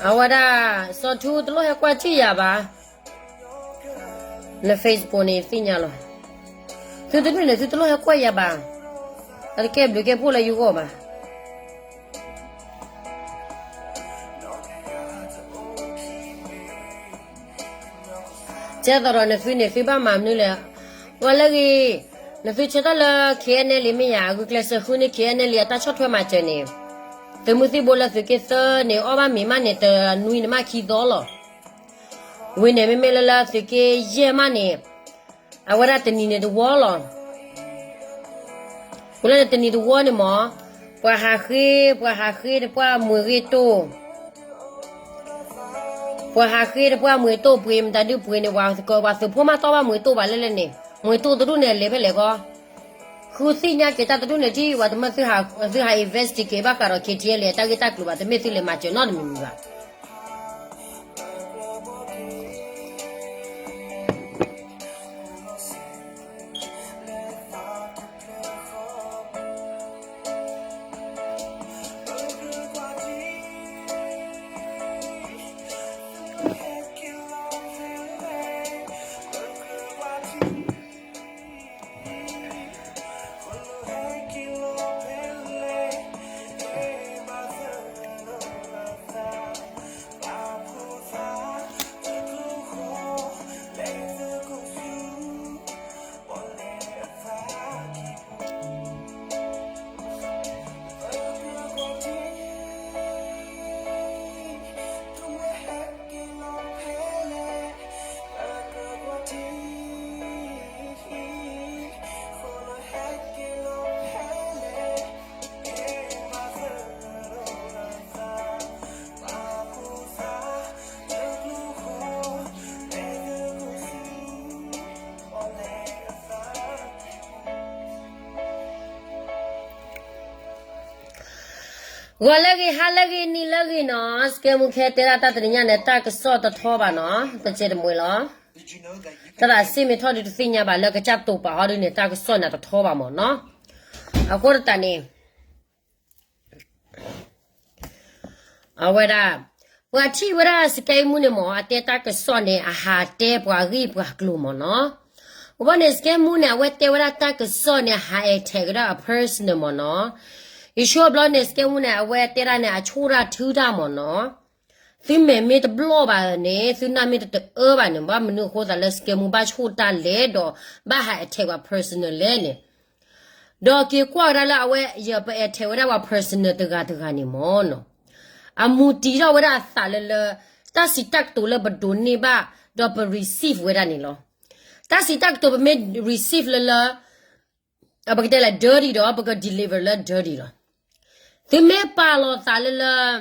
အဝဲဒၣ် စီၤထူတလိၣ်ဟဲကွၢ်ထံၣ်ယၤဘၣ်, လၢ Facebook န့ၣ်သ့ၣ်ညါလီၤ. သုတဒူၣ်န့ၣ် သုတလိၣ်ဟဲကွၢ်ယၤဘၣ်, အတကဲဘျုးကဲဖှိၣ်လၢယဂီၢ်ဘၣ်. ကဲသိးဒီးနသုန့ၣ် သုဘၣ်မၤမနုၤလဲၣ်. ပှၤလၢဂ့ၤ, နသုဆၢထၢၣ်လၢ KNLA မ့ၢ်ယၤ အဂုာ်ကျဲးစၢးဃုန့ၢ် KNLA အတၢ်ဆီၣ်ထွဲမၤစၢၤန့ၣ်, သုးမုၢ်သံၣ်ဘိလၢသုးက့သၢန့ၣ် အီၣ်ဘၣ်မ့ၤမးန့ၣ် တနွံနမးခံသီလီၤ. ဝံၤန့ၣ် မ့မ့ၢ်လၢလၢသုးက့ယဲၢ်မးန့ၣ်, အဝဲဒၣ်တနံၤန့ၣ်တဝီလီၤ. ဝံၤလၢန့ၣ်တနံၤတဝီန့ၣ်မး, ပှၤဟးဃ့, ပှၤဟးဃ့တပှၢ်မွဲၤဂ့ၤတိၢ်, ပှၤဟးဃ့တပှၢ်မွဲၤတိၢ်ပှ့ၤ မတၤဒုပှ့ၤန့ၣ် ပှၤသုးဖိမးတီၢ်ဘၣ်မွဲၤတိၢ်ဘၣ်လဲၣ်လဲၣ်န့ၣ်, မွဲၤတိၢ်တဒူၣ်န့ၣ် အလဲၤဖဲလဲၣ်ကီ, ဃုသ့ၣ်ညါက့ၤတၢ်တဒူၣ်န့ၣ် ထံၣ်ဝဲတမ့ၢ်သုဟး investigate ဘၣ်ဃးဒီး KTLA အတၢ်ဂ့ၢ်တၢ်ကျိၤဘၣ်, တမ့ၢ်သုလဲၤမၤစၢၤနီတမံၤမံၤဘၣ်. ဂီၤလၢအဂ့ၤ, ဟါလၢအဂ့ၤနံၤလၢအဂ့ၤနီၤ, စကဲမူခဲတဲဒၣ်တၢ်တနံၤညါန့ၣ် တၢ်ကစီၣ်တထီဘၣ်နီၤ, တစဲးတမှဲၤလီၤ. တၢ်သးစ့မ့ၢ်ထီၣ်ဒုးတသ့ၣ်ညါဘၣ် လၢကစၢ်တိာ်ပာ်ဟီဒုးန့ၣ် တၢ်ကစီၣ်န့ၣ်တထီဘၣ်မၢ်နီၤ. အဃိသတးန့ၣ် အဝဲဒၣ် ပှၤထံၣ်ဝဲဒၣ်စကဲမူန့ၣ်မၢ် အတဲတၢ်ကစီၣ်န့ၣ် အဟးတဲပှၤဂ့ၢ်ပှၤကျိၤမၢ်နီၤ. အဝဲန့ၣ် စကဲမူန့ၣ် အဝဲတဲဝဲဒၣ်တၢ်ကစီၣ်န့ၣ် ဟးအဲၣ်ထဲးကဒီးအ personal မၢ်နီၤ. ယဆိဘျီန့ၣ် စကဲမူန့ၣ် အဝဲတဲဒၣ်န့ၣ် အဆိၣ်တၢ်ထုတၢ်မၢ်နီၤ. သုမဲာ်မ့ၢ်တဘျီၣ်ဘၣ်န့ၣ် သုနၢ်မ့ၢ်တတအၢဘၣ်န့ၣ် ဘၣ်မနုၤအဃိသးလၢစကဲမူဘၣ်ဆိၣ်တၢ်လဲၣ်ဒီး ဘၣ်ဟးအဲၣ်ထဲးပှၤ personal လဲၣ်န့ၣ် ဒီးက့ၤကွၢ်ဝဲဒၣ်လၢအဝဲ ယပအဲၣ်ထဲးဝဲဒၣ်ပှၤ personal တဂၤတဂၤန့ၣ်မၢ်နီၤ. အမူတံၤထီၣ်ဝဲဒၣ်အသးလၢလၢ တၢ်စံးတၢ်ကတိၤလၢပဒိးန့ၢ်ဘၣ် ဒီးပ receive ဝဲဒၣ်န့ၣ်လီၤ. တၢ်စံးတၢ်ကတိၤပမ့ၢ် receive လၢလၢ ပကတဲလၢ dirty ဒီး ပက deliver လၢ dirty လီၤ. သုမ့ၢ်ပာ်လီၤသးလၢလၢ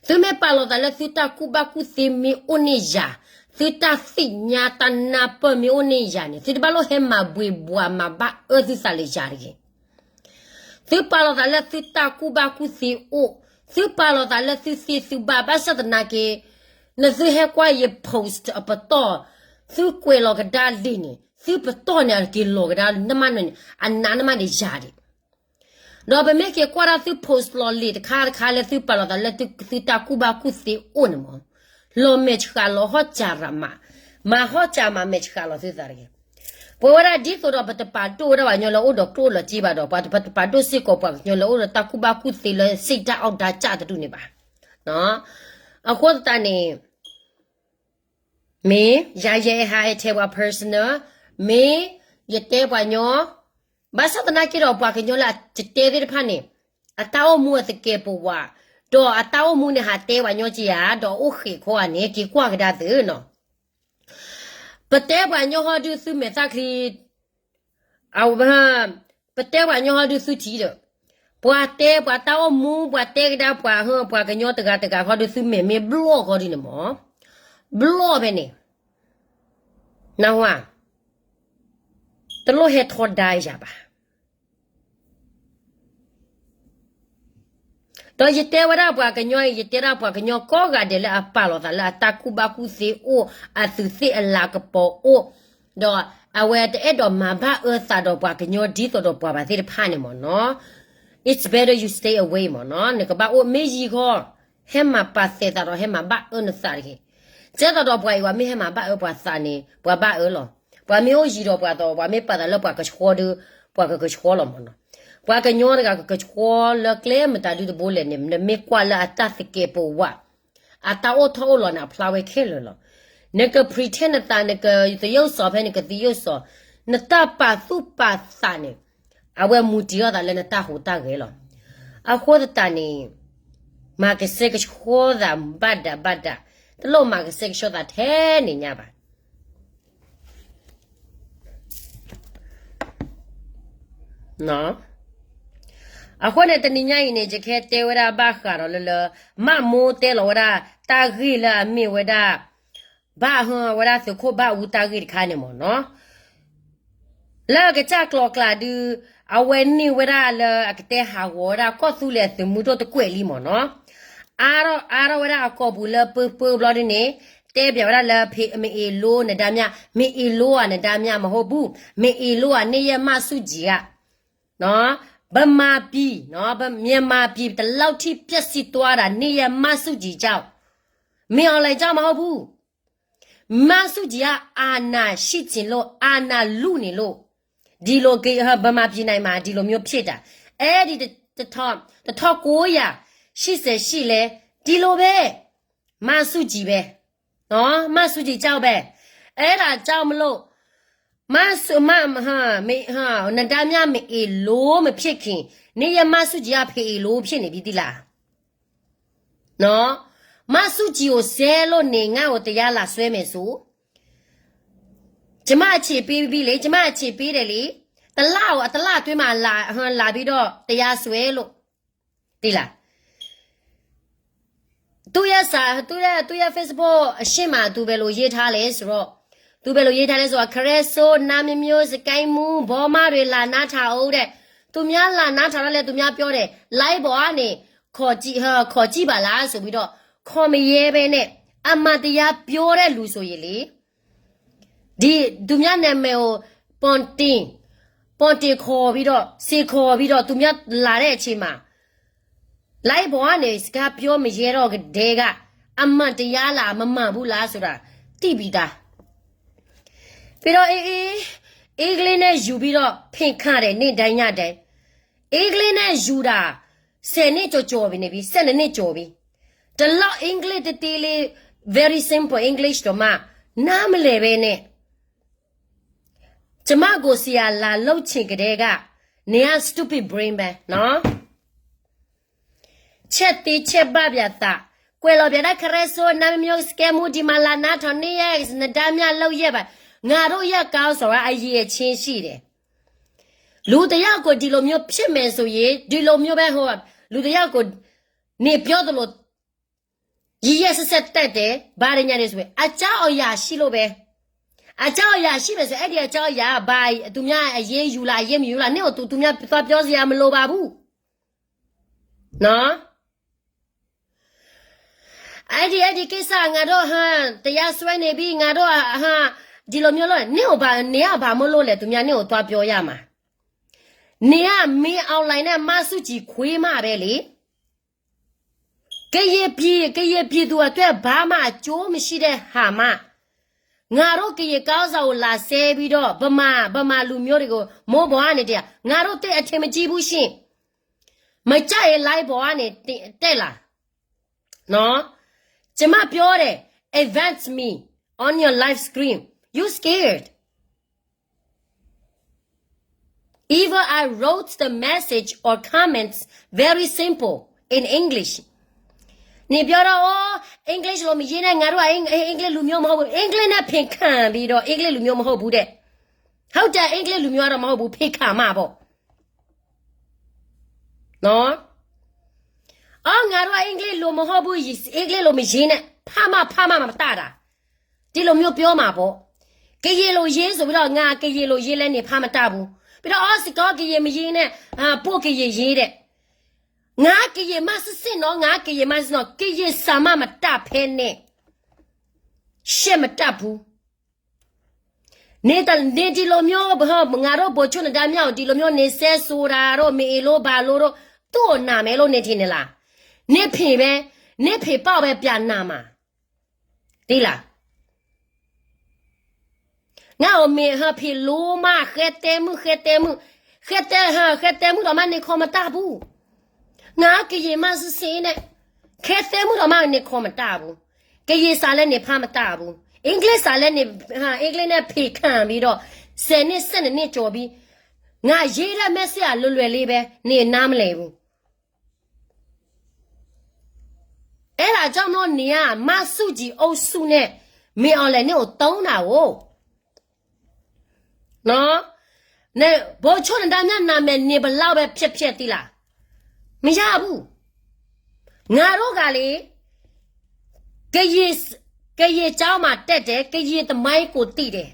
သုမ့ၢ်ပာ်လီၤသးလၢသုတၢ်ကူၣ်ဘၣ်ကူၣ်သ့မ့ၢ်အိၣ်န့ၢ်ယၤ, သုတၢ်သ့ၣ်ညါတၢ်နၢ်ပၢၢ်မ့ၢ်အိၣ်န့ၢ်ယၤန့ၣ် သုတဘၣ်လိၣ်ဟဲမၤဘှ့ၣ်ဘှၤမၤဘၣ်အၢသုသးလၢယၤတဂ့ၤ. သုပာ်လီၤသးလၢသုတၢ်ကူၣ်ဘၣ်ကူၣ်သ့အိၣ်, သုပာ်လီၤသးလၢသုသ့သုဘၣ် ဘၣ်ဆၣ်သနာ်က့ နသုဟဲကွၢ်ယ post အပတီၢ်, သုကွဲးလီၤကဒါလံာ်န့ၣ် သုပတီၢ်န့ၣ် အက့ၤလီၤကဒါနမးန့ၣ် အနးနမးန့ၣ်ယၤဒံး ဒီးပမ့ၢ်က့ၤကွၢ်ဒၣ်သု post လီၤလံာ်တခါတခါလၢသုပာ်လီၤသးလၢသုတၢ်ကူၣ်ဘၣ်ကူၣ်သ့အိၣ်န့ၣ်မၢ်, လီၤမဲာ်ဆှးလီၤဟီၣ်စၢ်ရၣ်မး, မၤဟီၣ်စၢ်မးမဲာ်ဆှးလီၤသုသးတဂ့ၤ. ပဝဲဒၣ်ဒ်သိးဒီးပတပာ်ဒိၣ်ဝဲဒၣ်ပှၤကညီလၢအိၣ်ဒီးကျိၣ်လီၤစ့ဘၣ်ဒီး ပှၤတပာ်ဒိၣ်စ့ၢ်ကီးပှၤကညီလၢအိၣ်ဒီးတၢ်ကူၣ်ဘၣ်ကူၣ်သ့လၢစံးတၢ်အီၣ်ဒါစၢ်တဒူၣ်န့ၣ်ဘၣ်. အဃိသတးန့ၣ် မ့ၢ်ယၤယအဲၣ်ဟးအဲၣ်ထဲးပှၤ personal, မ့ၢ်ယတဲပှၤညီ, ဘၣ်ဆၣ်သနာ်က့ဒီးပှၤကညီလၢအတတဲသ့ၣ်တဖၣ်န့ၣ် အတၢ်အိၣ်မူအသကဲးပဝး, ဒီးအတၢ်အိၣ်မူန့ၣ်ဟးတဲပှၤညီက့ဧါ, ဒီးအိၣ်ဃဲးခီဧါန့ၣ် က့ၤကွၢ်ကဒါသုနီၤ. ပတဲပှၤညီဟီဒုးသုမဲာ်သၣ်ချံ အဝဲ ပတဲပှၤကညီဟီဒုးသုထံၣ်ဒီး ပှၤတဲပှၤတၢ်အိၣ်မူ ပှၤတဲကဒါပှၤဟၢ ပှၤကညီတဂၤတဂၤဟီဒုးသုမဲာ်မ့ၢ်ဘျီၣ်ဃီဒုးန့ၣ်မၢ်, ဘျီၣ်ဖဲန့ၣ်, နၢ်ဟူဧါ, တလိၣ်ဟဲထီဒါယၤဘၣ်. ဒီးယတဲဝဲဒၣ်ပှၤကညီအံၤ, ယတဲဒၣ်ပှၤကညီကိးဂၤဒဲးလၢအပာ်လီၤသးလၢအတၢ်ကူၣ်ဘၣ်ကူၣ်သ့အိၣ်, အသူးသ့ၣ်အလၤကပီၤအိၣ်, ဒီးအဝဲတအဲၣ်ဒိးမၤဘၣ်အၢသးဒီးပှၤကညီဒ်သိးဒီးပှၤဘၣ်သ့ၣ်တဖၣ်န့ၣ်မ့ၢ်နီၤ, it's better you stay away မ့ၢ်နီၤ, နကဘၣ်အိၣ်မ့ၢ်ယံာ်ဃီ, ဟဲမၤပာ်သဲးသးဒီးဟဲမၤဘၣ်အၢနသးတဂ့ၤ. ကဲသိးဒီးပှၤအံၤ ပှၤမ့ၢ်ဟဲမၤဘၣ်အၢပှၤသးန့ၣ် ပှၤဘၣ်အၢလီၤ. ပှၤမ့ၢ်အိၣ်ယံၤဒီးပှၤသိး ပှၤမ့ၢ်ပာ်သးလၢပှၤကဆှီဒီး ပှၤကကဆှီလီၤမ့ၢ်နီၤ. ပှၤကညီတဂၤကကဆှီလၢကျဲမတၤဒုတဘိလဲၣ်န့ၣ် နမ့ၢ်ကွၢ်လၢအတၢ်သကဲးပဝး, အတၢ်အိၣ်ထီၣ်အိၣ်လီၤန့ၣ် အဖျါဝဲခဲလၢာ်လီၤ. နက pretend နသး နကသယုၢ်စီၤဖဲနကသယုၢ်စီၤ, နတၢ်ပာ်သူၣ်ပာ်သးန့ၣ် အဝဲမူတံၢ်အီၣ်သးလၢနတၢ်ဟူးတၢ်ဂဲၤလီၤ. အဃိသတးန့ၣ် မၤကဆှဲကဆှီသးဘၣ်ဒးဘၣ်ဒး, တလိၣ်မၤကဆှဲကဆှီသးထဲန့ၣ်ညါဘၣ်. အဃိန့ၣ် တနံၤညါအံၤန့ၣ် ယကဟဲတဲဝဲဒၣ်ဘၣ်ဃးဒီးလၢလၢ မးမိၢ်တဲလီၤဝဲဒၣ် တၢ်ဂ့ၢ်လၢအမ့ၢ်ဝဲဒၣ် ဘၣ်ဟၢဝဲဒၣ်သုးခိၣ်ဘၣ်အူတၢ်ဂ့ၢ်တခါန့ၣ်မ့ၢ်နီၤ. လၢကစၢ်ကျိၤကျါဒုး အဝဲန့ၢ်ဝဲဒၣ်လၢအကတဲဟးဂီၤဝဲဒၣ်ကီၢ်သူလ့ၤအသုးမုၢ်ဒိၣ်တကွဲးလံမ့ၢ်နီၤ. အါထီၣ် အါထီၣ်ဝဲဒၣ်အကိာ်ပူၤလၢပၢပၢဘျီဒ်န့ၣ် တဲပၠးဝဲဒၣ်လၢ မ့ၢ်အ့ၣ်လိနဒါမျၢ်, မ့ၢ်အ့ၣ်လိဧါနဒါမျၢ်မဟိၣ်ဘူၣ်, မ့ၢ်အ့ၣ်လိဧါန့ၣ်ယဲမးဆူၣ်ကၠံၤဧါ. ဗမာပြည်, မြန်မာပြည် တလောက်ထိပျက်စီးသွားတာ နေ့ရက်မးဆူၣ်ကၠံၤကြောင့်, မင်းအောင်လှိုင်ကြောင့်မဟုတ်ဘူး. မးဆူၣ်ကၠံၤက အာဏာရှိချင်လို့ အာဏာလုနေလို့ ဒီလိုက ဗမာပြည်နိုင်မှာ ဒီလိုမျိုးဖြစ်တာ. အဲဒီတ တထောင့်ကိုးရာရှစ်ဆယ်ရှစ်လဲ ဒီလိုပဲ မးဆူၣ်ကၠံၤပဲ မးဆူၣ်ကၠံၤကြောင့်ပဲ. အဲဒါကြောင့်မလို့ မးဆူၣ် မး မး မး နဒါမျၢ်မ့ၢ်အ့ၣ်လိမ့ၢ်ဖြစ်ခင် နေ့ရက်မးဆူၣ်ကၠံၤကဖ့အ့ၣ်လိဖြစ်နေပြီသီးလး. မးဆူၣ်ကၠံၤအိၣ်စဲလိာ်န့ၣ် ငါ့ကိုတရားလာစွဲမယ်ဆို ကျမအချေပေးပြီလေ, ကျမအချေပေးတယ်လေ. တစ်လကို တစ်လအတွင်းမှာ လာ လာပြီးတော့ တရားစွဲလို့ သီးလး. သူ့ရဲ့စာ သူ့ရဲ့ သူ့ရဲ့ Facebook အရှေ့မှာ သူဘယ်လိုရေးထားလဲဆိုတော့ သူဘယ်လိုရေးထားလဲဆိုတော့ ခရစ်စိ နန်းမျိုးမျိုး စကဲမူ ဘောမတွေ လာနားထောင်ဦးတဲ့ သူများလာနားထောင်တော့လဲ သူများပြောတယ် live ပေါ်ကနေ ခေါ်ကြည့် ဟ ခေါ်ကြည့်ပါလားဆိုပြီးတော့ ခေါ်မရဲဘဲနဲ့ အမှန်တရားပြောတဲ့လူဆိုရင်လေ ဒီ သူများနာမည်ကို ပေါ်တင် ပေါ်တင်ခေါ်ပြီးတော့ စင်ခေါ်ပြီးတော့ သူများလာတဲ့အချိန်မှာ live ပေါ်ကနေ စကားပြောမရဲတော့ကတည်းက အမှန်တရားလား မမှန်ဘူးလားဆိုတာ သိပြီးသား. ပြီးတော့ အေးအေး အင်္ဂလိပ်နဲ့ယူပြီးတော့ ဖင်ခံတယ် နေ့တိုင်းညတိုင်း. အင်္ဂလိပ်နဲ့ယူတာ ဆယ်နှစ်ကျော်ကျော်ပြီနေပြီ ဆယ့်နှစ်နှစ်ကျော်ပြီ. ဒီလောက် အင်္ဂလိပ်သေးသေးလေး very simple English တောင်မှ နားမလည်ပဲနဲ့ ကျမကို ဆရာ လာလုပ်ချင်ကတည်းက နေက stupid brain ပဲနော်. ချက်သေးချက်ဘၣ်ဗျာသာ ကွယ်လွန်ဗျာဒၣ် ခရစ်စိ နန်းမျိုးမျိုး စကဲမူ ဒီမှာလာနားထောင်နေရဲ့ နဒါမျှလုပ်ရက်ပါ ငါတို့ရဲ့ခေါင်းဆောင်ကအရည်အချင်းရှိတယ်. လူတစ်ယောက်ကို ဒီလိုမျိုးဖြစ်မယ်ဆိုရင် ဒီလိုမျိုးပဲ ဟို လူတစ်ယောက်ကို နေပြောသလို ရက်ရက်စက်စက်တက်တယ် ဘာတွေညာတွေဆိုရင် အကြောင်းအရာရှိလို့ပဲ အကြောင်းအရာရှိမယ်ဆိုရင် အဲ့ဒီအကြောင်းအရာ ဘာ သူများအရေးယူလား အရေးမယူလား နင့်ကို သူ သူများသွားပြောစရာမလိုပါဘူးနော်. အဲ့ဒီ အဲ့ဒီကိစ္စ ငါတို့ ဟ တရားစွဲနေပြီ ငါတို့ ဟ ဒီလိုမျိုးလုပ် နင့်ကို ဘာ နင်က ဘာမို့လို့လဲ သူများ နင့်ကို သွားပြောရမှာ နင်က မင်းအောင်လှိုင်နဲ့ မဆူၣ်ကၠံၤခွေးမပဲလေ. ကရင်ပြည် ကရင်ပြည်သူအတွက် ဘာမှအကျိုးမရှိတဲ့ဟာမှ ငါတို့ ကရင်ခေါင်းဆောင်ကို လာဆဲပြီးတော့ ဗမာ ဗမာလူမျိုးတွေကို မိုးပေါ်ကနေ တင် ငါတို့ သိပ်အထင်မကြီးဘူးရှင့်. မကြိုက်ရင် live ပေါ်ကနေ တင် တက်လာနော်. ကျမပြောတယ် advance me on your live screen. You scared. Even I wrote the message or comments very simple in English. နင်ပြောတော့ အိုး English လိုမရေးနဲ့ ငါတို့က Eng- English လူမျိုးမဟုတ်ဘူး English နဲ့ ဖင်ခံပြီးတော့ English လူမျိုးမဟုတ်ဘူးတဲ့ ဟုတ်တယ် English လူမျိုးကတော့မဟုတ်ဘူး ဖင်ခံမှာပေါ့နော်. အော် ငါတို့က English လိုမဟုတ်ဘူး English လိုမရေးနဲ့ ဖမှ ဖမှ မတတာ ဒ်လိာ်မ့ၢ်ပျီမးဘီ, ကယံာ်လိာ်ယ့ ဆိုပြီးတော့ ငါကယံာ်လိာ်ယ့ လဲန့ၣ်ဖးမတၢ်ဘူး, ပြီးတော့ အီစကီ ကယံာ်မယ့ နဲ့ ပို့ကယံာ်ယ့ တဲ့, ငါကယံာ်မးစ့ၢ်စ့ၢ်နီၤ, ငါကယံာ်မးစ့ၢ်နီၤ, ကယံာ်စၢ်မးမတၢ်ဖဲန့ၣ်, ရှဲမတၢ်ဘူး. န့ၣ်တန့ၣ်ဒ်လိာ်မ့ၢ် ငါတို့ဗိုလ်ချုပ်နဒါမြဝတီ ဒ်လိာ်မ့ၢ်န့ၣ် စဲစိၤတၢ်ဒီး မ့ၢ်အ့ၣ်လိဘၣ်လိဒီး သူ့အနာ်မဲာ်လိန့ၣ်ထံၣ်န့ၣ်လၢ်, န့ၣ်ဖံးဝဲ, န့ၣ်ဖံးပာ်ဝဲပျၢ်နၢ်မး, တံလၢ် ငါအိၣ်မ့ၢ်ဟၢဖံးလိမး ဃဲတဲမုၢ် ဃဲတဲမုၢ်, ဃဲတဲဟၢ ဃဲတဲမုၢ်ဒီးမးန့ၣ်ခီမတၢ်ဘူး, ငါကယံာ်မးစ့ၢ်စ့ၢ်န့ၣ်, ဃဲတဲမုၢ်ဒီးမးန့ၣ်ခီမတၢ်ဘူး, ကယံာ်စၢ်လဲန့ၣ်ဖးမတၢ်ဘူး, အ့ကျ့စၢ်လဲန့ၣ်, အ့ကျ့န့ၣ်ဖံးခၢၣ်ဘံဒီး, စဲးန့ၣ်စဲးန့ၣ်န့ၣ်ကၠီၤဘံ, ငါယ့ဒၣ်မဲာ်စ့ၢ်အလွဲၢ်လွဲၢ်လံဘဲ, န့ၣ်နါမလဲၣ်ဘူး အဲဒါကြောင့်မလို့ နင်က မန်းစုကြည်အုပ်စုနဲ့ မင်းအောင်လှိုင် န့ၣ်အိၣ်တုံးတာကို, ဗိုလ်ချုပ်နဒါမြဝတီ နာမည် နင်ဘယ်လောက်ပဲဖျက်ဖျက် သီလႃ, မရဘူး. ငါတို့ကလေ ကရင်ကျောင်းမှာတက်တယ်, ကရင်သမိုင်းကိုသိတယ်.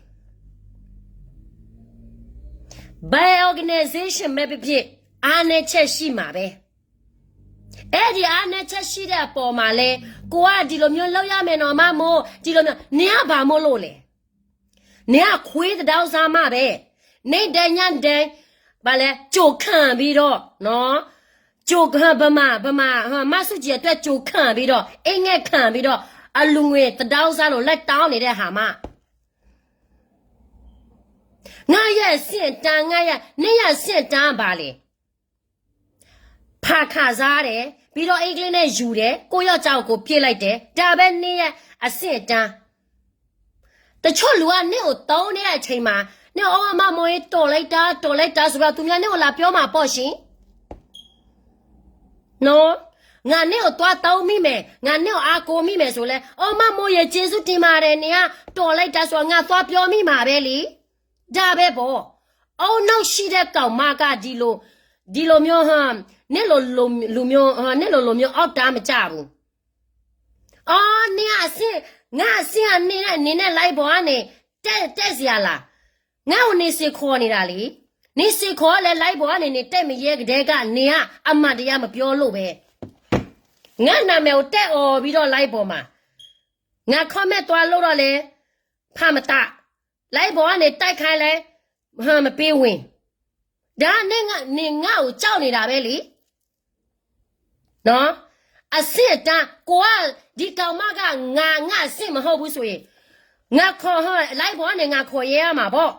ဘယ် organization ပဲဖြစ်ဖြစ် အားနည်းချက်ရှိမှာပဲ. အဲဒီအားနည်းချက်ရှိတဲ့အပေါ်မှာလဲ ကိုကဒီလိုမျိုးလုပ်ရမယ်နော် မမိုး, ဒီလိုမျိုး, နင်ကဘာမို့လို့လဲ. နင်ကခွေးသဒါဥစားမပဲ. နေ့တိုင်းညတိုင်း ဘာလဲ, ကြိုခန့်ပြီးတော့, နော်, ကြို, ဗမာ, ဗမာ, မန်းစုကြည်အတွက် ကြိုခန့်ပြီးတော့, အင်္ဂလိပ်ခန့်ပြီးတော့, အလူငွေသဒါဥစားလို့ လိုက်တောင်းနေတဲ့ဟာမ. ငါ့ရဲ့အဆင့်အတန်း, ငါ့ရဲ့, နင့်ရဲ့အဆင့်အတန်းကဘာလဲ. ဖာခစားတယ်, ပြီးတော့ အင်္ဂလိပ်နဲ့ယူတယ်, ကိုယ့်ယောက်ျားကို ကိုယ်ပြစ်လိုက်တယ်, ဒါပဲ နင့်ရဲ့အဆင့်အတန်း. တချို့လူက နင့်ကိုသုံးနေတဲ့အချိန်မှာ နင့်ကို အိုး မမိုးရေး တော်လိုက်တာ, တော်လိုက်တာဆိုပြီးတော့ သူများ နင့်ကိုလာပြောမှာပေါ့ရှင်. နော်, ငါ နင့်ကိုသွားသုံးမိမယ်, ငါ နင့်ကိုအားကိုးမိမယ်ဆိုလဲ, အိုး မမိုးရေး ကျေးဇူးတင်ပါတယ်, နင်က တော်လိုက်တာဆိုတော့ ငါသွားပြောမိမှာပဲလီ. ဒါပဲပေါ့. အုံနောက်ရှိတဲ့ကောင်မက ဒီလို, ဒီလိုမျိုး, ဟမ်, နင့်လိုလူမျိုး, ဟမ်, နင့်လိုလူမျိုး အောက်တန်းမကျဘူး. အော်, နင်ကအဆင့်, ငါအဆင့်က နင်နဲ့, နင်နဲ့ live ပေါ်ကနေ တက်, တက်စရာလား. ငါ့ကို နင်စိမ်ခေါ်နေတာလီ. နင်စိမ်ခေါ်လဲ live ပေါ်ကနေ နင်တက်မရဲကတည်းက နင်ကအမှန်တရားမပြောလို့ပဲ. ငါ့နာမည်ကို တက်អော်ပြီးတော့ live ပေါ်မှာ, ငါ comment သွားလုပ်တော့လဲ ဖးမတး, live ပေါ်ကနေ တိုက်ခိုက်လဲ ဟမ်, မပေးဝင်. ဒါနင်ငါ့ကို ကြောက်နေတာပဲလီ. နော်, အဆင့်အတန်း, ကိုက, ဒီကောင်မက ငါ, ငါ့အဆင့်မဟုတ်ဘူးဆိုရင်, ငါခေါ်, ဟမ်, live ပေါ်ကနေ ငါခေါ်ရဲရမှာပေါ့.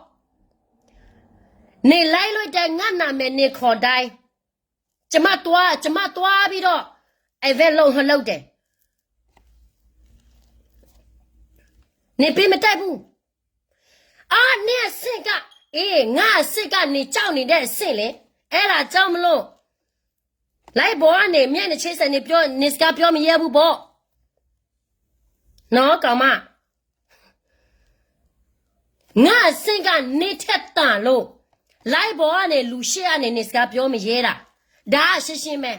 နင် live လုပ်တဲ့ ငါ့နာမည် နင်ခေါ်တိုင်း, ကျွန်မသွား, ကျွန်မသွားပြီးတော့ event လုပ်, လုပ်တယ်. နင်ပေးမတက်ဘူး. အော်, နင့်အဆင့်က, အေး, ငါ့အဆင့်က နင်ကြောက်နေတဲ့အဆင့်လေ. အဲ့ဒါကြောင့်မလို့ live ပေါ်ကနေ မျက်နှာချင်းဆိုင် နင်ပြော, နင်စကားပြောမရဲဘူးပေါ့. နော်, ကောင်မ. ငါ့အဆင့်က နင့်ထက်သန်လို့ live ပေါ်ကနေ လူရှေ့ကနေ နင်စကားပြောမရဲတာ. ဒါက ရှင်းရှင်းပဲ.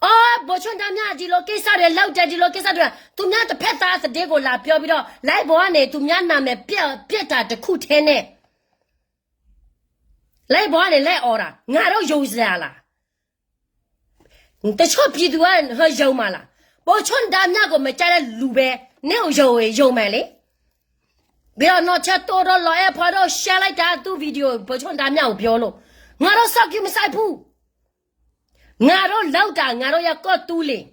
အော်, ဗိုလ်ချုပ်နဒါမြဝတီ ဒီလိုကိစ္စတွေလုပ်တယ်, ဒီလိုကိစ္စတွေ, သူများတစ်ဖက်သားသတင်းကို လာပြောပြီးတော့ live ပေါ်ကနေ သူများနာမည်ပျက်, ပျက်တာတစ်ခုထဲနဲ့ live ပေါ်ကနေ လိုက်អော်တာ, ငါတို့ယုံစရာလား. တချို့ပြည်သူက ယုံမှာလား. ဗိုလ်ချုပ်နဒါမြဝတီကို မကြိုက်တဲ့လူပဲ နင့်ကိုယုံရင် ယုံမယ်လေ. ပြီးတော့ နော်ဆဲတိုးတို့ လော်အဲၣ်ဖီတို့ ရှယ်လိုက်တာ သူ့ video ဗိုလ်ချုပ်နဒါမြဝတီကို ပြောလို့. ငါတို့ စောင့်ကြည့်မဆိုင်ဘူး. ငါတို့လုပ်တာ ငါတို့ရဲ့ ကီၢ်သူလ့ၤ,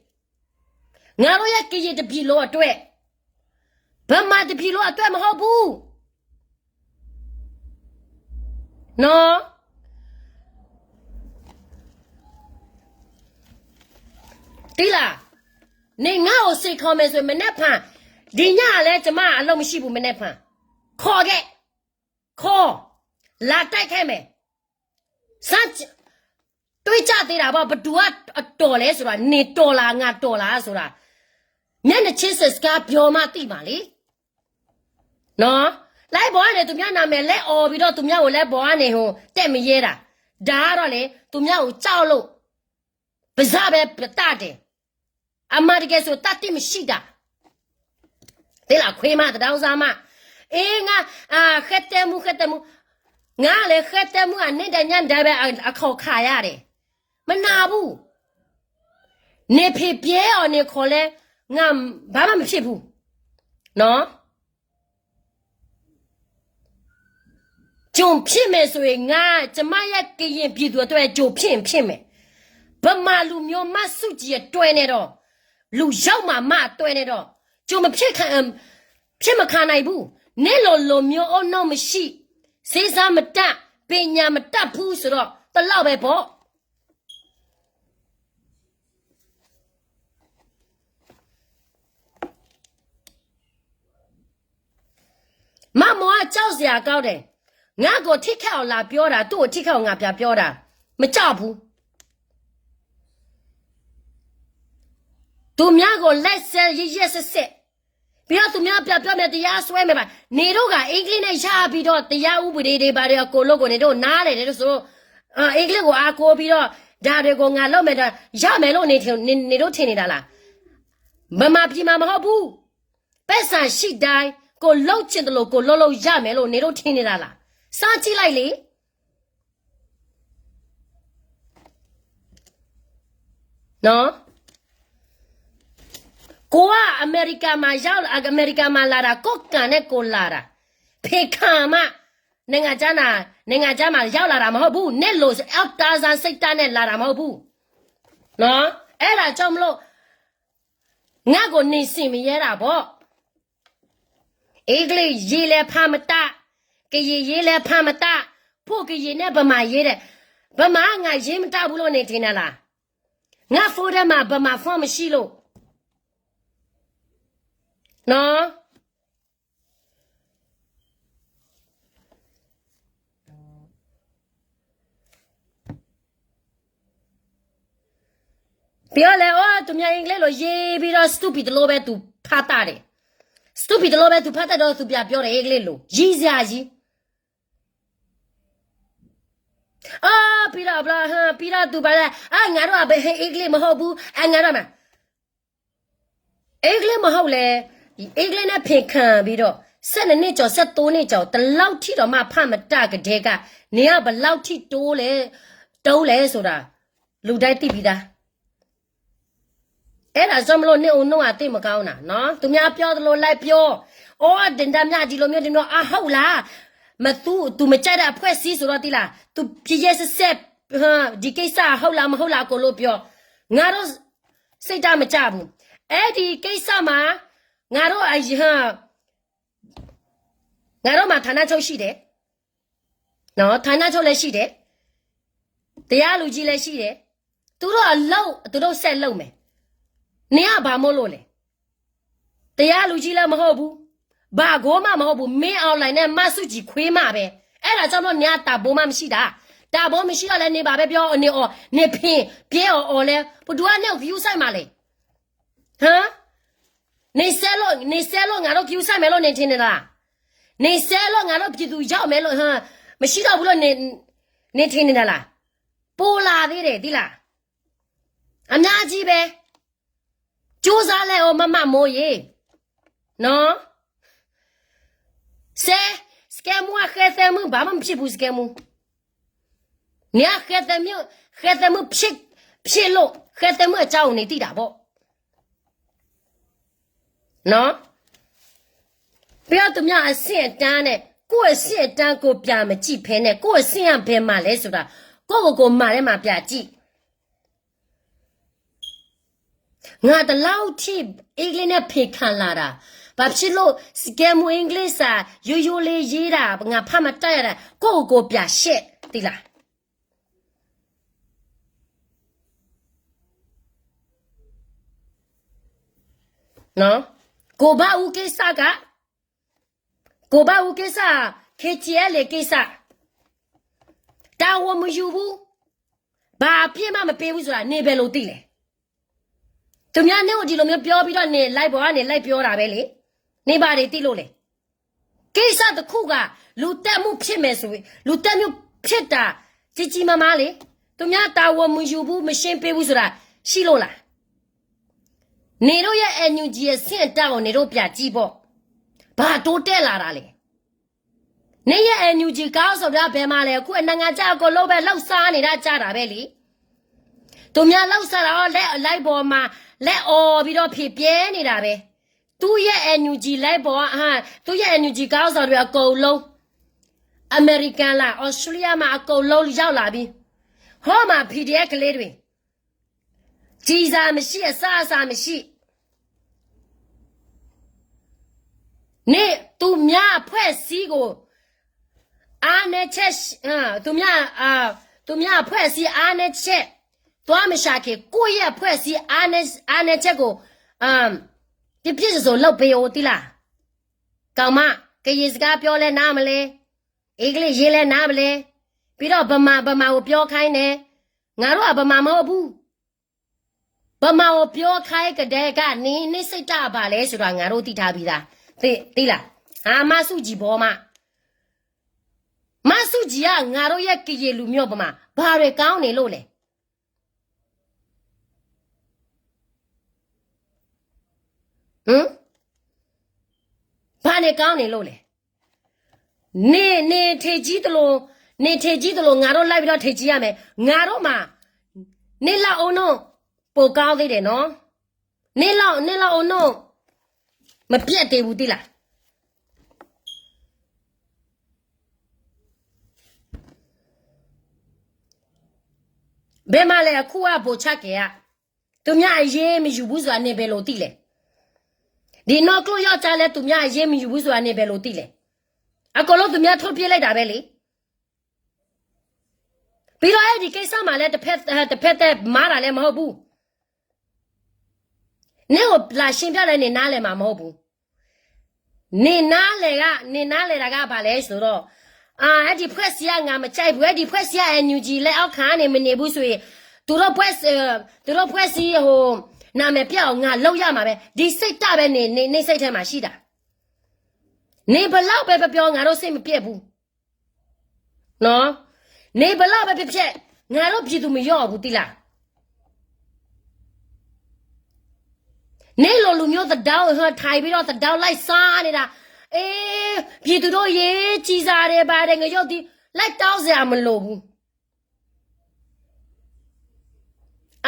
ငါတို့ရဲ့ ကရင်တစ်ပြည်လုံးအတွက်, ဗမာတစ်ပြည်လုံးအတွက် မဟုတ်ဘူး. နော်, သိလား. နင်ငါ့ကိုစိမ်ခေါ်မယ်ဆိုရင် မနက်ဖြန်, ဒီညလည်း ကျွန်မအလုပ်မရှိဘူး, မနက်ဖြန်. ခေါ်ခဲ့, ခေါ်, လာတိုက်ခိုက်မယ်. စမ်း, တွေးကြသေးတာပေါ့, ဘယ်သူကအတော်လဲဆိုတာ, နင်တော်လား ငါတော်လားဆိုတာ, မျက်နှာချင်းဆိုင် စကားပြောမှသိမှာလေ. နော်, live ပေါ်ကနေ သူများနာမည် လိုက်អော်ပြီးတော့ သူများကို live ပေါ်ကနေ ဟို, တက်မရဲတာ. ဒါကတော့လေ, သူများကို ကြောက်လို့, ပါးစပ်ပဲ ပတတ်တယ်. အမှန်တကယ်ဆို သတ္တိမရှိတာ. သ့လၢခွ့မး သဒါအိၣ်စၢ်မး, အ့ ငါ, ဃဲတဲမူ ဃဲတဲမူ, ငါလဲၤဃဲတဲမူ အန့ၣ်ဒၣ်ညါဒၣ်ဝဲအခီၣ်ခါယါဒဲး, မနၤဘူး, န့ၣ်ဖံးပျဲအီၤန့ၣ်ခီလဲၣ်, ငါ, ဘာမှမဖြစ်ဘူး, နော်. ကြုံဖြစ်မယ်ဆိုရင် ငါ, ကျမရဲ့ ကရင်ပြည်သူအတွက် ကြုံဖြစ်ရင်ဖြစ်မယ်, ဗမာလူမျိုးမှတ်စုကြည်အတွက်နဲ့တော့, လူရောက်မှာမှအတွက်နဲ့တော့, ကြုံမဖြစ်ခံ, ဖြစ်မခံနိုင်ဘူး, နင့်လိုလူမျိုးအုံနောက်မရှိ, စူးစမ်းမတတ်, ပညာမတတ်ဘူးဆိုတော့ တလောက်ပဲပေါ့. မမောင်က ကြောက်စရာကောင်းတယ်, ငါ့ကိုထိခိုက်အောင်လာပြောတာ, သူ့ကိုထိခိုက်အောင်ငါပြန်ပြောတာ, မကြောက်ဘူး. သူများကိုလိုက်စဲရက်ရက်စက်စက်, ပြီးတော့သူများပြန်ပြောမယ်, တရားစွဲမယ်ပါ, နေတို့ကအင်္ဂလိပ်နဲ့ရပြီးတော့ တရားဥပဒေတွေဘာတွေအကုန်လုံးကိုနေတို့နားလည်တယ်ဆိုတော့, အင်္ဂလိပ်ကိုအားကိုးပြီးတော့ ဒါတွေကိုငါလုပ်မယ်, ဒါရမယ်လို့နေ, နေ, နေတို့ထင်နေတာလား. ဗမာပြည်မှာမဟုတ်ဘူး, ပိုက်ဆံရှိတိုင်း ကိုယ်လုပ်ချင်သလို ကိုယ်လုပ်လို့ရမယ်လို့ နေတို့ထင်နေတာလား. စမ်းကြည့်လိုက်လေ. နော်. ကိုယ်ကအမေရိကန်မှာရောက်လာ, အမေရိကန်မှာလာတာ, ကိုယ့်ကံနဲ့ကိုယ်လာတာ, ဖင်ခံမှ နိုင်ငံခြားမှာ, နိုင်ငံခြားမှာရောက်လာတာမဟုတ်ဘူး, နင့်လို အောက်တန်းစားစိတ်ဓာတ်နဲ့လာတာမဟုတ်ဘူး. နော်. အဲ့ဒါကြောင့်မလို့ ငါ့ကိုနေစင်မရဲတာပေါ့. အင်္ဂလိပ်ရေးလည်းဖတ်မတတ်, ကရင်ရေးလည်းဖတ်မတတ်, ဖို့ကရင်နဲ့ဗမာရေးတဲ့, ဗမာက ငါရေးမတတ်ဘူးလို့နေထင်တာလား. ငါ phone ထဲမှာ ဗမာ font မရှိလို့. နော်. ပြောလဲ, အိုး, သူများအင်္ဂလိပ်လိုရေးပြီးတော့ stupid တလို့ပဲသူဖတ်တတ်တယ်. Stupid တလို့ပဲသူဖတ်တတ်တော့ သူပြန်ပြောတယ် အင်္ဂလိပ်လို. ရယ်စရာကြီး. အော်, ပြီးတော့, ပြီးတော့သူပါလဲ, အာ, ငါတို့က အင်္ဂလိပ်မဟုတ်ဘူး, အ, ငါတို့မှာ အင်္ဂလိပ်မဟုတ်လဲ, အင်္ဂလိပ်နဲ့ဖင်ခံပြီးတော့ ဆယ့်နှစ်နှစ်ကျော်, ဆယ့်သုံးနှစ်ကျော်, ဒီလောက်ထိတောင်မှ ဖတ်မတတ်ကတည်းက နင်ကဘယ်လောက်ထိတိုးလဲ, တိုးလဲဆိုတာ လူတိုင်းသိပြီးသား. အဲ့ဒါကြောင့်မလို့ နင့်ဦးနှောက်အသိမကောင်းတာနော်, သူများပြောသလိုလိုက်ပြော, အော်, တင်တာများဒီလိုမျိုးဒီလိုမျိုး, အဟုတ်လား, မသူ, သူမကြိုက်တဲ့အဖွဲ့အစည်းဆိုတော့ သိလား, သူ ရက်ရက်စက်စက်, ဒီကိစ္စဟုတ်လားမဟုတ်လား အကုန်လုံးပြော. ငါတို့ စိတ်ဓာတ်မကျဘူး. အဲ့ဒီကိစ္စမှာ ငါတို့အ, ငါတို့မှာဌာနချုပ်ရှိတယ်နော်, ဌာနချုပ်လည်းရှိတယ်, တရားလူကြီးလည်းရှိတယ်, သူတို့အလုပ်, သူတို့ဆက်လုပ်မယ်. နင်ကဘာမို့လို့လဲ. တရားလူကြီးလည်းမဟုတ်ဘူး, ဘာကိုမှမဟုတ်ဘူး, မင်းအောင်လှိုင်နဲ့မဆူကြည်ခွေးမပဲ. အဲ့ဒါကြောင့်မလို့ နင်ကတာဘိမမရှိတာ, တာဘိမရှိတော့လဲ နေပါပဲပြော, နေအော်, နေဖင်, ပြဲအော်, အော်လဲ, ဘယ်သူကနင့်ကိုဂရုစိုက်မှာလဲ. ဟမ်, နေဆဲလို့, နေဆဲလို့ ငါတို့ဂရုစိုက်မယ်လို့ နေထင်နေတာလား. နေဆဲလို့ ငါတို့ပြည်သူရောက်မယ်လို့, ဟမ်, မရှိတော့ဘူးလို့ နေ, နေထင်နေတာလား. ပိုလာသေးတယ်, သိလား. အများကြီးပဲ. ကြိုးစားလိုက်အောင်, မမမိုးရေ, နော်. ဆဲ, စကဲမူက ဃဲသဲမုၣ်, ဘာမှမဖြစ်ဘူး, စကဲမူ. နင်က ဃဲသဲမုၣ်, ဃဲသဲမုၣ်ဖြစ်, ဖြစ်လို့ ဃဲသဲမုၣ်အကြောင်းကို နင်သိတာပေါ့. နော်. ပြီးတော့ သူများအဆင့်အတန်းနဲ့ ကိုယ့်အဆင့်အတန်းကို ပြန်မကြည့်ဖဲနဲ့ ကိုယ့်အဆင့်က ဘယ်မှာလဲဆိုတာ ကိုယ့်ကိုယ်ကိုယ် မှာထဲမှာ ပြန်ကြည့်. ငါဒီလောက်ထိ အင်္ဂလိပ်နဲ့ ဖင်ခံလာတာ, ဘာဖြစ်လို့ စကဲမူ အင်္ဂလိပ်စာ ရိုးရိုးလေးရေးတာ, ငါဖတ်မတတ်ရတာ, ကိုယ့်ကိုယ်ကိုယ် ပြန်ရှင်း, သိလား. နော်. ကိုဘၣ်အူ ကိစ္စက, ကိုဘၣ်အူ ကိစ္စ, KTLA ကိစ္စ, တာဝန်မယူဘူး, ဘာအပြစ်မှ မပေးဘူးဆိုတာ နင်ဘယ်လိုသိလဲ. သူများ နင့်ကို ဒီလိုမျိုး ပြောပြီးတော့ နင် live ပေါ်ကနေ လိုက်ပြောတာပဲလေ. နင်ဘာတွေသိလို့လဲ. ကိစ္စတစ်ခုက လူသတ်မှုဖြစ်မယ်ဆိုရင်, လူသတ်မှုဖြစ်တာ ကြီးကြီးမားမားလေ, သူများ တာဝန်မယူဘူး, မရှင်းပေးဘူးဆိုတာ ရှိလို့လား. နင်တို့ရဲ့ NUG အဆင့်အတန်းကို နင်တို့ ပြန်ကြည့်ပေါ့. ဘာတိုးတက်လာတာလဲ နရဲ့ NUG ခေါင်းဆောင်တွေက ဘယ်မှာလဲ အခုအနိုင်ငံခြားအကုန်လုံးပဲ လှုပ်ရှားနေတာ ကြားတာပဲလေ သူများလှုပ်ရှားတာ လဲလိုက်ပေါ်မှာ လဲအော်ပြီးတော့ ဖေပြဲနေတာပဲ သူ့ရဲ့ NUG လိုက်ပေါ် ဟာ သူ့ရဲ့ NUG ခေါင်းဆောင်တွေအကုန်လုံး အမေရိကန်လား Australia မှာ အကုန်လုံးရောက်လာပြီ ဟောမှာ PDF ကလေးတွေ ကျည်ဆံမရှိ အစားအစာမရှိ နေ့ သူများအဖွဲ့အစည်းကို အားနည်းချက် သူများ အာ သူများအဖွဲ့အစည်းအားနည်းချက် သွားမရှာခင် ကိုယ့်ရဲ့အဖွဲ့အစည်းအားနည်း အားနည်းချက်ကို ပြည့်ပြည့်စုံစုံလုပ်ပေးဦး သိလား ကောင်မ ကရင်စကားပြောလဲနားမလဲ အင်္ဂလိပ်ရေးလဲနားမလဲ ပြီးတော့ဗမာ ဗမာကိုပြောခိုင်းတယ် ငါတို့ကဗမာမဟုတ်ဘူး ဗမာကိုပြောခိုင်းကတည်းက နင်း နင်းစိတ်ဓာတ်ဘာလဲဆိုတာ ငါတို့သိထားပြီးသား သိ သိလား အာ မဆူၣ်ကၠံၣ်ဘီမး မဆူၣ်ကၠံၣ်က ငါတို့ရဲ့ကရင်လူမျိုးပေါ်မှာ ဘာတွေကောင်းနေလို့လဲ ဟမ် ဘာတွေကောင်းနေလို့လဲ နေ နေထေကြီးသလို နေထေကြီးသလို ငါတို့လိုက်ပြီးတော့ထေကြီးရမယ် ငါတို့မှာ နေလောက်အုံးတို့ ပိုကောင်းသေးတယ်နော် နေလောက် နေလောက်အုံးတို့ မပြတ်သေးဘူး သိလား ဘယ်မှာလဲ အခုက ဘိုချကဲးက သူများအရေးမယူဘူးဆိုတာ နင်ဘယ်လိုသိလဲ ဒီနီၢ်ကျိၣ်ယီၣ်ကၠါလဲ သူများအရေးမယူဘူးဆိုတာ နင်ဘယ်လိုသိလဲ အကုန်လုံး သူများထုတ်ပစ်လိုက်တာပဲလေ ပြီးတော့ အဲ့ဒီကိစ္စမှာလည်း တစ်ဖက် တစ်ဖက်သက် မားတာလည်း မဟုတ်ဘူး နင့်ကို လာရှင်းပြလည်း နင်နားလည်မှာ မဟုတ်ဘူး နင်နားလည်က နင်နားလည်တာက ဘာလဲဆိုတော့ အာ အဲ့ဒီဖွဲ့စည်းက ငါမကြိုက်ဘူး အဲ့ဒီဖွဲ့စည်းက NUG လက်အောက်ခံကနေ မနေဘူးဆိုရင် သူတို့ဖွဲ့စည်း သူတို့ဖွဲ့စည်းဟို နာမည်ပျက်အောင် ငါလုပ်ရမှာပဲ ဒီစိတ်ဓာတ်ပဲ နင် နင် နင့်စိတ်ထဲမှာရှိတာ နင်ဘယ်လောက်ပဲပြောပြော ငါတို့စိတ်မပျက်ဘူး နော် နင်ဘယ်လောက်ပဲဖြစ်ဖြစ် ငါတို့ပြည်သူမလျော့ဘူး သိလား နင့်လိုလူမျိုး သဒၢဟဲထိုင်ပြီးတော့ သဒၢလိုက်စားနေတာ အေး ပြည်သူတို့ရေ ကျည်စာတွေပါတယ် ငရုပ်သီး လိုက်တောင်းစရာမလိုဘူး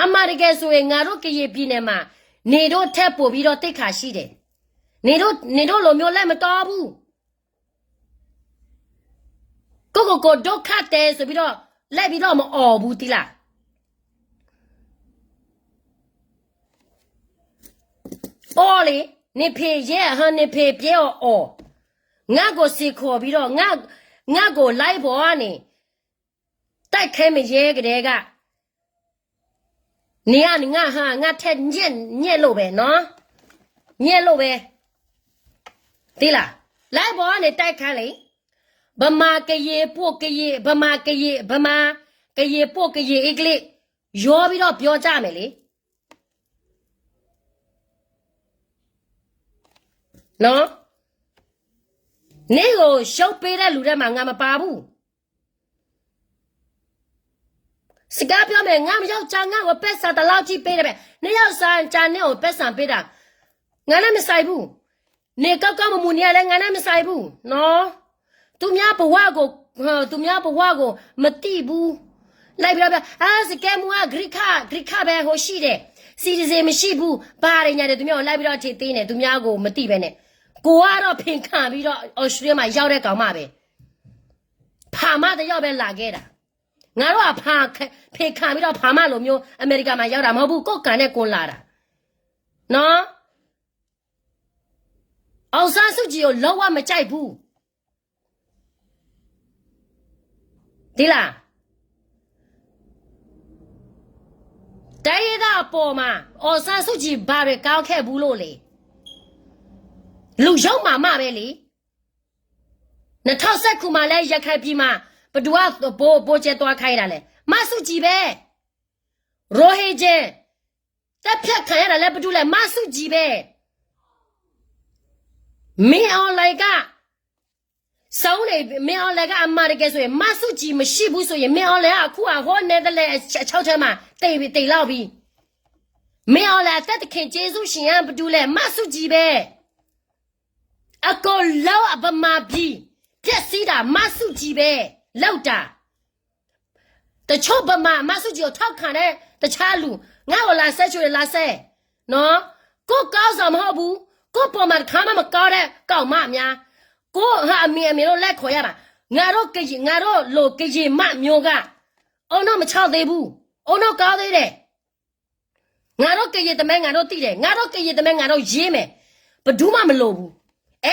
အမှန်တကယ်ဆိုရင် ငါတို့ကရင်ပြည်နယ်မှာ နေတို့ထက်ပိုပြီးတော့ သိက္ခာရှိတယ် နေတို့ နေတို့လိုမျိုး လက်မတော်ဘူး ကိုယ့်ကိုယ်ကိုယ် ဒုက္ခသည်ဆိုပြီးတော့ လိုက်ပြီးတော့ မအော်ဘူး သိလား အော်လေ နေဖေရဲ ဟ နေဖေပြဲ အော် အော် ငါ့ကိုစင်ခေါ်ပြီးတော့ ငါ့ ငါ့ကို live ပေါ်ကနေ တိုက်ခိုက်မရဲကတည်းက နေရ ငါ ဟာ ငါ့ထက်ညံ့ ညံ့လို့ပဲနော် ညံ့လို့ပဲ သိလား live ပေါ်ကနေ တိုက်ခိုက်လေ ဗမာကရင် ပုတ်ကရင် ဗမာကရင် ဗမာကရင် ပုတ်ကရင် အင်္ဂလိပ် ရောပြီးတော့ ပြောကြမယ်လေ နော် နင့်ကို ရှုံးပေးတဲ့လူထဲမှာ ငါမပါဘူး စကားပြောမယ် ငါ့ယောက်ျား ငါ့ကို ပိုက်ဆံတစ်လောက်ကြီးပေးတယ်ပဲ နင့်ယောက်ျား နင့်ကို ပိုက်ဆံပေးတာ ငါနဲ့မဆိုင်ဘူး နေကောင်းကောင်းမွန်မွန်နေရလဲ ငါနဲ့မဆိုင်ဘူးနော် သူများဘဝကို သူများဘဝကို မသိဘူး လိုက်ပြီးတော့ အဲ စကဲမူက ဂရိခ ဂရိခပဲ ဟိုရှိတယ် citizen မရှိဘူး ဘာတွေညာတယ် သူများကို လိုက်ပြီးတော့ ထည့်သေးနေ သူများကို မသိပဲနဲ့ ကိုကတော့ ဖင်ခံပြီးတော့ Australia မှာ ရောက်တဲ့ကောင်မပဲ ဖာမတယောက်ပဲ လာခဲ့တာ ငါတို့က ဖာ ဖင်ခံပြီးတော့ ဖာမလိုမျိုး အမေရိကမှာ ရောက်တာမဟုတ်ဘူး ကိုယ့်ကံနဲ့ကိုယ်လာတာ နော် အောင်ဆန်းစုကြည်ကို လုံးဝမကြိုက်ဘူး သိလား တိုင်းရင်းသားအပေါ်မှာ အောင်ဆန်းစုကြည် ဘာတွေကောင်းခဲ့ဘူးလို့လဲ လူယုံမာမပဲလေ နှစ်ထောင့်ဆယ့်ခုနှစ်မှာလဲ ရခိုင်ပြည်မှာ ဘယ်သူက ဗိုလ် ဗိုလ်ကျဲသွားခိုင်းတာလဲ မဆူၣ်ကၠံပဲ ရိုဟင်ဂျာ သတ်ဖြတ်ခံရတာလဲ ဘယ်သူလဲ မဆူၣ်ကၠံပဲ မင်းအောင်လှိုင်က ဆုံးနေ မင်းအောင်လှိုင်က အမှန်တကယ်ဆိုရင် မဆူၣ်ကၠံ မရှိဘူးဆိုရင် မင်းအောင်လှိုင်က အခု အဟို နယ်သာလန်အချုပ်ထဲမှာ သေပြီ သေလောက်ပြီ မင်းအောင်လှိုင် အသက်သခင် ကျေးဇူးရှင်က ဘယ်သူလဲ မဆူၣ်ကၠံပဲ အကလီၤအပမၤပံၤ ဖျဲးစံတၢ် မၤဆူၣ်ကံၤဘဲ လၢတၢ် တဆိပမၤ မၤဆူၣ်ကံၤအီၤထီၣ်ခးန့ၣ် တဆါလူၤ ငါအိၣ်လါစဲဆိလါစဲ, ကိးကီစၢ်မဟီၣ်ပူၤ, ကိးပိာ်မၤတခါမ့ၢ်မကီဒဲး ကီၢ်မးမး, ကိးဟးအမံၤအမံၤလိလဲၤခိးယါဘၣ်, ငါဒိးကယံာ် ငါဒိးလိာ်ကယံာ်မးမျိုးဂၤ, အိၣ်နီၢ်မဆီသ့ဘူး, အိၣ်နီၢ်ကီသ့ဒဲး ငါဒိးကယံာ်တမဲ ငါဒိးတံၢ်ဒဲး, ငါဒိးကယံာ်တမဲ ငါဒိးယ့မဲာ်, ပဒူမးမလိာ်ဘူး,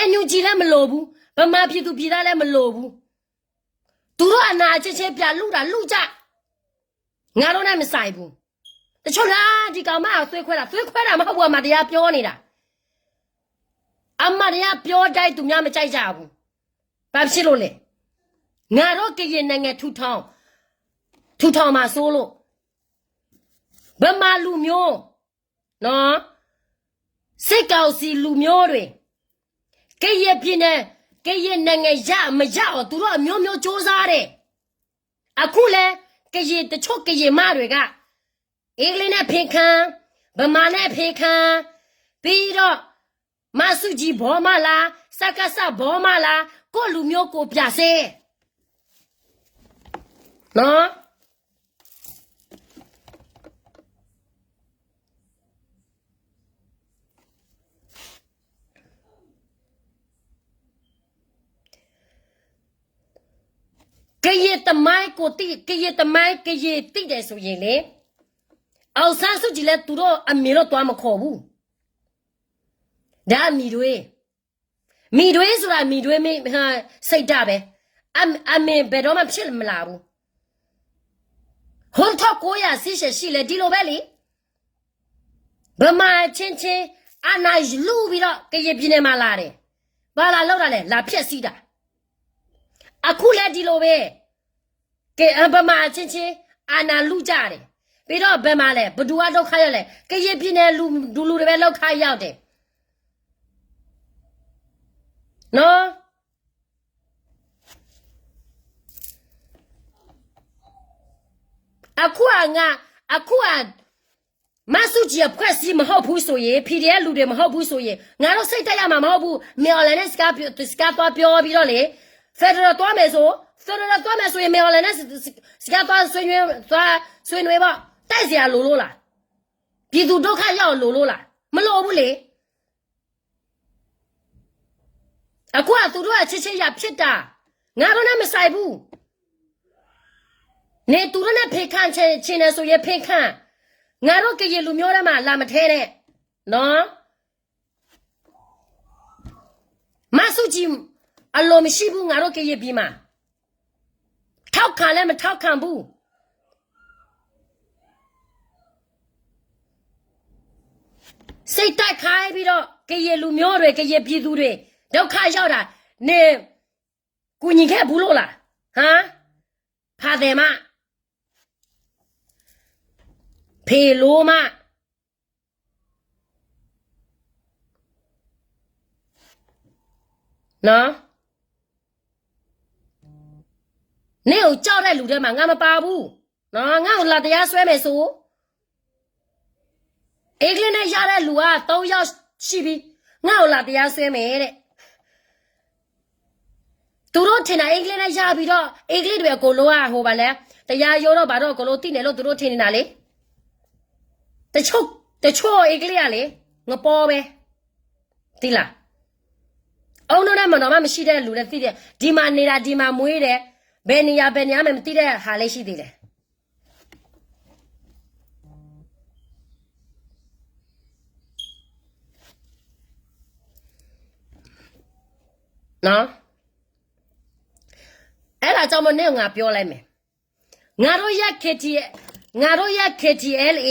NUG လၢမလိာ်ဘူး, ဗမာပြည်သူ့ပြည်သားလၢမလိာ်ဘူး, သူတို့အနာကျင်ခြင်း ပြန်လုတာလုကြ, ငါတို့နဲ့မဆိုင်ဘူး, တချို့လၢ ဒီကောင်မအသွေးခွဲတာ, သွေးခွဲတာမဟုတ်ဘူး, အမှန်တရားပြောနေတာ, အမှန်တရားပြောတိုင်း သူများမကြိုက်ကြဘူး, ဘာဖြစ်လို့လဲ, ငါတို့ကရင်နိုင်ငံ ထူထောင် ထူထောင်မှာစိုးလို့, ဗမာလူမျိုးနော်, စစ်ကောင်စီလူမျိုးတွေ, ကရင်ပြည်နယ်, ကရင်နိုင်ငံရမရအောင် သူတို့အမျိုးမျိုးကြိုးစားတယ်, အခုလဲ, ကရင်တချို့ကရင်မတွေက, အင်္ဂလိပ်နဲ့ဖင်ခံ, ဗမာနဲ့ဖင်ခံ, ပြီးတော့, မဆူၣ်ကံၤဘောမလား, စကစဘောမလား, ကိုယ့်လူမျိုးကိုယ်ပြန်စစ်, နော်. ကရင်သမိုင်းကိုသိ, ကရင်သမိုင်း ကရင်သိတယ်ဆိုရင်လေ, အောင်ဆန်းစုကြည်လည်း သူတို့အမည်တော့ သွားမခေါ်ဘူး, ဒါအမည်တွေ, မည်တွေဆိုတာ မည်တွေ မ့ၢ်, စိတ်ဓာတ်ပဲ, အမ, အမည်ဘယ်တော့မှဖြစ်မလာဘူး, ဟိုးထောက်ကိုရဆင်းဆယ်ရှိလဲ ဒီလိုပဲလေ, ဗမာအချင်းချင်း အာဏာလုပြီးတော့ ကရင်ပြည်နယ်မှာလာတယ်, ဘာလာလုပ်တာလဲ, လာဖျက်ဆီးတာ, အခုလည်းဒီလိုပဲ, က, ဗမာအချင်းချင်း အာဏာလုကြတယ်, ပြီးတော့ ဗမာလဲ, ဘယ်သူကဒုက္ခရောက်လဲ, ကရင်ပြည်နယ်လူ, လူ, လူတွေပဲ ဒုက္ခရောက်တယ်, နော်. အခုကငါ, အခုက မဆူၣ်ကံၤအဖွဲ့အစည်းမဟုတ်ဘူးဆိုရင်, PDF လူတွေမဟုတ်ဘူးဆိုရင်, ငါတို့စိတ်တက်ရမှာမဟုတ်ဘူး, မင်းအောင်လှိုင်နဲ့ စကား, စကားသွားပြောပြီးတော့လေ, federal သွားမယ်ဆို, federal သွားမယ်ဆိုရင် မင်းအောင်လှိုင်နဲ့ စ, စ, စကားသွားဆွေးနွေး, သွားဆွေးနွေးပေါ့, တိုက်စရာလိုလို့လား, ပြည်သူဒုက္ခရောက်အောင်လိုလို့လား, မလိုဘူးလေ. အခုကသူတို့က ချစ်ချစ်ရဖြစ်တာ, ငါတို့နဲ့မဆိုင်ဘူး. နင်သူတို့နဲ့ဖင်ခံချင်, ချင်တယ်ဆိုရင်ဖင်ခံ, ငါတို့ကရင်လူမျိုးထဲမှာ လာမထဲနဲ့နော်. မဆူၣ်ကံၤ အလိုမရှိဘူး ငါတို့ကရင်ပြည်မှာ, ထောက်ခံလည်းမထောက်ခံဘူး. စိတ်တိုက်ခိုက်ပြီးတော့ ကရင်လူမျိုးတွေ, ကရင်ပြည်သူတွေ ဒုက္ခရောက်တာ, နင်ကူညီခဲ့ဘူးလို့လား, ဟမ်, ဖါသဲမး, ဖဲလိမး နော်. နင့်ကိုကြောက်တဲ့လူထဲမှာ ငါမပါဘူးနော်. ငါ့ကို လာတရားစွဲမယ်ဆို, အင်္ဂလိပ်နဲ့ရတဲ့လူက သုံးယောက်ရှိပြီ, ငါ့ကို လာတရားစွဲမယ်တဲ့. သူတို့ထင်တာ အင်္ဂလိပ်နဲ့ရပြီးတော့ အင်္ဂလိပ်တွေအကုန်လုံးက ဟိုပါလဲ, တရားရုံးတော့ဘာတော့ အကုန်လုံးသိနေလို့ သူတို့ထင်နေတာလေ. တချို့, တချို့အင်္ဂလိပ်ကလေ, ငပေါပဲ, သိလား. အုံနောက်နဲ့မောင်နှမမရှိတဲ့လူလည်းသိတယ်, ဒီမှာနေတာ, ဒီမှာမွေးတယ်, ဘယ်နေရာ, ဘယ်နေရာမှမသိတဲ့ဟာလည်းရှိသေးတယ်. နော်. အဲ့ဒါကြောင့်မို့ နင့်ကို ငါပြောလိုက်မယ်, ငါတို့ရဲ့ KT, ငါတို့ရဲ့ KTLA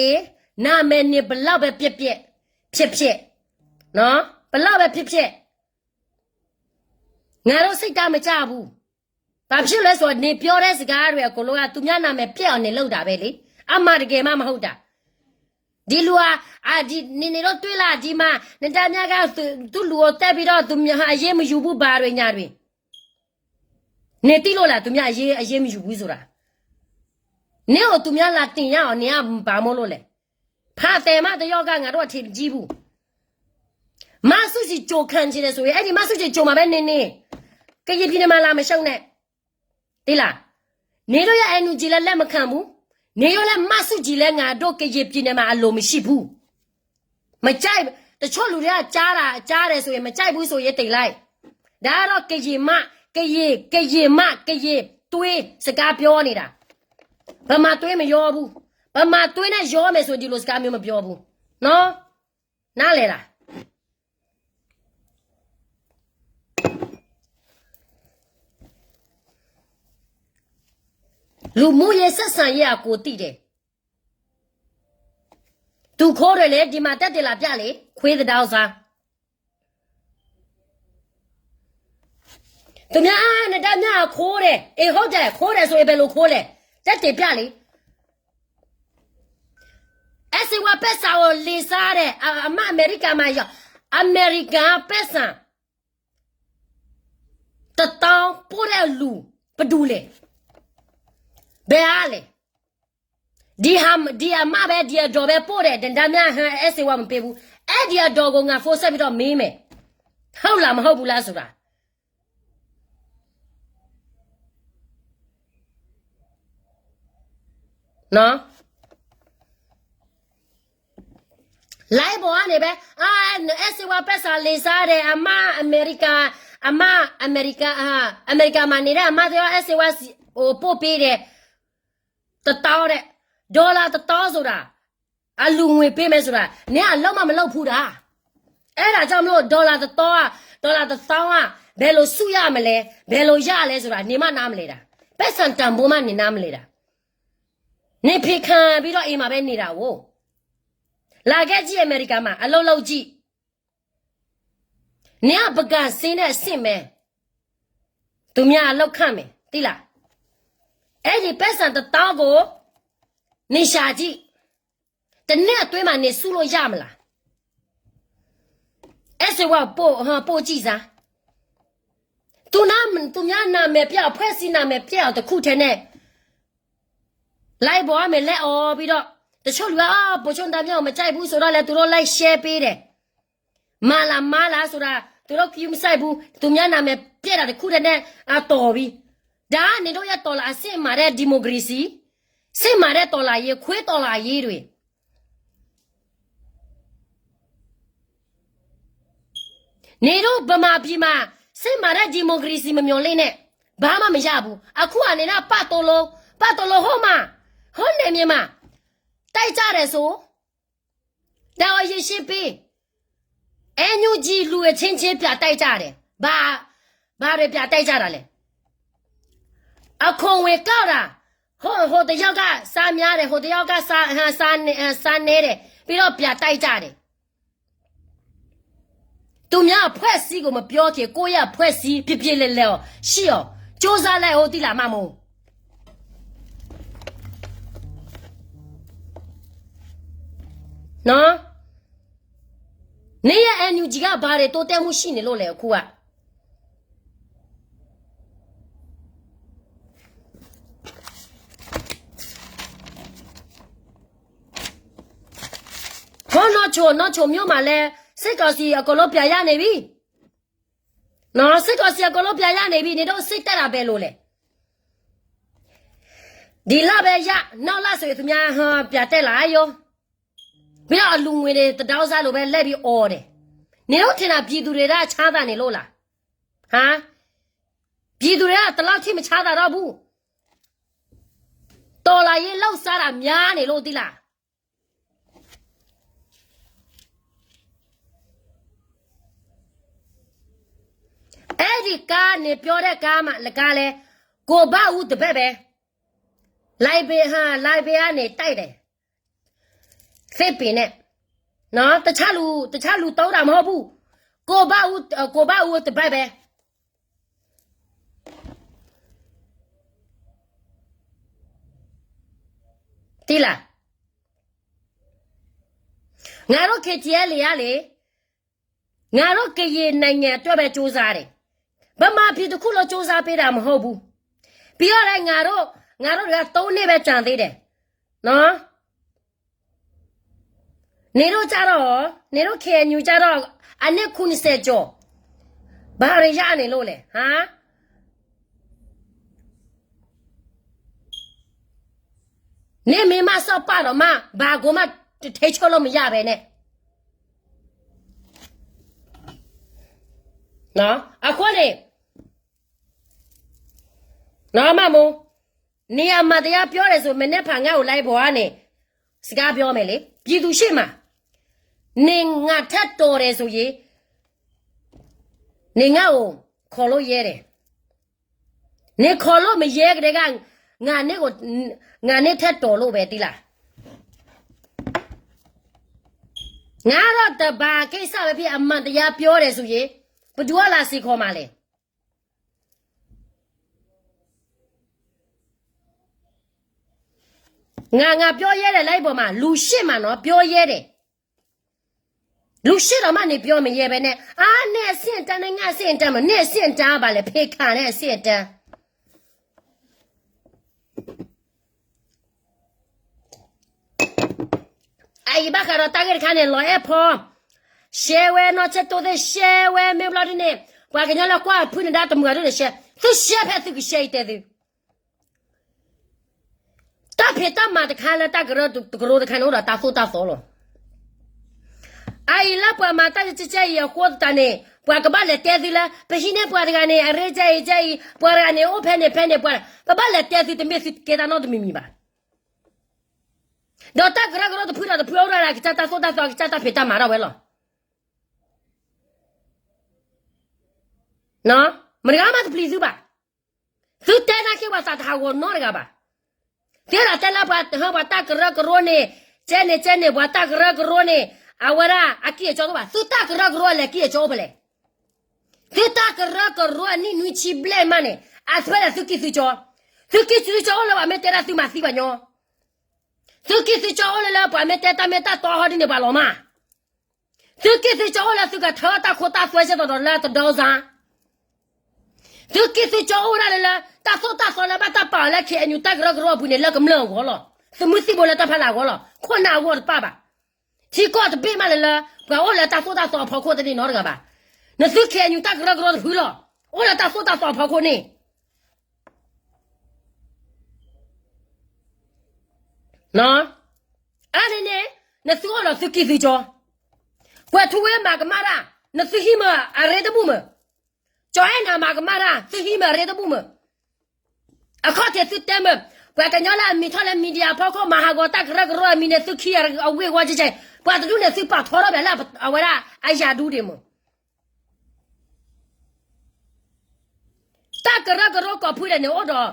နာမည်နင်ဘယ်လောက်ပဲပျက်ပျက်, ဖြစ်ဖြစ်နော်, ဘယ်လောက်ပဲဖြစ်ဖြစ်, ငါတို့စိတ်ဓာတ်မကျဘူး. ဘာဖြစ်လဲဆိုတော့ နင်ပြောတဲ့စကားတွေအကုန်လုံးက သူများနာမည်ပျက်အောင် နင်လုပ်တာပဲလေ, အမှန်တကယ်မှမဟုတ်တာ. ဒီလူဟာ, အာ, ဒီ, နင်, နင်တို့တွေ့လား, ဒီမှာ နတမ်းမြတ်က သူ, သူ့လူကိုသတ်ပြီးတော့ သူများအရေးမယူဘူး, ဘာတွေညာတွေ. နင်သိလို့လား, သူများအရေး, အရေးမယူဘူးဆိုတာ. နင့်ကို သူများလာတင်ရအောင် နင်က ဘာမို့လို့လဲ. ဖါသဲမးတယောက်က ငါတို့က ထင်ကြီးဘူး. မၢ်ဆူၣ်စံၣ်ကၠိၣ်ခၣ်စ့ၢ်န့ၣ်ဆိၣ်ဂ့ၤ အဲၣ်ဒိးမၢ်ဆူၣ်စံၣ်ကၠိၣ်မးဖဲန့ၣ်န့ၣ် ကယံာ်ပျံၤန့ၣ်မးလၢမၢ်ဆူၣ်န့ၣ် တ့လၢ်, န့ၣ်ဒိးယ NUG လၢလဲၤမခၣ်မူ, န့ၣ်ဒိးလၢမၢ်ဆူၣ်စံၣ်လၢငါဒိးကယံာ်ပျံၤန့ၣ်မးအလိၤမံၤဆံၣ်ပူၤ, မကၢ်, တဆိလူၤဒၣ်ကၢ်ဒၣ်ကၢ်ဒဲးဆိၣ်ဂ့ၤ မကၢ်ပူၤဆိၣ်ဂ့ၤယတ့လၢ်, ဒ်ဒီးကယံာ်မး, ကယံာ်, ကယံာ်မး, ကယံာ်တွ့စကါပျီန့ၣ်ဒၣ်, ပမၤတွ့မယီပူၤ, ပမၤတွ့န့ၣ်ယီမဲာ်ဆိၣ်ဒံးလိာ်စကါမ့ၢ်မပျီပူၤ, နီၢ်, နၤလဲၣ်ဒၣ် လူမှုရေးဆက်ဆံရေးအကူအသင့်ဒဲး, သုးခိၣ်ဒဲးလဲၣ် ဒံးမးတဲတ့ၢ်လၢ်ပျၢ်လံ, ခွ့သဒါစါ, သုမ့ၢ် နဒါမ့ၢ်အခိၣ်ဒဲး, အ့ၣ် ဟုတ်တယ်, ခိၣ်ဒဲးဆိၣ်ဂ့ၤ ဘယ်လိုခိၣ်လဲၣ်, တဲတ့ၢ်ပျၢ်လံ အဲၣ်စ့ဝါပဲၣ်စၣ်အိၣ်လံာ်စါဒဲး, အမၢ်အမဲရကၤမးယီၤ, အမဲရကၤပဲၣ်စၣ် တတီၤပိၢ်ဒဲးအလူၤ, ပဒူၣ်လဲၣ်, ဘဲအါလဲၣ်, ဒ်အမၢ်ဘဲ ဒ်အဒီးဘဲပိၢ်ဒဲး, ဒဒါမ့ၢ်ဟဲအဲၣ်စ့ဝါမ့ၢ်ပ့ပူၤ, အဲၣ်ဒ်အဒီးကိး ငါဖိစဲးဖံးထီၣ်မ့ၢ်မဲာ်, ဟုတ်လား မဟုတ်ဘူးလားဆိုတာ လၢဘီၣ်န့ၣ်ဘဲ, အဲၣ်စ့ဝါပဲၣ်စၣ်လံာ်စါဒဲး, အမၢ်အမဲရကၤ, အမၢ်အမဲရကၤ, အမဲရကၤမးန့ၣ်ဒဲး အမၢ်သ့ၣ်အီၤ အဲၣ်စ့ဝါအိၣ်ပိၢ်ပ့ၤဒဲး, တတီၤဒဲး, dollar တတီၤဆိဒၣ်, အလူၤငွေပေးမယ်ဆိုတာ, နအလုပ်မှမလုပ်ဖူးတာ, အဲဒါကြောင့်မလို့ dollar တတီၤ, dollar တသောင်းက ဘယ်လိုစုရမလဲ, ဘယ်လိုရလဲဆိုတာ နင်မနားမလည်တာ, ပိုက်ဆံတန်ဖိုးမှ နင်နားမလည်တာ, နင်ဖံးခံပြီးတော့ အိမ်မှာပဲနေတာကို, လာခဲ့ကြည့် အမေရိကမှာ အလုပ်လုပ်ကြည့်, နင်က ပုဂံစင်းနဲ့ အဆင့်ပဲ, သူများအလုပ်ခန့်မယ်, သိလား, အဲဒီပိုက်ဆံတသောင်းကို နင်ရှာကြည့်, တစ်နှစ်အတွင်းမှာ နင်စုလို့ရမလား, အဲၣ်စ့ဝါ ပို့ကြည့်စမ်း, သူနာ, သူများနာမည်ပျက်အောင်, အဖွဲ့အစည်းနာမည်ပျက်အောင်တစ်ခုထဲနဲ့ လိုက်ပေါ်ကနေလဲအော်ပြီးတော့, တချို့လူက အာ, ဗိုလ်ချုပ်သန်းမြင့်ကို မကြိုက်ဘူးဆိုတော့လဲ သူတို့လိုက်ရှဲပေးတယ်, မၤလၢမၤလၢဆိုတာ, သူတို့ဂရုမစိုက်ဘူး, သူများနာမည်ပျက်တာတစ်ခုထဲနဲ့ အတော်ပြီ, ဒါကနင်တို့ရဲ့တော်လှန်, အစစ်မှန်တဲ့ ဒီမိုကရေစီ, စစ်မှန်တဲ့တော်လှန်ရေး, ခွေးတော်လှန်ရေးတွေ နင်တို့ဗမာပြည်မှာ စစ်မှန်တဲ့ ဒီမိုကရေစီ မမျှော်လင့်နဲ့, ဘာမှမရဘူး, အခုအနေနဲ့ ပသိုလ်, ပသိုလ်ဟုတ်မှာ, ဟုတ်နယ်မြေမှာ တိုက်ကြတယ်ဆို, ဒါကိုရေရှင်းပေး, NUG လူအချင်းချင်း ပြန်တိုက်ကြတယ်, ဘာ, ဘာတွေပြန်တိုက်ကြတာလဲ, အခွန်ငွေကောက်တာ, ဟို, ဟိုတစ်ယောက်က စားများတယ်, ဟိုတစ်ယောက်က စား, စား, စားနည်းတယ်, ပြီးတော့ ပြန်တိုက်ကြတယ်. သူများအဖွဲ့အစည်းကို မပြောခင် ကိုယ့်ရဲ့အဖွဲ့အစည်း ပြေပြေလည်လည်အောင် ရှိအောင် ကြိုးစားလိုက်အောင် သိလား မမို့. နော်, နရဲ့ NUG က ဘာတွေတိုးတက်မှုရှိနေလို့လဲ အခုက. ဟော နွားချို, နွားချိုမြို့မှာလည်း စစ်ကောင်စီအကုန်လုံးပြန်ရနေပြီ. နော်, စစ်ကောင်စီအကုန်လုံးပြန်ရနေပြီ, နင်တို့စိတ်တက်တာ ဘယ်လိုလဲ. ဒီလပဲရ, နောက်လဆိုရင် သူများ ဟို, ပြန်တက်လာရော. ပြီးတော့ အလူငွေတွေ တဒေါင်းစားလိုပဲ လိုက်ပြီးអော်တယ်. နင်တို့ထင်တာ ပြည်သူတွေက ချမ်းသာနေလို့လား. ဟမ်, ပြည်သူတွေက ဒီလောက်ထိ မချမ်းသာတော့ဘူး. တော်လှန်ရေးလုပ်စားတာ များနေလို့ သိလား. အဲ့ဒီကား နင်ပြောတဲ့ကားမှ လကားလဲ, ကိုဘဦး တပတ်ပဲ, လိုင်ဘဲ, ဟမ်, လိုင်ဘဲကနေ တိုက်တယ်, သစ်ပင်နဲ့, နော်, တခြားလူ, တခြားလူသုံးတာ မဟုတ်ဘူး, ကိုဘဦး, ကိုဘဦး တပတ်ပဲ. သိလား. ငါတို့ KTLA ကလေ, ငါတို့ ကရင်နိုင်ငံအတွက်ပဲ ကြိုးစားတယ်, ဗမာပြည်တစ်ခုလုံး ကြိုးစားပေးတာ မဟုတ်ဘူး. ပြီးတော့လည်း ငါတို့, ငါတို့တွေက သုံးနှစ်ပဲ ကျန်သေးတယ်, နော်. န့ၣ်ဒိၣ်ကၢ်ထီၣ်, န့ၣ်ဒိၣ် ခ့ၣ်အဲၣ်ယူၣ် ကၢ်ထီၣ်, အနံၣ်ခိၣ်နစဲးကၠီၤ, ဘၣ်ရယၣ်န့ၣ်လိၣ်လဲၣ်, ဟါ, န့ၣ်မ့ၢ်မးစီၤပၤဒီးမး ဘၣ်ကိးမး တထဲဆၢလိာ်မယၢ်ဘဲန့ၣ်, အဃိန့ၣ် မးမူ, နအမၤတယါပျီဒဲးစိၤ မ့ၢ်နဲၣ်ဖးငါအိၣ်လၢအဘီန့ၣ်, စကါပျီမဲာ်လံ ပြည်သူရှေ့မှာ, န့ၣ်ငါထဲတီၤဒဲးစိၤယံၤ, န့ၣ်ငါအိၣ်ခိးလိာ်ယဲဒဲး, န့ၣ်ခိးလိာ်မယဲကဒဲးဂၤ, ငါန့ၣ်ထဲတီၤလိာ်ဝဲတံၢ်လၢ်, ငါဒီးတဘၣ်က့ၤစၢ်ဝဲဖဲအမၤတယါပျီဒဲးစိၤယံၤ, ပဒုးအီၣ်လၢစ့ၢ်ကီးမးလဲၣ် ငါ ငါပျီယဲဒဲးလၢအဘီမး လူၤရှ့ၣ်မးနီၤ ပျီယဲဒဲး, လူၤရှ့ၣ်ဒီးမးန့ၣ်ပျီမ့ၢ်ယဲဘဲန့ၣ် အါန့ၢ်အဆ့ၣ်အတၢ်န့ၣ် ငါအဆ့ၣ်အတၢ်မး န့ၢ်အဆ့ၣ်အတၢ်ဘၣ်လဲၣ် ဖ့ခၣ်န့ၣ်အဆ့ၣ်အတၢ် အအံၤဘၣ်ဃးဒီးတၢ်ဂ့ၢ်တခါန့ၣ် လီၤအဲၣ်ဖီ, ရှဲဝဲနီၢ်ဆဲတိသ့ၣ် ရှဲဝဲမ့ၢ်ဘျီဒ်န့ၣ် ပှၤကညီလၢကွၢ်ဖုန့ၣ်ဒါတမုာ်အဒိၣ်န့ၣ်ရှဲ, သုရှဲဖဲသုကရှဲအံၤတဲသု တၢ်ဖံးတၢ်မၤတခါလၢတၢ်ကရၢတကရၢတခါန့ၣ်အိၣ်ဒီးတၢ်သိၣ်တၢ်သီလီၤ. အအံၤလၢပှၤမၤတၢ်ကကဲအံၤအဃိသတးန့ၣ် ပှၤကဘၣ်လဲၤတဲသုလၢ ပဟံးန့ၢ်ပှၤတဂၤန့ၣ် အရ့ကဲအံၤကဲအံၤ ပှၤတဂၤန့ၣ် အိၣ်ဖဲန့ၣ်ဖဲန့ၣ် ပှၤ ပဘၣ်လဲၤတဲသုတမ့ၢ်သုကဲတၢ်နီတမံၤမံၤဘၣ်. ဒီးတၢ်ကရၢကရိတဖုဒီးတဖုအိၣ်ဒၣ်ကစၢ်တၢ်သိၣ်တၢ်သီ ကစၢ်တၢ်ဖံးတၢ်မၤဒၣ်ဝဲလီၤ. မတၤတဂၤမးတပျံၤသုဘၣ်. သုတဲနာ်က့ၤပှၤသးတဟးဂီၤနီတဂၤဘၣ်. သ့ဒီးတဲလၢပှၤတဟၢပှၤတၢ်ကရၢကရိန့ၣ် ကဲန့ၣ်ကဲန့ၣ် ပှၤတၢ်ကရၢကရိန့ၣ် အဝဲဒၣ်အကံၢ်အကီတအိၣ်ဘၣ်. သုတၢ်ကရၢကရိအလဲၤကံၢ်အကီအိၣ်ဖဲလဲၣ်. သုတၢ်ကရၢကရိအနံၣ်နွံဆံဘျဲၣ်မးန့ၣ် အသွဲဒီးသုကံၢ်သုကီ, သုကံၢ်သုကီအိၣ်လၢပှၤမ့ၢ်တဲတၢ်သုမၤသံပှၤညီ, သုကံၢ်သုကီအိၣ်လၢလၢပှၤမ့ၢ်တဲတၢ်မ့ၢ်တၢ်တီဟီဒ်န့ၣ်ပှၤလီၤမး သုကံၢ်သုကီအိၣ်လၢသုကထၢတၢ်ခိတၢ်သွဲစ့ၢ်ကီးဒီးလၢတဒီစါ, သုကံၢ်သုကီအိၣ်ဒၣ်လၢလၢ တၢ်သိၣ်တၢ်သီလၢဘၣ်တၢ်ပာ်အီၤလၢ ခ့ၣ်အဲၣ်ယူၣ် တၢ်ကရၢကရိအပူၤန့ၣ် လၢကမျၢၢ်အဂီၢ်လီၤ. သုးမုၢ်သံၣ်ဘိလၢတၢ်ဖီလာ်အဂီၢ်လီၤ. ခိၣ်နၢ်အဂီၢ်တပၣ်ဘၣ်. ထံကီၢ်တဘ့ၣ်မးလၢလၢ ပှၤအိၣ်လၢတၢ်သိၣ်တၢ်သီအဖီခိၣ်တန့ၢ်နီတဂၤဘၣ်. နသု ခ့ၣ်အဲၣ်ယူၣ် တၢ်ကရၢကရိတဖုလီၤ. အိၣ်လၢတၢ်သိၣ်တၢ်သီအဖီခိၣ်န့ၣ် အန့ၣ်န့ၣ် နသုအိၣ်ဒီးသုကံၢ်သုကီ, ကွဲးထူဝ့မၤကမၣ်တၢ်, နသုဟံးမ့ၢ်အရ့တဘူၣ်မ့ၢ်, ကၠီၤအဲၣ်နၤမၤကမၣ်တၢ် သုဟံးမ့ၢ်အရ့တဘူၣ်မ့ၢ်, အခီၣ်ထံးသုတဲမ့ၢ်, ပှၤကညီလၢအမံၤထီၣ်လၢ media အဖီခိၣ် မၤဟးဂီၤတၢ်ကရၢကရိအမံၤန့ၣ် သုခံအဝ့ၢ်ဝီကဲကဲ, ပှၤတဒူၣ်န့ၣ်သုပာ်ထီထီၣ်ဘၣ်လၢအဝဲဒၣ်အယၤဒူဒံးမ့ၢ် တၢ်ကရၢကရိကိးဖုဒဲးန့ၣ် အိၣ်ဒီး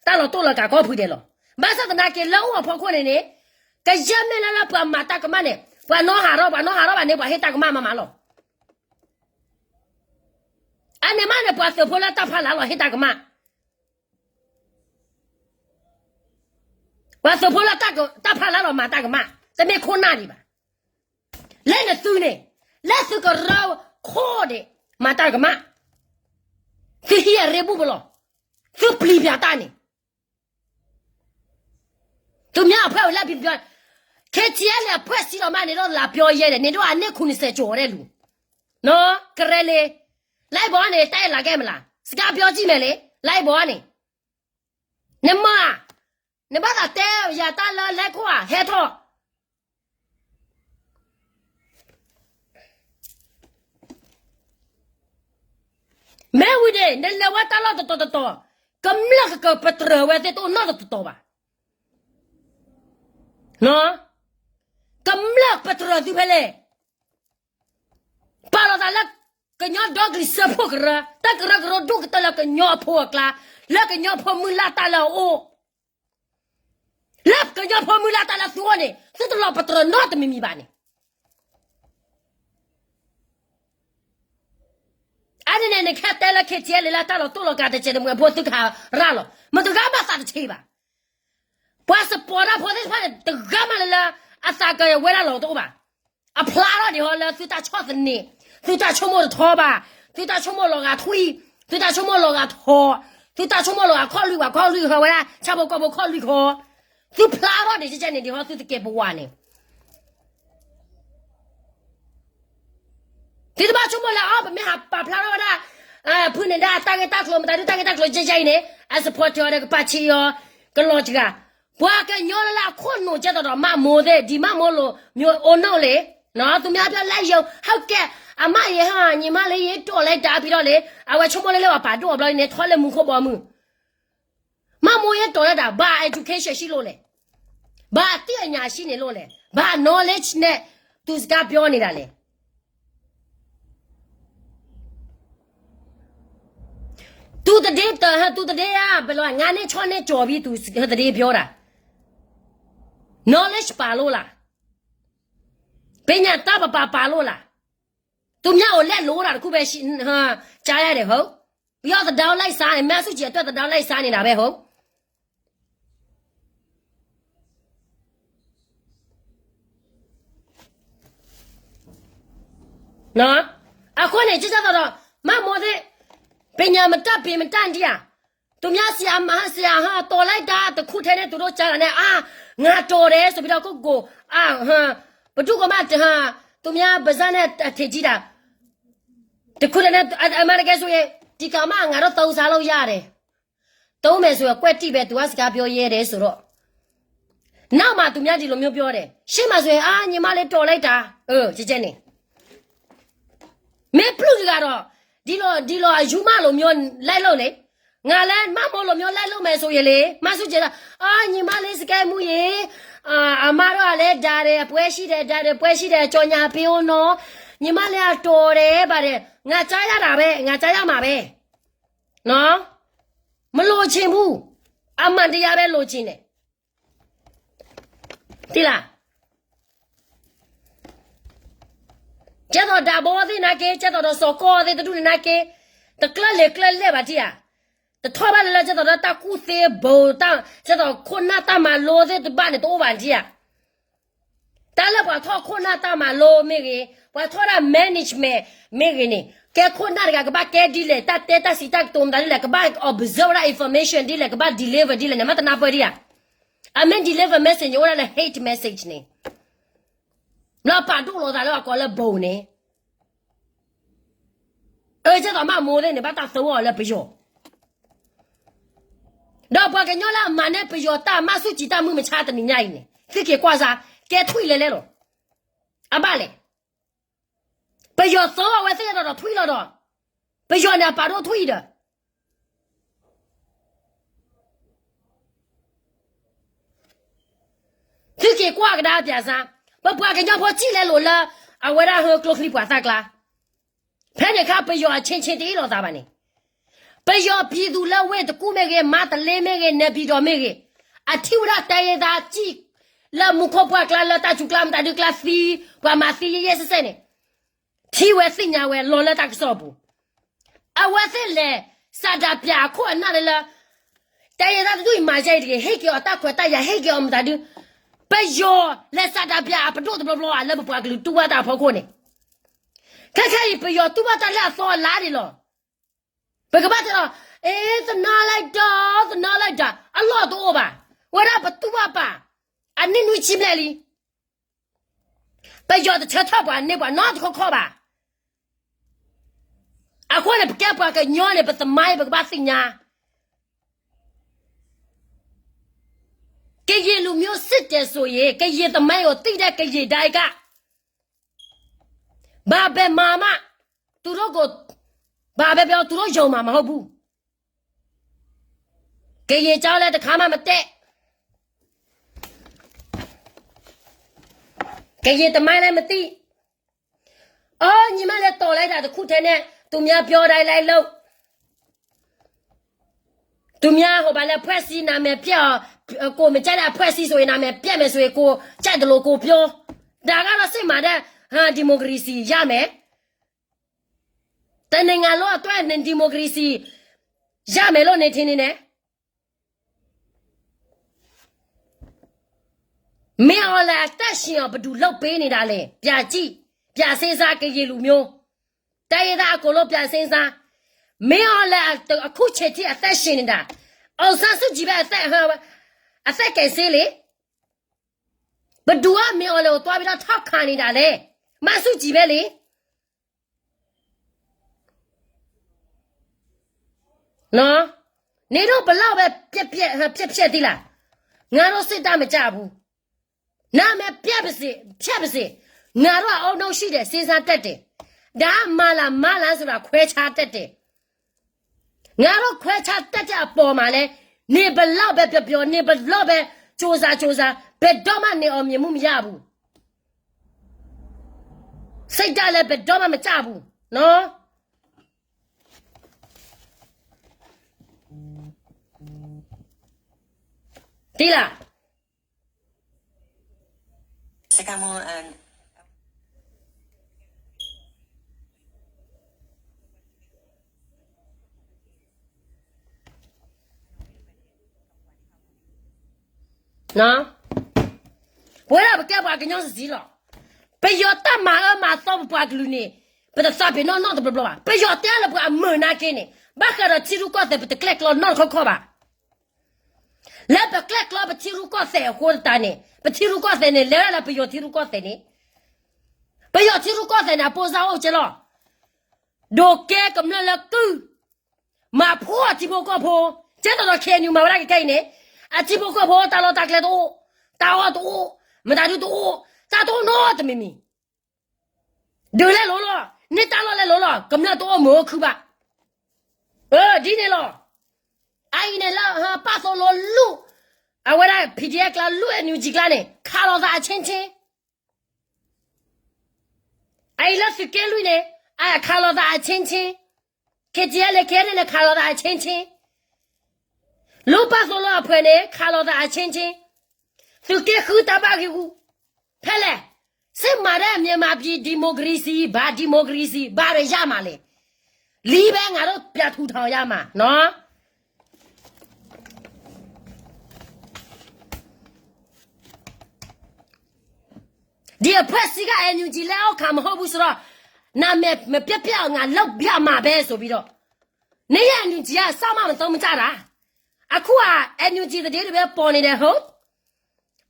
တၢ်လီၤတိၢ်လီၤကးကိးဖုဒဲးလီၤ. ဘၣ်ဆၣ်သနာ်က့ လၢအိၣ်အဖီခိၣ်န့ၣ်န့ၣ် ကယဲၢ်မ့ၢ်လၢလၢပှၤမၤတၢ်ကမၣ်န့ၣ် ပှၤနီဟးထီၣ် ပှၤနီဟးထီၣ်ဘၣ်န့ၣ် ပှၤဟ့ၣ်တၢ်ကမၣ်မးမးလီၤ. အန့ၣ်မးန့ၣ် ပှၤသုးဖိလၢတၢ်ဖီလာ်လီၤဟ့ၣ်တၢ်ကမၣ် ပှၤသုးဖိလၢတၢ်ဖီလာ်လီၤမၤတၢ်ကမၣ် တမ့ၢ်ခိၣ်နၢ်ဒံးဘၣ်. လၢနသုန့ၣ် လၢသုကရၢခိၣ်န့ၣ် မၤတၢ်ကမၣ် သုဟံးအရ့ဘူၣ်ပလီၢ် သုပျံၤပၠးတၢ်န့ၣ် သုမ့ၢ်အဖှဲဝဲလၢပျံၤပၠး ခ့ၣ်ထံအဲလ့ၣ် အဖှဲစံလီၤမးန့ၣ်ဒီး လၢပျီယဲဒဲးန့ၣ်ဒီး အနံၣ်ခိၣ်နစဲးကၠီၤဝဲဒဲးလူၤ ကရဲလ့ လၢအဘီန့ၣ် တၢ်အဲၣ်လၤကဲမ့ၢ်လၢ် စကါပျီကံၢ်မဲာ်လ့ လၢအဘီန့ၣ် နမၤ နဘၣ်သးတဲယၤတၢ်လၢလဲၤခိၣ်ဧါ ဟဲထီၣ် မ့ၢ်ဝံၤန့ၣ် နလဲၤဝဲတၢ်လီၢ်တတီၤတတီၤ ကမျၢၢ်ကကပတြၢၤဝဲသ့ၣ် တအိၣ်နီတတီၤဘၣ်. ကမျၢၢ်ပတြၢၤသုဖဲလဲၣ်. ပာ်လီၤသးလၢ ကညီဒီကလုာ်စၢဖှိၣ်ကရၢ တၢ်ကရၢကရိဒိၣ်ကတၢၢ်လၢကညီဖိအကျါ လၢကညီဖိမုၢ်လၢ်တၢ်လၢအအိၣ် လၢကညီဖိမုၢ်လၢ်တၢ်လၢသုအိၣ်န့ၣ် သုတလီၤပတြၢၤနီတမံၤမံၤဘၣ်န့ၣ် အန့ၣ်န့ၣ် နကဟဲတဲလၢ ခ့ၣ်ထံအဲလ့ၣ် လၢတၢ်လီၤတိၢ်လီၤကးတစဲးတမှဲၤဖိသုကဟးရၢ်လီၤ. မတၤတဂၤဘၣ်သးတဆံးဘၣ်. ပှၤစပီးတၢ်ဖိသ့ၣ်တဖၣ်န့ၣ် တဂၤမးလၢလၢ အသးကဝဲဒၣ်လီၤတအိၣ်ဘၣ်. အဖျါထီၣ်ဒံးဟီလၢသုတၢ်ဆီၣ်သနံး, သုတၢ်ဆိကမိၣ်တထီဘၣ်, သုတၢ်ဆိကမိၣ်လီၤဂာ်ထွံၣ်, သုတၢ်ဆိကမိၣ်လီၤဂာ်ထီ, သုတၢ်ဆိကမိၣ်လီၤဂာ်ခီၣ်လွံၢ်ဝဲခီၣ်လွံၢ်ဃီဝဲဒၣ် ဆၣ်ဖိကီၢ်ဖိခီၣ်လွံၢ်ဃီ, သုဖျါထီၣ်ဒံးကဲန့ၣ်ဒံးဟီသုတကဲးပဝးန့ၣ် ဆိကမိၣ်လၢအီၤ ပမ့ၢ်ဟးပာ်ဖျါထီၣ်ဝဲဒၣ် ဖုန့ၣ်ဒၣ်တၢ်ဂ့ၢ်တၢ်ကျိၤ မတၤဒုတၢ်ဂ့ၢ်တၢ်ကျိၤယဲၢ်ယဲၢ်အံၤန့ၣ် အ support အီၤဒီးကပာ်ဆံးအီၤ ကလီၤစှၤ. ပှၤကညီလၢအခိၣ်နူာ်ကဲသိးဒီး မးမိၢ်သ့ၣ် ဒ်မးမိၢ်လိၤ မျိုးအိၣ်နီၣ်လံ. သူများပြောလိုက်ရုံ ဟုတ်ကဲ့ အမရဟၢ ညီမလေးရေ တော်လိုက်တာ ပြီးတော့လေ အဝဲဆိကမိၣ်လၢလၢပှၤပာ်ဒိၣ်အီၤဘျီန့ၣ် ထီၣ်လၢမူခိၣ်ဘီမုၢ် မးမိၢ်ရေ တော်လိုက်တာ ဘာ education ရှိလို့လဲ ဘာအသိအညာရှိနေလို့လဲ ဘာ knowledge နဲ့ သူစကားပြောနေတာလဲ သူသတင်းတဟသူသတင်းอ่ะဘယ်လိုငါးနှစ်ခြောက်နှစ်ကျော်ပြီသူသတင်းပြောတာ knowledge ပါလို့လား ပညာတတ်ပပါပါလို့လား သူများကိုလက်လိုတာတစ်ခုပဲရှိဟာကြားရတယ်ဟုတ် ပြီးတော့သဒၢလိုက်စားနေ မဆူကြည်အတွက်သဒၢလိုက်စားနေတာပဲဟုတ် အဃိန့ၣ် ကစၢ်သးဒီး မးမိၢ်သ့ၣ် ပညာမတတ် ပင်မတတ် ဒံးဧါ သူများဆရာမဆရာဟာတော်လိုက်တာတစ်ခုထဲနဲ့သူတို့ကြားတာနဲ့ အာ ငါတော်တယ်ဆိုပြီးတော့ကိုယ့်ကို အာ ဟမ် ဘယ်သူကမှ ဟမ် သူများပါးစပ်နဲ့အထင်ကြီးတာ တစ်ခုထဲနဲ့ အမှန်တကယ်ဆိုရင် ဒီကောင်မငါတို့သုံးစားလို့ရတယ် သုံးမယ်ဆိုရင်ကွက်တိပဲ သူကစကားပြောရဲတယ်ဆိုတော့ နောက်မှာသူများဒီလိုမျိုးပြောတယ် ရှေ့မှာဆိုရင် အာ ညီမလေးတော်လိုက်တာ အဲ ကျဲကျဲန့ၣ် မ့ၢ်ပျုၢ်တဂၤဒီး ဒ်လီၤ ဒ်လီၤအယူမလိုမျိုးလိုက်လုပ်လေ ငါလည်းမးမိၢ်လိုမျိုးလိုက်လုပ်မယ်ဆိုရင်လေ မဆူကြည်တာ အာ ညီမလေးစကဲမူရေ အာ အမတို့ကလည်းဒါတွေအပွဲရှိတယ် ဒါတွေပွဲရှိတယ် ကြော်ညာပေးဦးနော် ညီမလေးကတော်တယ်ပါတယ် ငါကြားရတာပဲ ငါကြားရမှာပဲ နော် မလိုချင်ဘူး အမှန်တရားပဲလိုချင်တယ် သိလား ကဲသိးဒၣ်ဘီသ့ၣ်နာ်က့ ကဲသိးဒီးစီၤကီၢ်သ့ၣ်တဒူၣ်န့ၣ်နာ်က့ တကျၢၢ်လဲၤကျၢၢ်လဲၣ်ဘၣ်ထံၣ်ဧါ တထီၣ်ဘၣ်လၢလၢကဲသိးဒီးတၢ်ကူၣ်သ့ဘိတၢ် ကဲသိးခိၣ်နၢ်တၢ်မၤလိသ့ၣ်တဘၣ်န့ၣ် တအိၣ်ဘၣ်ထံၣ်ဧါ တၢ်လၢပှၤထီၣ်ခိၣ်နၢ်တၢ်မၤလိမ့ၢ်ဂ့ၤ ပှၤထီၣ်ဒၣ် management မ့ၢ်ဂ့ၤန့ၣ် ကဲခိၣ်နၢ်တဂၤကဘၣ်ကဲဒ်လဲၣ် တၢ်တဲတၢ်စံးတၢ်ကတိၤမတၤဒ်လဲၣ် ကဘၣ် observe ဒၣ် information ဒ်လဲၣ် ကဘၣ် deliver ဒ်လဲၣ်န့ၣ် မ့ၢ်တနၢ်ပၢၢ်ဒံးဧါ အမ့ၢ် deliver message န့ၣ် အိၣ်ဒၣ်လၢ hate message န့ၣ် လၢပာ်ဒိၣ်လိာ်သးလၢအကိးလၢ bomb န့ၣ် အကဲသိးမးမိၢ်သ့ၣ်န့ၣ် ဘၣ်တၢ်သဝီအီၤလၢပယီၤ ဒီးပှၤကညီလၢအမၤန့ၢ်ပယီၤတၢ်မၤဆူၣ်စံးတၢ်မုၢ်မဆါတနံၤညါအံၤန့ၣ် သုက့ၤကွၢ်စါ ကဲထွံၣ်လဲၤလဲၣ်လီၤ အဘၣ်လဲၣ် ပယီၤသဝီအဝဲသ့ၣ်ဒီးထွံၣ်လီၤဒီး ပယီၤန့ၣ်အပာ်ဒိၣ်ထွံၣ်ဒီး သုက့ၤကွၢ်ကဒါပၠးစါ ပပှၤကညီဖိစံၣ်လဲၤလိာ်လၢ အဝဲဒၣ်ဟၢကျိချံပှၤသၣ်ကျါ ဖဲန့ၣ်အခါပယီၤအချင်းချင်းတအ့ၣ်လိာ်သးဘၣ်န့ၣ် ပယီၤပြည်သူလၢဝ့ၢ်တကူၣ်မ့ၢ်ဂ့ၤ မါတလ့မ့ၢ်ဂ့ၤ နဲပံၤဒီးမ့ၢ်ဂ့ၤ အထံၣ်ဝဲဒၣ်တၢ်ဂ့ၢ်သးစံၣ် လၢမူခိၣ်ပှၢ်ကျါလၢတၢ်စူၤကျါမတၤဒုကျါသံ ပှၤမၤသံယဲၢ်ယဲၢ်စဲးစဲးန့ၣ် ထံၣ်ဝဲသ့ၣ်ညါဝဲလီၤလၢတၢ်ကစီၣ်အပူၤ အဝဲသ့ၣ်လဲၤ စးဒးပၠးအခိၣ်အနၢ်လၢ တၢ်ဂ့ၢ်သးတဒူၣ်အံၤမၤယဲအံၤတဂ့ၤ ဟ့ၣ်က့ၤအီၤတၢ်ခွဲးတၢ်ယာ် ဟ့ၣ်က့ၤအီၤမတၤဒု ပယီၤလဲၤစးဒးပၠးအပဒိၣ်တဘျီဘျီဧါ လၢပပှၤကလုာ်တူၢ်ဘၣ်တၢ်အဖီခိၣ်န့ၣ် ခဲခဲအံၤ ပယီၤတူၢ်ဘၣ်တၢ်လၢအသီအလါန့ၣ်လီၤ. ပကဘၣ်တဲဒီး အ့ သနားလိုက်တာ သနားလိုက်တာ အလီၢ်တအိၣ်ဘၣ်. ဝဲဒၣ်ပတူၢ်ဘၣ်ပာ် အနံၣ်နွံဆံဘျဲၣ်လံ. ပယီၤတဆၢထၢၣ်ပှၤန့ၢ်ပှၤနီတခီခီဘၣ်. အဃိန့ၣ် ပကဲပှၤကညီန့ၣ် ပသမိုင်း ပကဘၣ်သ့ၣ်ညါ ကရင်လူမျိုးစစ်တယ်ဆိုရင် ကရင်သမိုင်းကိုသိတဲ့ ကရင်တိုင်းက ဘာပဲမှာမှာ သူတို့ကို ဘာပဲပြော သူတို့ယုံမှာမဟုတ်ဘူး. ကရင်ကျောင်းလည်းတစ်ခါမှမတက်. ကရင်သမိုင်းလည်းမသိ. အော် ညီမလေး တော်လိုက်တာတစ်ခုတည်းနဲ့ သူများပြောတိုင်းလိုက်လုပ်. သူများဟိုဘာလဲ ဖွဲ့စည်းနာမည်ပျက်အောင် ကိုယ်မကြိုက်တဲ့အဖွဲ့အစည်းဆိုရင် နာမည်ပျက်မယ်ဆိုရင် ကိုယ်ကြိုက်သလိုကိုယ်ပြော. ဒါကတော့စစ်မှန်တဲ့ ဟာ ဒီမိုကရေစီရမယ်. တစ်နိုင်ငံလုံးအတွက် ဒီမိုကရေစီရမယ်လို့ နေထင်နေတယ်. မင်းအောင်လှိုင် အသက်ရှင်အောင် ဘယ်သူလုပ်ပေးနေတာလဲ? ပြန်ကြည့်, ပြန်စဉ်းစား ကရင်လူမျိုး. တိုင်းရင်းသားအကုန်လုံး ပြန်စဉ်းစား. မင်းအောင်လှိုင် အခုချိန်ထိ အသက်ရှင်နေတာ. အောင်ဆန်းစုကြည်ပဲ အသက်, အသက်ကယ်ဆေးလေ. ဘယ်သူက မင်းအောင်လှိုင်ကို သွားပြီးတော့ ထောက်ခံနေတာလဲ? မဆူကြည်ပဲလေ. နဒိၣ်ပလီၢ်ဝဲ ပျဲၣ်ပျဲၣ်သံလၢ်, ငါတို့စစ်တပ်မကြဘူး, နာမည်ပျက်ပါစေ, ဖျက်ပါစေ, ငါတို့အုံနောက်ရှိတယ်, စဉ်းစားတတ်တယ်, ဒါမှန်လားမှားလားဆိုတာ ခွဲခြားတတ်တယ်, ငါတို့ခွဲခြားတတ်တဲ့အပေါ်မှာလဲ, နင်ဘယ်လောက်ပဲပြောပြော, နင်ဘယ်လောက်ပဲကြိုးစားကြိုးစား, ဘယ်တော့မှနေအောင်မြင်မှုမရဘူး, စိတ်ဓာတ်လည်းဘယ်တော့မှမကျဘူးနော်. သိလား. ပဝဲဒၣ်ပကဲပှၤကညီစ့ၢ်လီၤ. ပယီၤတၢ်မၤအၢမၤသီပပှၤကလုာ်န့ၣ်, ပတသးပ့ၤနီၣ်နီတဘျီဘျီဘၣ်. ပယီၤတဲလၢပှၤအမုာ်နာ်က့န့ၣ်, ဘၣ်ဃးဒီးထံရူၢ်ကီၢ်သဲး ပတကျဲၣ်ကျီနီတခီခီဘၣ်. လၢပကျဲၣ်ကျီပထံရူၢ်ကီၢ်သဲးအဃိသတးန့ၣ်, ပထံရူၢ်ကီၢ်သဲးန့ၣ် လဲၤဝဲဒၣ်လၢပယီၤထံရူၢ်ကီၢ်သဲးန့ၣ်, ပယီၤထံရူၢ်ကီၢ်သဲးန့ၣ် အပိၢ်စၢ်အိၣ်ကဲလီၤ. ဒိးကဲကမျၢၢ်လၢကုၢ်, မၤဖှီၣ်အထံဖိကီၢ်ဖိ, ကဲသိးဒီး ခ့ၣ်အဲၣ်ယူၣ် မၤဝဲဒၣ်ကဲအံၤန့ၣ်, အထံဖိကီၢ်ဖိ တၢ်လီၢ်တၢ်ကျဲတအိၣ်, တၢ်အီၣ်တအိၣ်, မတၤဒုတအိၣ်, တၢ်တအိၣ်နီတမံၤမံၤ, ဒုးလဲၤလိၤလီၤ, န့ၢ်တၢ်လီၢ်လဲၤလိၤလီၤ, ကမျၢၢ်တအိၣ်မုာ်အိၣ်ခုၣ်ဘၣ်. ဒ်န့ၣ်လီၤ. အအံၤန့ၣ်လၢ ပၣ်သိလိလူၢ်, အဝဲဒၣ် PDF ကျါလူၢ် NUG ကျါန့ၣ် ခးလိာ်သးအချင်းချင်း အအံၤလၢသုးက့လွံၢ်န့ၣ်, အခးလိာ်သးအချင်းချင်း, KTLA န့ၣ် ခးလိာ်သးအချင်းချင်း, လူၢ်ပၣ်သိလိအဖှဲးန့ၣ် ခးလိာ်သးအချင်းချင်း, သုးက့ဃုတၢ်ဘၣ်ဂ့ၢ်ဂူာ်, ဖဲလဲၣ်, စစ်မှန်တဲ့မြန်မာပြည် ဒီမိုကရေစီ, ဘာဒီမိုကရေစီ, ဘာတွေရမှာလဲ, လီပဲ ငါတို့ပြန်ထူထောင်ရမှာနော်. ဒီအဖွဲ့အစည်းက NUG လက်အောက်ခံမဟုတ်ဘူးဆိုတော့ နာမည်မပျက်ပျက်အောင် ငါလုပ်ပြမှာပဲဆိုပြီးတော့, နရဲ့ NUG က စမမသုံးမကြတာ, အခုဟာ NUG သတင်းတွေပဲပေါ်နေတယ်ဟုတ်,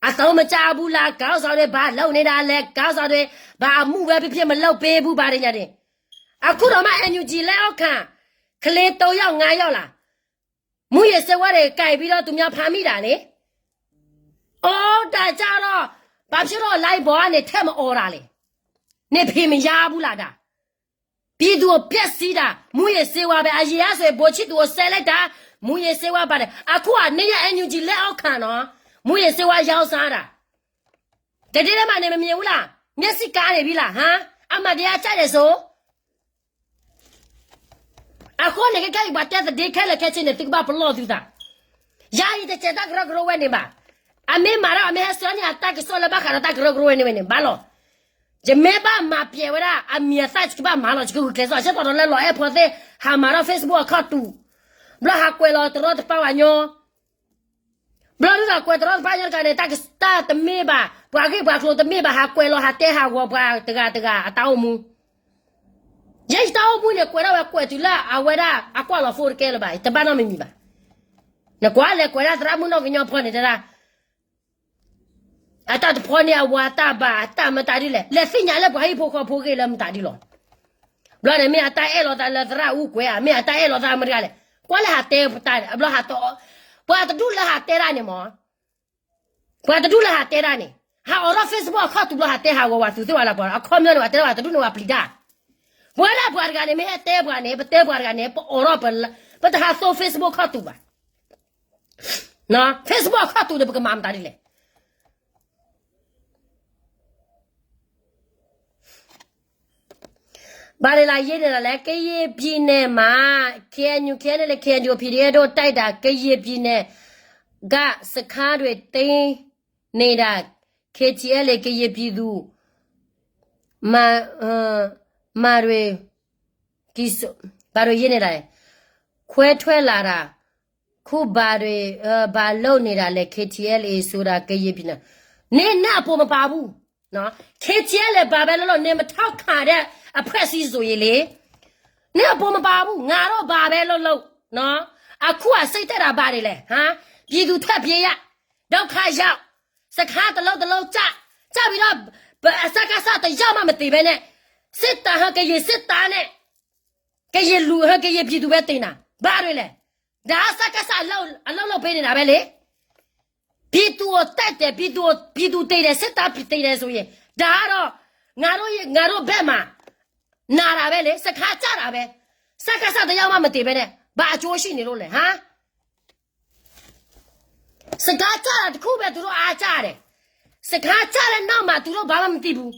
အသုံးမကျဘူးလား, ခေါင်းဆောင်တွေ ဘာလုပ်နေတာလဲ, ခေါင်းဆောင်တွေ ဘာအမှုပဲဖြစ်ဖြစ် မလုပ်ပေးဘူး ဘာတွေညာတွေ, အခုတော့မှ NUG လက်အောက်ခံ ကလေး သုံးယောက် ငါးယောက်လား, မူးယစ်ဆေးဝါးတွေ ကိုင်ပြီးတော့ သူများဖမ်းမိတာလေ. အော် ဒါကြတော့ ဘာဖြစ်လို့ live ပေါ်ကနေ ထည့်မအော်တာလဲ, နဖင်မရဘူးလားဒါ, ပြည်သူကို ပျက်စီးတာ မူးယစ်ဆေးဝါးပဲ, အရင်ကဆိုရင် ဗိုလ်ချစ်သူကို စဲလိုက်တာ မူးယစ်ဆေးဝါးပါတယ်, အခုက နရဲ့ NUG လက်အောက်ခံနော်, မူးယစ်ဆေးဝါးရောင်းစားတာ, တဒ့ထဲမှာနေ မမြင်ဘူးလား, မျက်စိကန်းနေပြီလား, ဟမ်, အမှန်တရားကြိုက်တယ်ဆို အဃိန့ၣ် ခဲခဲအံၤ ပှၤတဲသဒ့ခဲလၢာ်ခဲဆ့န့ၣ် သုကဘၣ်ပလီၢ်သုသး, ယၤအံၤတစဲးတၢ်ကရၢကရိဝဲန့ၣ်ဘၣ်, အမ့ၢ်မၤတၢ် အမ့ၢ်ဟဲစၢၤန့ၢ်အတၢ်ကစီၣ်လၢဘၣ်ဃးဒီးတၢ်ကရၢကရိဝဲန့ၣ်ဝဲန့ၣ် ဘၣ်လီၤ. ယမ့ၢ်ဘၣ်မၤပျဲးဝဲဒၣ် အမံၤအသၣ် ယကဘၣ်မၤလီၤ, ယကဂုာ်ကျဲးစၢး, ဆၢကတီၢ်ဒီးလၢလီၤအဲၣ်ဖိသ့ၣ် ဟးမၤထီၣ် Facebook အခီၣ်တူာ်, ဘျီဟးကွဲးလီၤတရီတပါဝဲညီ ဘျီဒုဒီးကွဲးတရီတပါညီတဂၤန့ၣ် တၢ်တမ့ၢ်ဘၣ်, ပှၤဂ့ၢ်ပှၤကျိၤတမ့ၢ်ဘၣ်, ဟးကွဲးလီၤဟးတဲဟးဂီၤပှၤတဂၤတဂၤအတၢ်အိၣ်မူ, ယဲယတၢ်အိၣ်မူန့ၣ် ကွဲးဒၣ်ဝဲကွဲးတုၤလၢအဝဲဒၣ်အကွၢ်လီၤ phone တကဲလၢၤဘၣ်, တဘၣ်နီတမံၤမံၤဘၣ်. နကွၢ်လဲၤကွဲးဒၣ်သရၣ်မုၣ်နီၢ်ကညီဖီန့ၣ်တဒၣ် အတၢ်တဖီန့ၢ်အဝၤတၢ်ဘၣ်, အတၢ်မတၤဒ်လဲၣ်, လဲၤသ့ၣ်ညါလၢပှၤဟံၣ်ဖိဃီဖိဂ့ၢ်လၢမတၤဒ်လီၤ. ဘျီန့ၣ်မ့ၢ်အတၢ်အဲၣ်လီၤသးလၢသရၣ်အူကွဲးဧါ, မ့ၢ်အတၢ်အဲၣ်လီၤသးမတၤလဲၣ်, ကွၢ်လၢဟးတဲပတၢ်န့ၣ်, ဘျီဟးတ, ပှၤတဒူၣ်လၢဟးတဲဒၣ်န့ၣ်မး, ပှၤတဒူၣ်လၢဟးတဲဒၣ်န့ၣ်, ဟးအိးထီၣ် Facebook အခီၣ်တူာ်ဘျီဟးတဲဟးဂီၤဝဲသူသ့ၣ်ဝဲလၢပှၤ, အခီပညီန့ၣ် ပှၤတဲဒၣ်ပှၤတဒူၣ်န့ၣ် ပှၤပျံၤတၢ်, ပဝဲဒၣ်ပှၤတဂၤန့ၣ် မ့ၢ်ဟဲတဲပှၤန့ၣ် ပတဲပှၤတဂၤန့ၣ် ပအိးထီၣ်ပ, ပတဟးသိ Facebook ခီၣ်တူာ်ဘၣ်. Facebook အခီၣ်တူာ်န့ၣ် ပကမၤမတၤဒ်လဲၣ်. ဘာတွေလာရေးနေတာလဲ, ကရင်ပြည်နယ်မှာ KNU, KNLA, KNDO, PDF တို့တိုက်တာ, ကရင်ပြည်နယ်က စခန်းတွေသိမ်းနေတာ, KTLA ကရင်ပြည်သူ့မ, မတွေ, ဘာတွေရေးနေတာလဲ, ခွဲထွက်လာတာ, ခုဘာတွေ, ဘာလုပ်နေတာလဲ, KTLA ဆိုတာ ကရင်ပြည်နယ်, န, နအပိၤမပာ်ဘူး. KTLA ဘာပဲလုပ်လုပ် နမထောက်ခံတဲ့အဖွဲ့အစည်းဆိုရင်လေ, နအပိၤမပာ်ဘူး, ငါတို့ဘာပဲလုပ်လုပ်, အခုအစိတ်တက်တာဘာတွေလဲ, ဟမ်, ပြည်သူထွက်ပြေးရ, ဒုက္ခရောက်, စခန်းတစ်လုံးတစ်လုံးကျ, ကျပြီးတော့ စကစ တစ်ယောက်မှမသေဘဲနဲ့, စစ်တပ်ဟော ကရင်စစ်သားနဲ့, ကရင်လူဟော ကရင်ပြည်သူပဲသေတာ, ဘာတွေလဲ. ဒါကစကစအလုပ်လုပ်ပေးနေတာပဲလေ. ပြည်သူကိုသတ်တယ်, ပြည်သူကို, ပြည်သူသေတယ်, စစ်သားသေတယ်ဆိုရင်, ဒါကတော့ ငါတို့ရဲ့, ငါတို့ဘက်မှာ နာတာပဲလေ, စခန်းကျတာပဲ. စကစတစ်ယောက်မှမသေဘဲနဲ့ ဘာအကျိုးရှိနေလို့လဲ, ဟမ်? စခန်းကျတာတစ်ခုပဲ သူတို့အားကျတယ်. စခန်းကျတဲ့နောက်မှာ သူတို့ဘာမှမသိဘူး.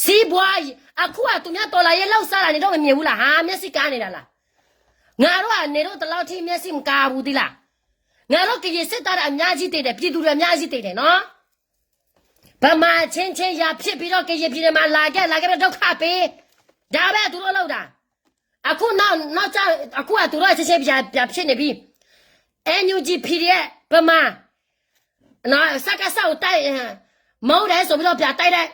စီးပွားရေး, အခုကသူများတော်လှန်ရေးလှုပ်ရှားတာနေတော့မမြင်ဘူးလား, ဟမ်, မျက်စိကန်းနေတာလား. ငါတို့က နေတော့ဒီလောက်ထိမျက်စိမကန်းဘူးသီးလား. ငါတို့ကရင်စစ်သားတွေအများကြီးသေတယ်, ပြည်သူတွေအများကြီးသေတယ်နော်. ဗမာအချင်းချင်းရန်ဖြစ်ပြီးတော့ ကရင်ပြည်နယ်မှာ လာခဲ့, လာခဲ့ပြီးတော့ ဒုက္ခပေး, ဒါပဲသူတို့လုပ်တာ. အခုနောက်, နောက်ကျ, အခုကသူတို့အချင်းချင်းပြန်, ပြန်ဖြစ်နေပြီ. NUG PDF ဗမာ နော်, စကစကိုတိုက်, မဟုတ်တယ်ဆိုပြီးတော့ ပြန်တိုက်တဲ့,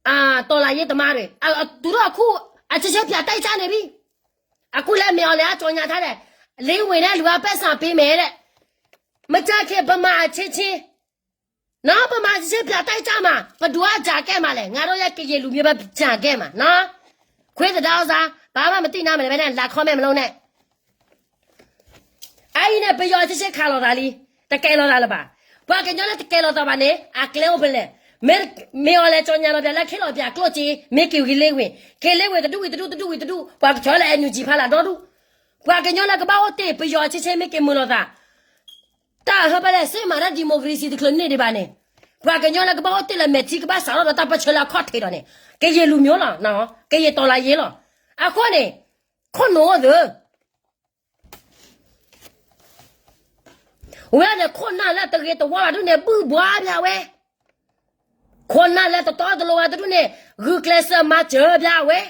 အာ, တော်လှန်ရေးသမားတွေ, အာ, သူတို့အခု အချင်းချင်းပြန်တိုက်ကြနေပြီ. အခုလဲ မင်းအောင်လှိုင်က ကြေညာထားတယ်, လေးဝေနဲ့လူက ပိုက်ဆံပေးမယ်တဲ့. မကြာခင် ဗမာအချင်းချင်း, နော်, ဗမာအချင်းချင်း ပြန်တိုက်ကြမှာ, ဘယ်သူက ကြားခဲ့မှာလဲ. ငါတို့ရဲ့ကရင်လူမျိုးပဲ ကြားခဲ့မှာနော်. ခွေးသဒါဥစား, ဘာမှမသိနားမလည်ဘဲနဲ့ လာ comment မလုပ်နဲ့. အအံၤန့ၣ် ပယီၤဆ့ဆ့ခးလိာ်သးလံ, တကဲလိာ်သးလၢၤဘၣ်. ပှၤကညီလၢတကဲလိာ်သးဘၣ်န့ၣ် အကျဲအိၣ်ဖဲလဲၣ်. မ့ၢ်, မ့ၢ်အီၤလဲၤကၠီညါလီၤပျၢၤလၢခ့လီၤပျၢၤကျိၣ်စ့, မ့ၢ်က့ၤဝံၤလ့ဝ့ၢ်, က့ၤလ့ဝ့ၢ်တဒူၣ်ဝံၤတဒူၣ် တဒူၣ်ဝံၤတဒူၣ်, ပှၤကဆီလၢ NUG ဖးလၢဒီဒူၣ်. ပှၤကညီလၢကဘၣ်အိၣ်တ့ၢ် ပယီၤဆ့ဆ့မ့ၢ်က့ၤမုာ်လိာ်သး တၢ်ဟၢဖဲလဲၣ် စ့မၤတၢ် democracy တချုးန့ၢ်ဒံးဘၣ်န့ၣ်, ပှၤကညီလၢကဘၣ်အိၣ်တ့ၢ်လၢမဲာ်ထံ ကဘၣ်စးထီၣ်ဒီးတၢ်ပၢၢ်ဆၢလၢအခီၣ်ထံးဒီးန့ၣ်, ကရင်လူမျိုးလီၤ, ကရင်တော်လှန်ရေးလီၤ. အဃိန့ၣ်, ခိၣ်နူာ်အိၣ်သၢ ဝဲန့ၣ် ခိၣ်နၢ်လၢတဂ့ၤတဝါဘၣ်တဒူၣ်န့ၣ် ဘုၣ်ဘှါဘၣ်ဝဲ, ခိၣ်နၢ်လၢတတီတလိၤဘၣ်တဒူၣ်န့ၣ် ဂုာ်ကျဲးစၢးမၤစၢၤဘၣ်ဝဲ,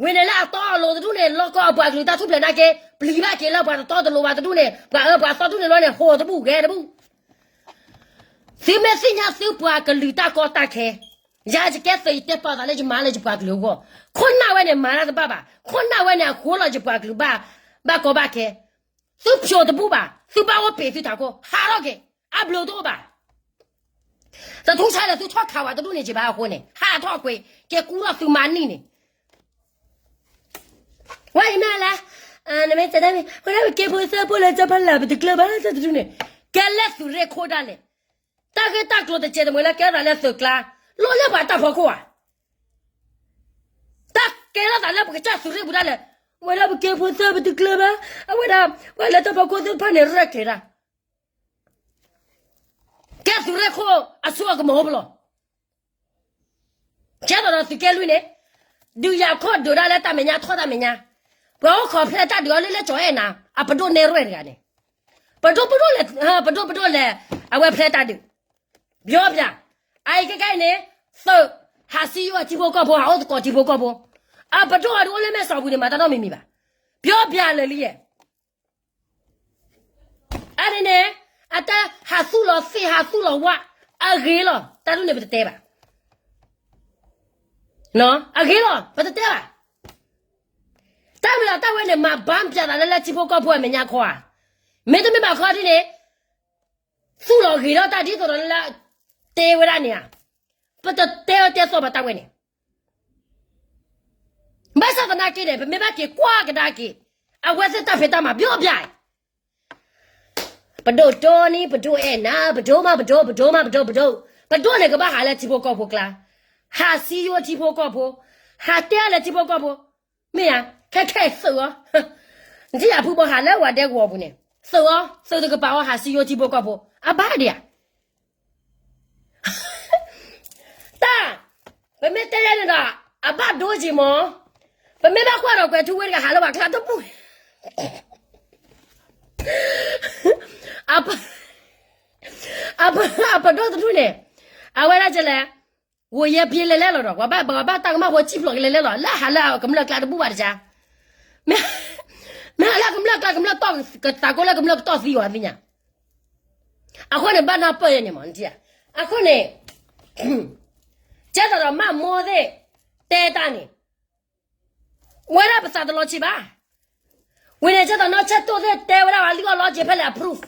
ဝဲန့ၣ်လၢအတီအလိၤတဒူၣ်န့ၣ် လီၢ်ကီၢ်အပှၤကလုာ်တၢ်ထူၣ်ဖျဲးနာ်က့ ပျံၤဘၣ်က့ၤလၢပှၤတတီတလိၤဘၣ်တဒူၣ်န့ၣ် ပှၤအၢပှၤသီဒူၣ်န့ၣ်လီၤန့ၣ် ဟိးတဘူၣ်ဂဲၤတဘူၣ်. သုမ့ၢ်သ့ၣ်ညါသုပှၤကလုာ်တၢ်ကီတၢ်ခဲ, ယၤယကဲသုးယတဲပာ်သးလၢယမါလၢယပှၤကလုာ်အဂီၢ်, ခိၣ်နၢ်ဝဲန့ၣ် မၤတၢ်တဘၣ်ဘၣ်, ခိၣ်နၢ်ဝဲန့ၣ် အဃိလီၤယပှၤကလုာ်ဘၣ်, ဘၣ်ကီဘၣ်ခဲ, သုဖျိးတဘူၣ်ဘၣ်, သုဘၣ်အိၣ်ပ့ၤသုထးခိၣ် ဟးထီၣ်က့ၤ, အဘျုးတအိၣ်ဘၣ်. တထူၣ်ဆါဒီးသုထီၣ်ခးဝဲတဒူၣ်န့ၣ်က့ၤဘၣ်အဃိန့ၣ် ဟးထီၣ်ကွံာ်, ကဲကူထီၣ်သုမၤနံၣ်န့ၣ် ဝဲအံၤမ့ၢ်လၢ, နမ့ၢ်တဲဒၣ်မ့ၢ် ဝဲဒၣ်ပကဲဖိသၢဖိလၢကၠီဖီလာ် ပတကျၢၤဘၣ်တဒူၣ်န့ၣ်, ကဲလၢသုးရ့ၣ်ခိၣ်ဒၣ်လဲာ်, တၢ်ဂ့ၢ်တၢ်ကျိၤတစဲးတမှဲၤလၢကဲထီၣ်သးလၢသုးကျါ, လီၤလၢပှၤတၢ်ဖီခိၣ်ဧါ, တၢ်ကဲထီၣ်သးလၢပကစၢ်သုးရ့ၣ်ပူၤဒၣ်လဲာ်, ဝဲဒၣ်ပကဲဖိသၢပတကျၢၤဘၣ်, အဝဲဒၣ်, ပှၤလၢတၢ်ဖီခိၣ်သ့ၣ်တဖၣ်န့ၣ် ရဲၣ်ကျဲၤတၢ် ကဲသုးရ့ၣ်ခိၣ်အစိအကမီၤအိၣ်ဖဲလဲၣ်, ကဲသိးဒီးသုးက့လွံၢ်န့ၣ်, ဒုးယၤခီၣ်ဒုးဒၣ်လၢတၢ်မဲာ်ညါထီၣ်တၢ်မဲာ်ညါ, ပှၤအိၣ်ခိးဖျဲးတၢ်ဒုးအီၤလၢလၢကၠီၤအဲၣ်နၤ, အပဒိၣ်နဲၣ်ရွဲၣ်တဂၤန့ၣ်, ပဒိၣ်ပဒိၣ်လဲၣ်, ပဒိၣ်ပဒိၣ်လဲၣ်, အဝဲဖျဲးတၢ်ဒုး, ပြောပြ, အအံၤခဲကနံၣ်န့ၣ်, သုး, ဟးစံယိၣ်အထံဖိကီၢ်ဖိ ဟးအိၣ်သကိးထံဖိကီၢ်ဖိ, အပဒိၣ်အဒိၣ်အိၣ်လၢမဲာ်စီၤပူၤန့ၣ် မၤတၢ်နီတမံၤမံၤဘၣ်, ပြောပြလၢာ်လံယဲ အန့ၣ်န့ၣ်, အတၢ်ဟးသူၣ်လီၤသ့ၣ်ဟးသူၣ်လီၤဝၣ်, အဂ့ၤလီၤ, တၢ်ဒ်န့ၣ်ပတတဲဘၣ်, အဂ့ၤလီၤ, ပတတဲဘၣ်, တၢ်မ့ၢ်လီၤတၢ်ဝဲန့ၣ် မၤဘၣ်ပျးသးလၢလၢထံဖိကီၢ်ဖိအမဲာ်ညါခီဧါ, မ့တမ့ၢ်ဘၣ်ခီဒ်န့ၣ်, သူၣ်လီၤဂ့ၤထီၣ်တၢ်ဒ်သိးဒီးလၢ, တဲဝဲဒၣ်န့ၣ်ဧါ, ပတတဲဝဲတဲသီၣ်ဘၣ်တၢ်ဝဲန့ၣ် ဘၣ်ဆၣ်သနာ်က့န့ၣ် ပမ့ၢ်ဘၣ်က့ၤကွၢ်ကဒါက့ၤ, အဝဲသ့ၣ်တၢ်ဖံးတၢ်မၤ ပြောပြ, ပဒိၣ်တီနံၤ ပဒိၣ်အဲၣ်နၤ ပဒိၣ်မး ပဒိၣ် ပဒိၣ်မး ပဒိၣ် ပဒိၣ်, ပဒိၣ်န့ၣ်ကဘၣ်ဟးလၢထံဖိကီၢ်ဖိကျါ, ဟးစံယိၣ်ထံဖိကီၢ်ဖိ, ဟးတဲလၢထံဖိကီၢ်ဖိ, မ့ၢ်ဧါ, ခဲခဲအံၤသုးအီၤ, နထံၣ်ယၤဖုဘီဟးလၢဝၤဒဲကဝီၤပူၤန့ၣ်, သုးအီၤ, သုးတကပၤအီၤ ဟးစံယိၣ်ထံဖိကီၢ်ဖိ, အဘၣ်ဒံးဧါ တၢ်, ပမ့ၢ်တဲယဲန့ၣ်ဒီး, အဘၣ်ဒိက့ၤမး, ပမ့ၢ်ဘၣ်ကွၢ်ဒီးကွဲၤထူဝ့တဂၤဟးလၢပှၤကျါတပူၤ, အပဒိၣ်တဒူၣ်န့ၣ်, အဝဲဒၣ်ကလဲၣ်, ဝိုယဲပျ့လဲၤလဲလီၤဒီး ပှၤဘၣ်တၢ်ကမၣ်ဖိစံၣ်ဖျိးကလဲၤလဲလီၤ လၢဟးလၢကမျၢၢ်ကျါတဘူၣ်ဘၣ်တကါ, မ့ၢ်ဟးလၢကမျၢၢ်ကျါ ကမျၢၢ်တီၢ်ကသးကိးလၢကမျၢၢ်ကတီၢ်သံအီၤသ့ၣ်ညါ, အဃိန့ၣ် ဘၣ်နၢ်ပၢၢ်ယဲန့ၣ်မး, အဃိန့ၣ်, ကဲသိးဒီးမၢ်မိၢ်သ့ၣ်, တဲတၢ်န့ၣ်, ဝဲဒၣ်ပသးတလီၤဆံးဘၣ်, ဝံၤန့ၣ် ကဲသိးနီၢ်ဆဲၣ်တိၢ်သ့ၣ်တဲဝဲဒၣ် အလံၣ်အီၣ်လီက့ၤဖဲလဲၣ် approve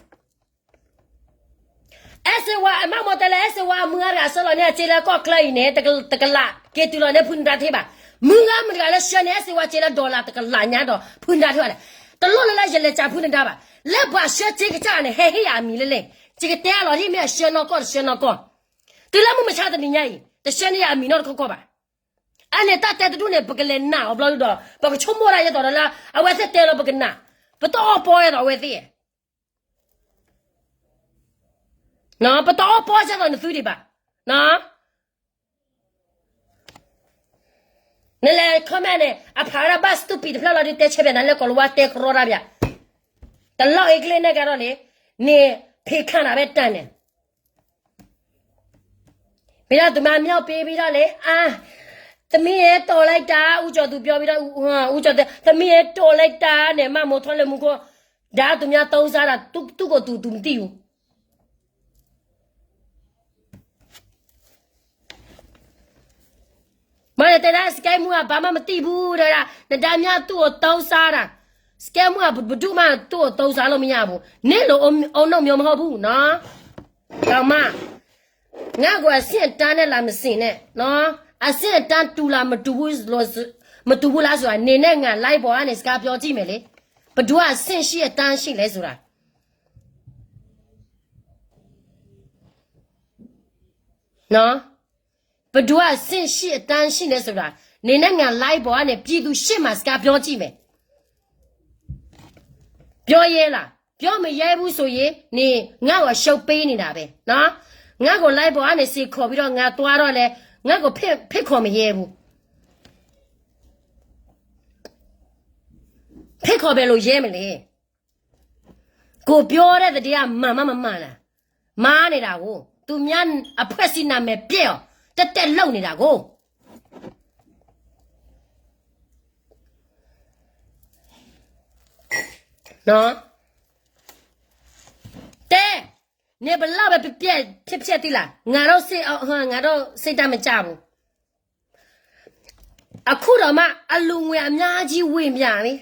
အဲၣ်စ့ဝါ အမၢ်မိၢ်တဲလၢ အဲၣ်စ့ဝါအမုၢ်ဂၤတဂၤဆှၢလီၤန့ၢ်အစ့လၢကီၢ်ချၢအံၤန့ၣ် တကလး က့ၤတုၤလီၤန့ၢ်ဖုနဒါထံဘၣ်. မုၢ်ဂၤမုၢ်တဂၤလၢဆှၢန့ၢ်အဲၣ်စ့ဝါစ့လၢ dollar တကလးညါဒီး ဖုနဒါထံဘၣ်လဲၣ်. တလိၣ်လၢလၢယလဲၤကးဖုနဒါဘၣ်. လၢပှၤဆှၢစ့ကစၢ်န့ၣ် ဟဲဟ့ၣ်ယၤအမံၤလၢလဲၣ်. ယကတဲအလီၤဒ်မ့ၢ်အဆှၢနီၢ်ကီၢ်တဆှၢနီၢ်ကီၢ်, တုၤလၢမုၢ်မဆါတနံၤညါအံၤ တဆှၢန့ၢ်ယၤအမံၤနီတခီခီဘၣ်. အန့ၣ်တၢ်တဲတဒူၣ်န့ၣ် ပကလဲၤနာ်အီၤဘျီဒုဒီး ပကဆိကမိၣ်ဒၣ်ယဲသိးဒီးလၢ အဝဲသ့ၣ်တဲလီၤပကနာ်, ပတအီၣ်ပီယဲသိးအဝဲသ့ၣ် ပတအီၣ်ပီစဲသိးနသုဒံးဘၣ်. နလဲၤ comment န့ၣ် အဖးဝဲဒၣ်ဘၣ် stupid တဖျၢၣ်လီၤဒုး တဲဆၢပၠးနၤလၢကီၤလၤဝါတဲကရီတၢ်ပၠး, တလီၢ်အ့ကျ့ၣ်နဲၣ်ကဒီးန့ၣ်, န့ၣ်ဖံးခါနၤဖဲတၢ်န့ၣ် ဘၣ်ဒီးသုမၤမၠီၣ်ပ့ဘၣ်ဒီးလဲၣ်, အါ, သမီးအဲၣ်တီးလိုက်တာ ဦးကျော်သူပြောပြီးတော့, ဦးကျော်သူ, သမီးအဲၣ်တီးလိုက်တာန့ၣ် မၤမိၢ်ထီၣ်လၢမူခိၣ်, ဒါသူများသုံးစားတာ သူ့ကိုယ်သူ သူမသိဘူး. မ့ၢ်တဲဒၣ် စကဲမူက ဘာမှမသိဘူး တဲဒၣ်, နဒါမြသူ့ကိုသုံးစားတာ, စကဲမူက ဘယ်သူမှသူ့ကိုသုံးစားလို့မရဘူး, နင့်လိုအုံနောက်မျိုးမဟုတ်ဘူးနော်, ကောင်မ, ငါ့ကိုအဆင့်အတန်းနဲ့လာမစင်နဲ့နော်, အဆင့်အတန်းတူလားမတူဘူး, မတူဘူးလားဆိုတာ နင်နဲ့ငါ live ပေါ်ကနေ စကားပြောကြည့်မယ်လေ, ဘယ်သူကအဆင့်ရှိအတန်းရှိလဲဆိုတာ နော်, ဘယ်သူကအဆင့်ရှိအတန်းရှိလဲဆိုတာ နင်နဲ့ငါ live ပေါ်ကနေ ပြည်သူရှေ့မှာ စကားပြောကြည့်မယ်. ပြောရဲလား? ပြောမရဲဘူးဆိုရင် နင်ငါ့ကိုအရှုံးပေးနေတာပဲနော်. ငါ့ကို live ပေါ်ကနေ စင်ခေါ်ပြီးတော့ ငါသွားတော့လဲ ငါ့ကိုဖိတ်, ဖိတ်ခေါ်မရဲဘူး. ဖိတ်ခေါ်ဘယ်လိုရဲမလဲ? ကိုပြောတဲ့သတင်းက မှန်မှမမှန်လား, မှားနေတာကို, သူများအဖွဲ့အစည်းနာမည်ပျက်အောင် တက်တက်လုပ်နေတာကို. နော်, တဲ, နင်ဘယ်လောက်ပဲ ပျက်, ဖြစ်ဖြစ်သီးလား, ငါတော့စိတ်, ငါတော့စိတ်ဓာတ်မကျဘူး. အခုတောင်မှ အလူငွေအများကြီးဝင်ပြန်ပြီ.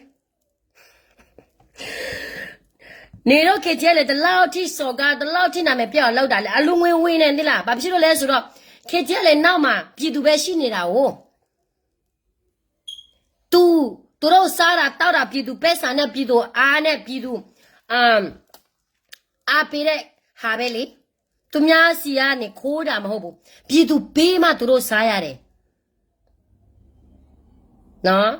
နင်တို့ KTLA ဒီလောက်ထိစော်ကား, ဒီလောက်ထိနာမည်ပျက်အောင်လုပ်တာလဲ, အလူငွေဝင်နေသီးလား. ဘာဖြစ်လို့လဲဆိုတော့ KTLA နောက်မှာ ပြည်သူပဲရှိနေတာကို. သူ, သူတို့စားတာသောက်တာ ပြည်သူပိုက်ဆံနဲ့ ပြည်သူအားနဲ့ ပြည်သူ, အမ်, အားပေးတဲ့ဟာပဲလေ. သူများဆီကနေ ခိုးတာမဟုတ်ဘူး. ပြည်သူပေးမှ သူတို့စားရတယ်. နော်,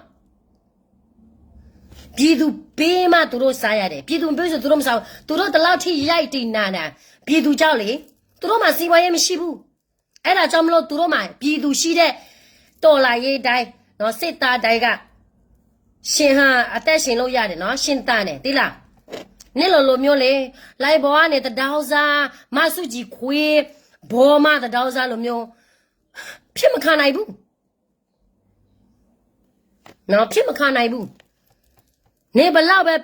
ပြည်သူပေးမှ သူတို့စားရတယ်. ပြည်သူမပေးဆို သူတို့မစားဘူး. သူတို့ဒီလောက်ထိ ရိုက်တင်တာ, ပြည်သူကြောင့်လေ. သူတို့မှာ စီးပွားရေးမရှိဘူး. အဲ့ဒါကြောင့်မလို့ သူတို့မှာ ပြည်သူရှိတဲ့ တော်လှန်ရေးတိုင်း, နော်, စစ်သားတိုင်းက ရှင်ဟန် အသက်ရှင်လို့ရတယ်နော်, ရှင်သန်တယ်, သိလား. နင့်လိုလိုမျိုးလေ, liveပေါ်ကနေ သန်းထောက်စား, မဆူၣ်ကြည်ခွေး, ဗိုလ်မှူးသန်းထောက်စားလိုမျိုး, ဖြစ်မခံနိုင်ဘူး. နော်, ဖြစ်မခံနိုင်ဘူး. နင်ဘယ်လောက်ပဲ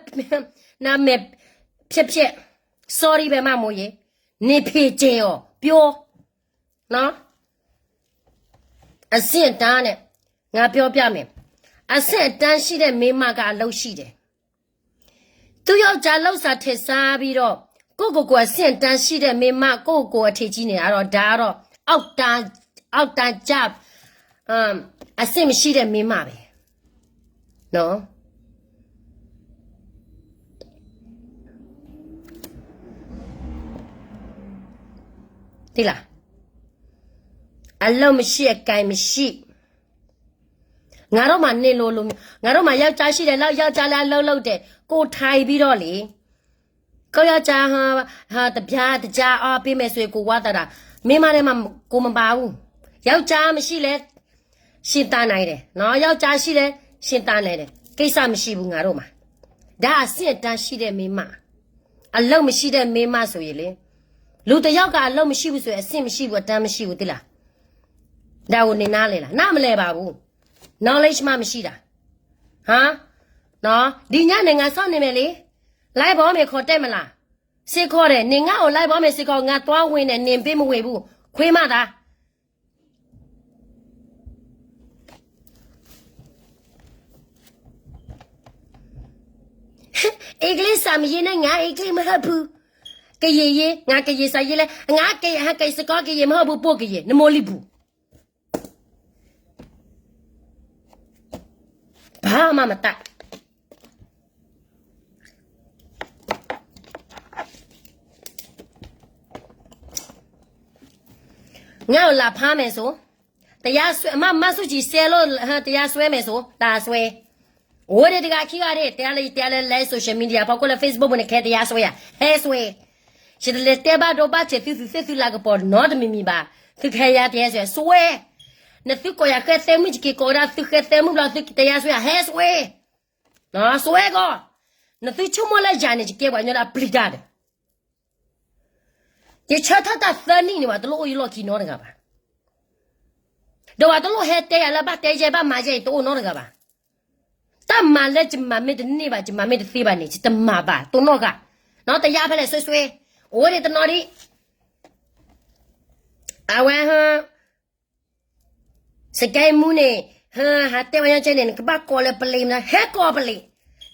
နာမည်ဖျက်ဖျက်, sorry ပဲ မမိုးရေ, နင်ဖေးကျဲအီၤ, ပြော, နော်, အဆင့်အတန်းနဲ့, ငါပြောပြမယ်, အဆင့်အတန်းရှိတဲ့မိန်းမကအလုပ်ရှိတယ်. သူယောက်ျားလုပ်စားထည့်စားပြီးတော့, ကိုယ့်ကိုယ်ကိုယ်အဆင့်အတန်းရှိတဲ့မိန်းမ, ကိုယ့်ကိုယ်ကိုယ်အထင်ကြီးနေတာတော့, ဒါကတော့ အောက်တန်း, အောက်တန်းကျ, အဆင့်မရှိတဲ့မိန်းမပဲ. နော်, သိလား, အလုပ်မရှိ, အကိုင်မရှိ. ငါတို့မှာ နင်လိုလိုမျိုး, ငါတို့မှာ ယောက်ျားရှိတယ်, ယောက်ျားလည်း အလုပ်လုပ်တယ်, ကိုယ်ထိုင်ပြီးတော့လေ, ကိုယ့်ယောက်ျား ဟို, ဟို, တပြားတကြား အားပေးမယ်ဆိုရင် ကိုယ်ဝမ်းသာတာ, မိန်းမထဲမှာ ကိုယ်မပါဘူး. ယောက်ျားမရှိလဲ ရှင်သန်နိုင်တယ်နော်, ယောက်ျားရှိလဲ ရှင်သန်နိုင်တယ်, ကိစ္စမရှိဘူး ငါတို့မှာ. ဒါအဆင့်အတန်းရှိတဲ့မိန်းမ, အလုပ်မရှိတဲ့မိန်းမဆိုရင်လေ, လူတစ်ယောက်က အလုပ်မရှိဘူးဆိုရင် အဆင့်မရှိဘူး, အတန်းမရှိဘူး, သိလား. ဒါကိုနင်နားလည်လား? နားမလည်ပါဘူး. Knowledge မှမရှိတာ. ဟမ်, နော်, ဒီညနေ ငါစောင့်နေမယ်လေ. Live ပေါ်မှာ ခေါ်တက်မလား? စင်ခေါ်တယ်, နင်ငါ့ကို live ပေါ်မှာ စင်ခေါ်, ငါသွားဝင်တယ်, နင်ပေးမဝင်ဘူး, ခွေးမသား. အင်္ဂလိပ်စာမရေးနဲ့, ငါအင်္ဂလိပ်မဟုတ်ဘူး. ကရင်ရေး, ငါကရင်စာရေးလဲ, ငါကရင်, ဟကစကီကရင်မဟုတ်ဘူး, ပိုကရင်, နမိုးလီပူၤ. ဘာမှမတတ်. ငါအိၣ်လၢဖါမဲာ်စိ, တရားစွဲ, မ, မဆူၣ်စံၣ်စဲလိာ်, တရားစွဲမဲာ်စိ, တရားစွဲ. အိၣ်ဒံးတဂၤခံဂၤဒံး, တဲလၢ ယတဲလၢ လၢ social media ဖီခိၣ်လၢ Facebook ပူၤန့ၣ် ခဲတရားစွဲယၤ, ဟဲစွဲ. ယတလဲၤတဲဘၣ်ဒိဘၣ်ထံးသု သုသ့ၣ်သုလၤကပီၤနီတမံၤမံၤဘၣ်, သုကဟဲယၤတရားစွဲ, စွဲ. နသုကိးယၤဃဲသဲမုၣ် ယက့ၤကိးဝဲဒၣ်သုဃဲသဲမုၣ်ဘျီ သုတရားစွဲယၤ, ဟဲစွဲ. စွဲကီး. နသုဆိကမိၣ်လၢယၤန့ၣ် ယကဲပှၤကညီလၢအပျံၤတၢ်ဒီး ယဆၢထၢၣ်တၢ်သၢနံၣ်န့ၣ် ပှၤတလိၣ်အိၣ်ယလီၢ်ခံနီတဂၤဘၣ်. ဒီးပှၤတလိၣ်ဟဲတဲယၤလၢဘၣ်တဲယဲ ဘၣ်မၤယဲအံၤ တအိၣ်နီတဂၤဘၣ်. တၢ်မၤလၢယမၤမ့ၢ်တန့ၢ်ဘၣ် ယမၤမ့ၢ်တသ့ဘၣ်န့ၣ် ယတမၤဘၣ် တိၢ်နီၣ်ဃာ်. နီၢ်တယါဖဲလဲၣ်စွဲစွဲ, အိၣ်ဒံးတနီၤဒံး. အဝဲ စကဲမူန့ၣ် ဟးတဲဝဲညါကဲန့ၣ် နကဘၣ်ကိးလၢပလံၤမနုၤ ဟဲကိးပလံၤ,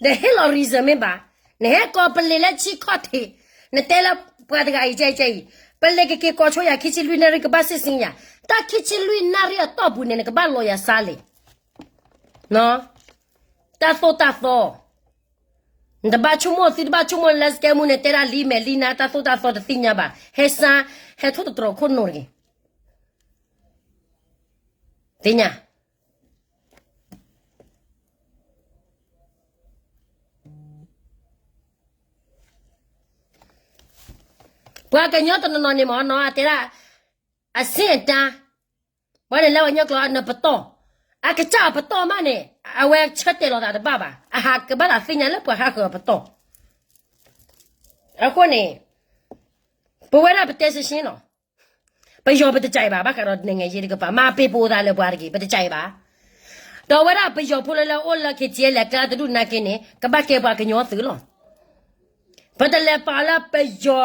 ဒီးဟ့ၣ်လီၤ reason မ့ၢ်ဘၣ်, နဟဲကိးပလံၤလၢဆံခီၣ်ထံး, နတဲလၢပှၤတဂၤအံၤကဲကဲအံၤ, ပလံၤကက့ၤကိးဆိယၤခံဆံလွံၢ်နၣ်ရံၣ် ကဘၣ်စံၣ်စံၣ်ယၤ, တၢ်ခံဆံလွံၢ်နၣ်ရံၣ်အတီၢ်ပူၤန့ၣ် နကဘၣ်လီၤယၤစါလံ. တၢ်သိၣ်တၢ်သီ နတဘၣ်ဆိကမိၣ် သုတဘၣ်ဆိကမိၣ်လၢစကဲမူန့ၣ် တဲဒၣ်လံမဲာ်လံနါ တၢ်သိၣ်တၢ်သီတသ့ၣ်ညါဘၣ်, ဟဲစါ, ဟဲထိၣ်သတြီၤခိၣ်နူာ်တဂ့ၤ. သ့ၣ်ညါ. ပှၤကညီတနီၤနီၤန့ၣ်မ့ၢ်နီၤ အတဲဒၣ် အဆင့်အတန်း, ပှၤန့ၣ်လၢပှၤကညီကျိာ်နပတီၢ်, အကစၢ်အပတီၢ်မးန့ၣ် အဝဲဆၢတဲာ်လီၤသးတဘၣ်ဘၣ်, အဟးကဘၣ်သးသ့ၣ်ညါလၢပှၤဟးဃၢၤအပတီၢ်. အဃိန့ၣ် ပဝဲဒၣ်ပတဲရှင်းရှင်းလီၤ. ပယီၤပတကြိုက်ဘၣ်, ဘၣ်ဃးဒီး နိုင်ငံရေး တကပၤ မၤပ့ၤပိာ်သးလၢပှၤတဂ့ၤ ပတကြိုက်ဘၣ်. ဒီးဝဲဒၣ်ပယီၤဖိလၢလၢအိၣ်လၢ KTLA အကျါတဒူၣ်နာ်က့န့ၣ် ကဘၣ်ကဲပှၤကညီသုးလီၤ. ပတလဲၤပာ်လၢပယီၤ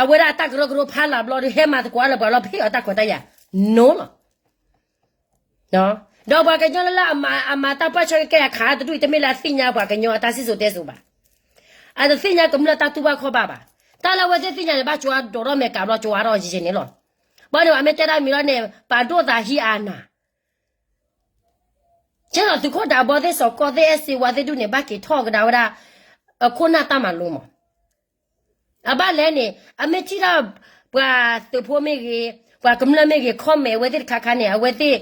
အဝဲဒၣ်တၢ်ကရၢကရိဖးလၢ်ဘျီဒီး ဟဲမၤသကိးလၢပှၤလီၤ ဖ့ၣ်အီၤတၢ်ခွဲးတၢ်ယာ် no လီၤ. ဒီးပှၤကညီလၢလၢအမၤတၢ်ပှၢ်ဆၢကဲကဲအခါတဒူၣ်အံၤ တမ့ၢ်လၢအသ့ၣ်ညါပှၤကညီအတၢ်စံၣ်စိၤတဲစိၤဘၣ်. အတသ့ၣ်ညါကမျၢၢ်တၢ်တူၢ်ဘၣ်ခီၣ်ဘၣ်ဘၣ်. တၢ်လၢအဝဲသ့ၣ်သ့ၣ်ညါန့ၣ် ဘၣ်ကၠီဒိးထီၣ်မဲာ်ကးဘျီ ကၠီထီၣ်ယဲန့ၣ်လီၤ. ဘၣ်န့ၣ် ပှၤမ့ၢ်တဲတၢ်မံၤလီၤန့ၣ် ပာ်ဒိၣ်သးဟံးအါနၤ ကဲသိးသုးခိၣ်ဒးဘီသ့ၣ် စီၤကီၢ်သ့ၣ် အဲၣ်စ့ဝါသ့ၣ်ဒူၣ်န့ၣ် ဘၣ်က့ၤထီၣ်ကဒါဝဲဒၣ် အခိၣ်နၢ်တၢ်မၤလိမး. အဘၣ်လဲၣ်န့ၣ် အမ့ၢ်ထံၣ်တၢ် ပှၤသုးဖိမ့ၢ်ဂ့ၤ, ပှၤကမျၢၢ်မ့ၢ်ဂ့ၤ comment အဝဲသ့ၣ်တခါခါန့ၣ် အဝဲသ့ၣ်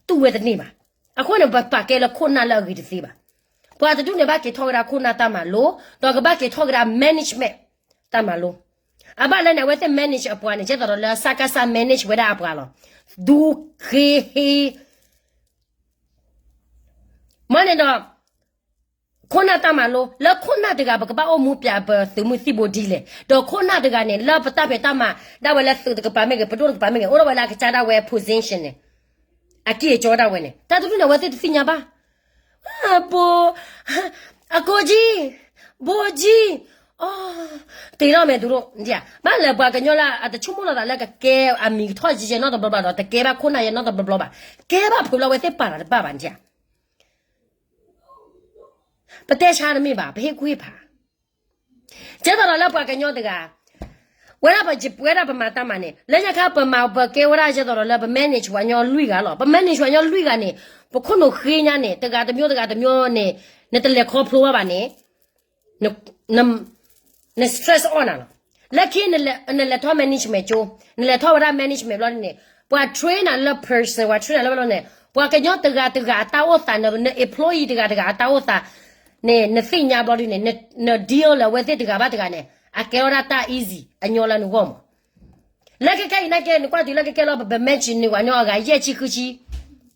တူၢ်ဝဲတန့ၢ်ဘၣ်. အဃိန့ၣ် ပပာ်ကဲလၢခိၣ်နၢ်လၢအဂ့ၤတသ့ဘၣ်. ပှၤတဒူၣ်န့ၣ် ဘၣ်က့ၤထီၣ်ကဒါခိၣ်နၢ်တၢ်မၤလိ, ဒီးကဘၣ်က့ၤထီၣ်ကဒါ management တၢ်မၤလိ. အဘၣ်လဲၣ်န့ၣ် အဝဲသ့ၣ် manage အပှၤန့ၣ် ကဲသိးဒီးလၢ စကစ manage ဝဲဒၣ်အပှၤလီၤ. ဒူဃ့ဟ့ မ့ၢ်န့ၣ်ဒီး ခိၣ်နၢ်တၢ်မၤလိ လၢခိၣ်နၢ်တဂၤ ပကဘၣ်အိၣ်မူပၠးပသုးမုၢ်သံၣ်ဘိဒ်လဲၣ်, ဒီးခိၣ်နၢ်တဂၤန့ၣ် လၢပတၢ်ဖံးတၢ်မၤ ဒၣ်ဝဲလၢသုးတကပၤမ့ၢ်ဂ့ၤ ပဒိၣ်တကပၤမ့ၢ်ဂ့ၤ အိၣ်ဒၣ်ဝဲလၢအကစၢ်ဒၣ်ဝဲ position န့ၣ် အကံၢ်အကီဒၣ်ဝဲန့ၣ် တၢ်တဒူၣ်န့ၣ် အဝဲသ့ၣ်တသ့ၣ်ညါဘၣ်. ဘိ, အကိကၠံ, ဘိကၠံ, အ, တ့ထီၣ်မဲာ်တူၤဒိၣ်, ဘၣ်လဲၣ်ပှၤကညီလၢအတဆိကမိၣ်လီၤသးလၢကကဲအမံၤကထီၣ်ယဲယဲနီတဘျီဘျီဒီး တကဲဘၣ်ခိၣ်နၢ်ယဲနီတဘျီဘျီဘၣ်, ကဲဘၣ်ဖုးလၢအဝဲသ့ၣ်ပာ်လီၤတဘၣ်ဘၣ်န့ၣ် ပတဲဆါတမ့ၢ်ဘၣ်, ပဟ့ၣ်ကူၣ်ဟ့ၣ်ဖး. ကဲသိးဒီးလၢပှၤကညီတဂၤ, ဝဲဒၣ်ပ, ဝဲဒၣ်ပမၤတၢ်မၤန့ၣ် လၢညါခါပမၤ ပကဲဝဲဒၣ်ကဲသိးဒီးလၢပ manage ပှၤကညီလွံၢ်ဂၤလီၤ. ပ manage ပှၤကညီလွံၢ်ဂၤန့ၣ် ပခိၣ်နူာ်ဃ့ညါန့ၣ် တဂၤတမျိုးတဂၤတမျိုးန့ၣ် နတလဲၤခီဖျိဘၣ်ဘၣ်န့ၣ် န, န stress အီၣ်နၤလီၤ. လၢခံ နလဲၤထီၣ် management ကၠိ, နလဲၤထီၣ်ဝဲဒၣ် management ဘျီန့ၣ် ပှၤ train နၤလၢ person, ပှၤ train နၤလၢဘျီန့ၣ် ပှၤကညီတဂၤတဂၤအတၢ်အိၣ်သး န employee တဂၤတဂၤအတၢ်အိၣ်သးန့ၣ် နသ့ၣ်ညါဘျီဒ်န့ၣ် န deal လၢအဝဲသ့ၣ်တဂၤဘၣ်တဂၤန့ၣ် အကဲဝဲဒၣ်တၢ် easy အညီလၢနဂီၢ်မး. လၢခဲခဲအံၤနာ်က့ နကွၢ်တုၤလၢခဲခဲလီၤ ပ manage န့ၢ်ပှၤကညီအဂၤယဲၢ်ဆံဃုဆံ,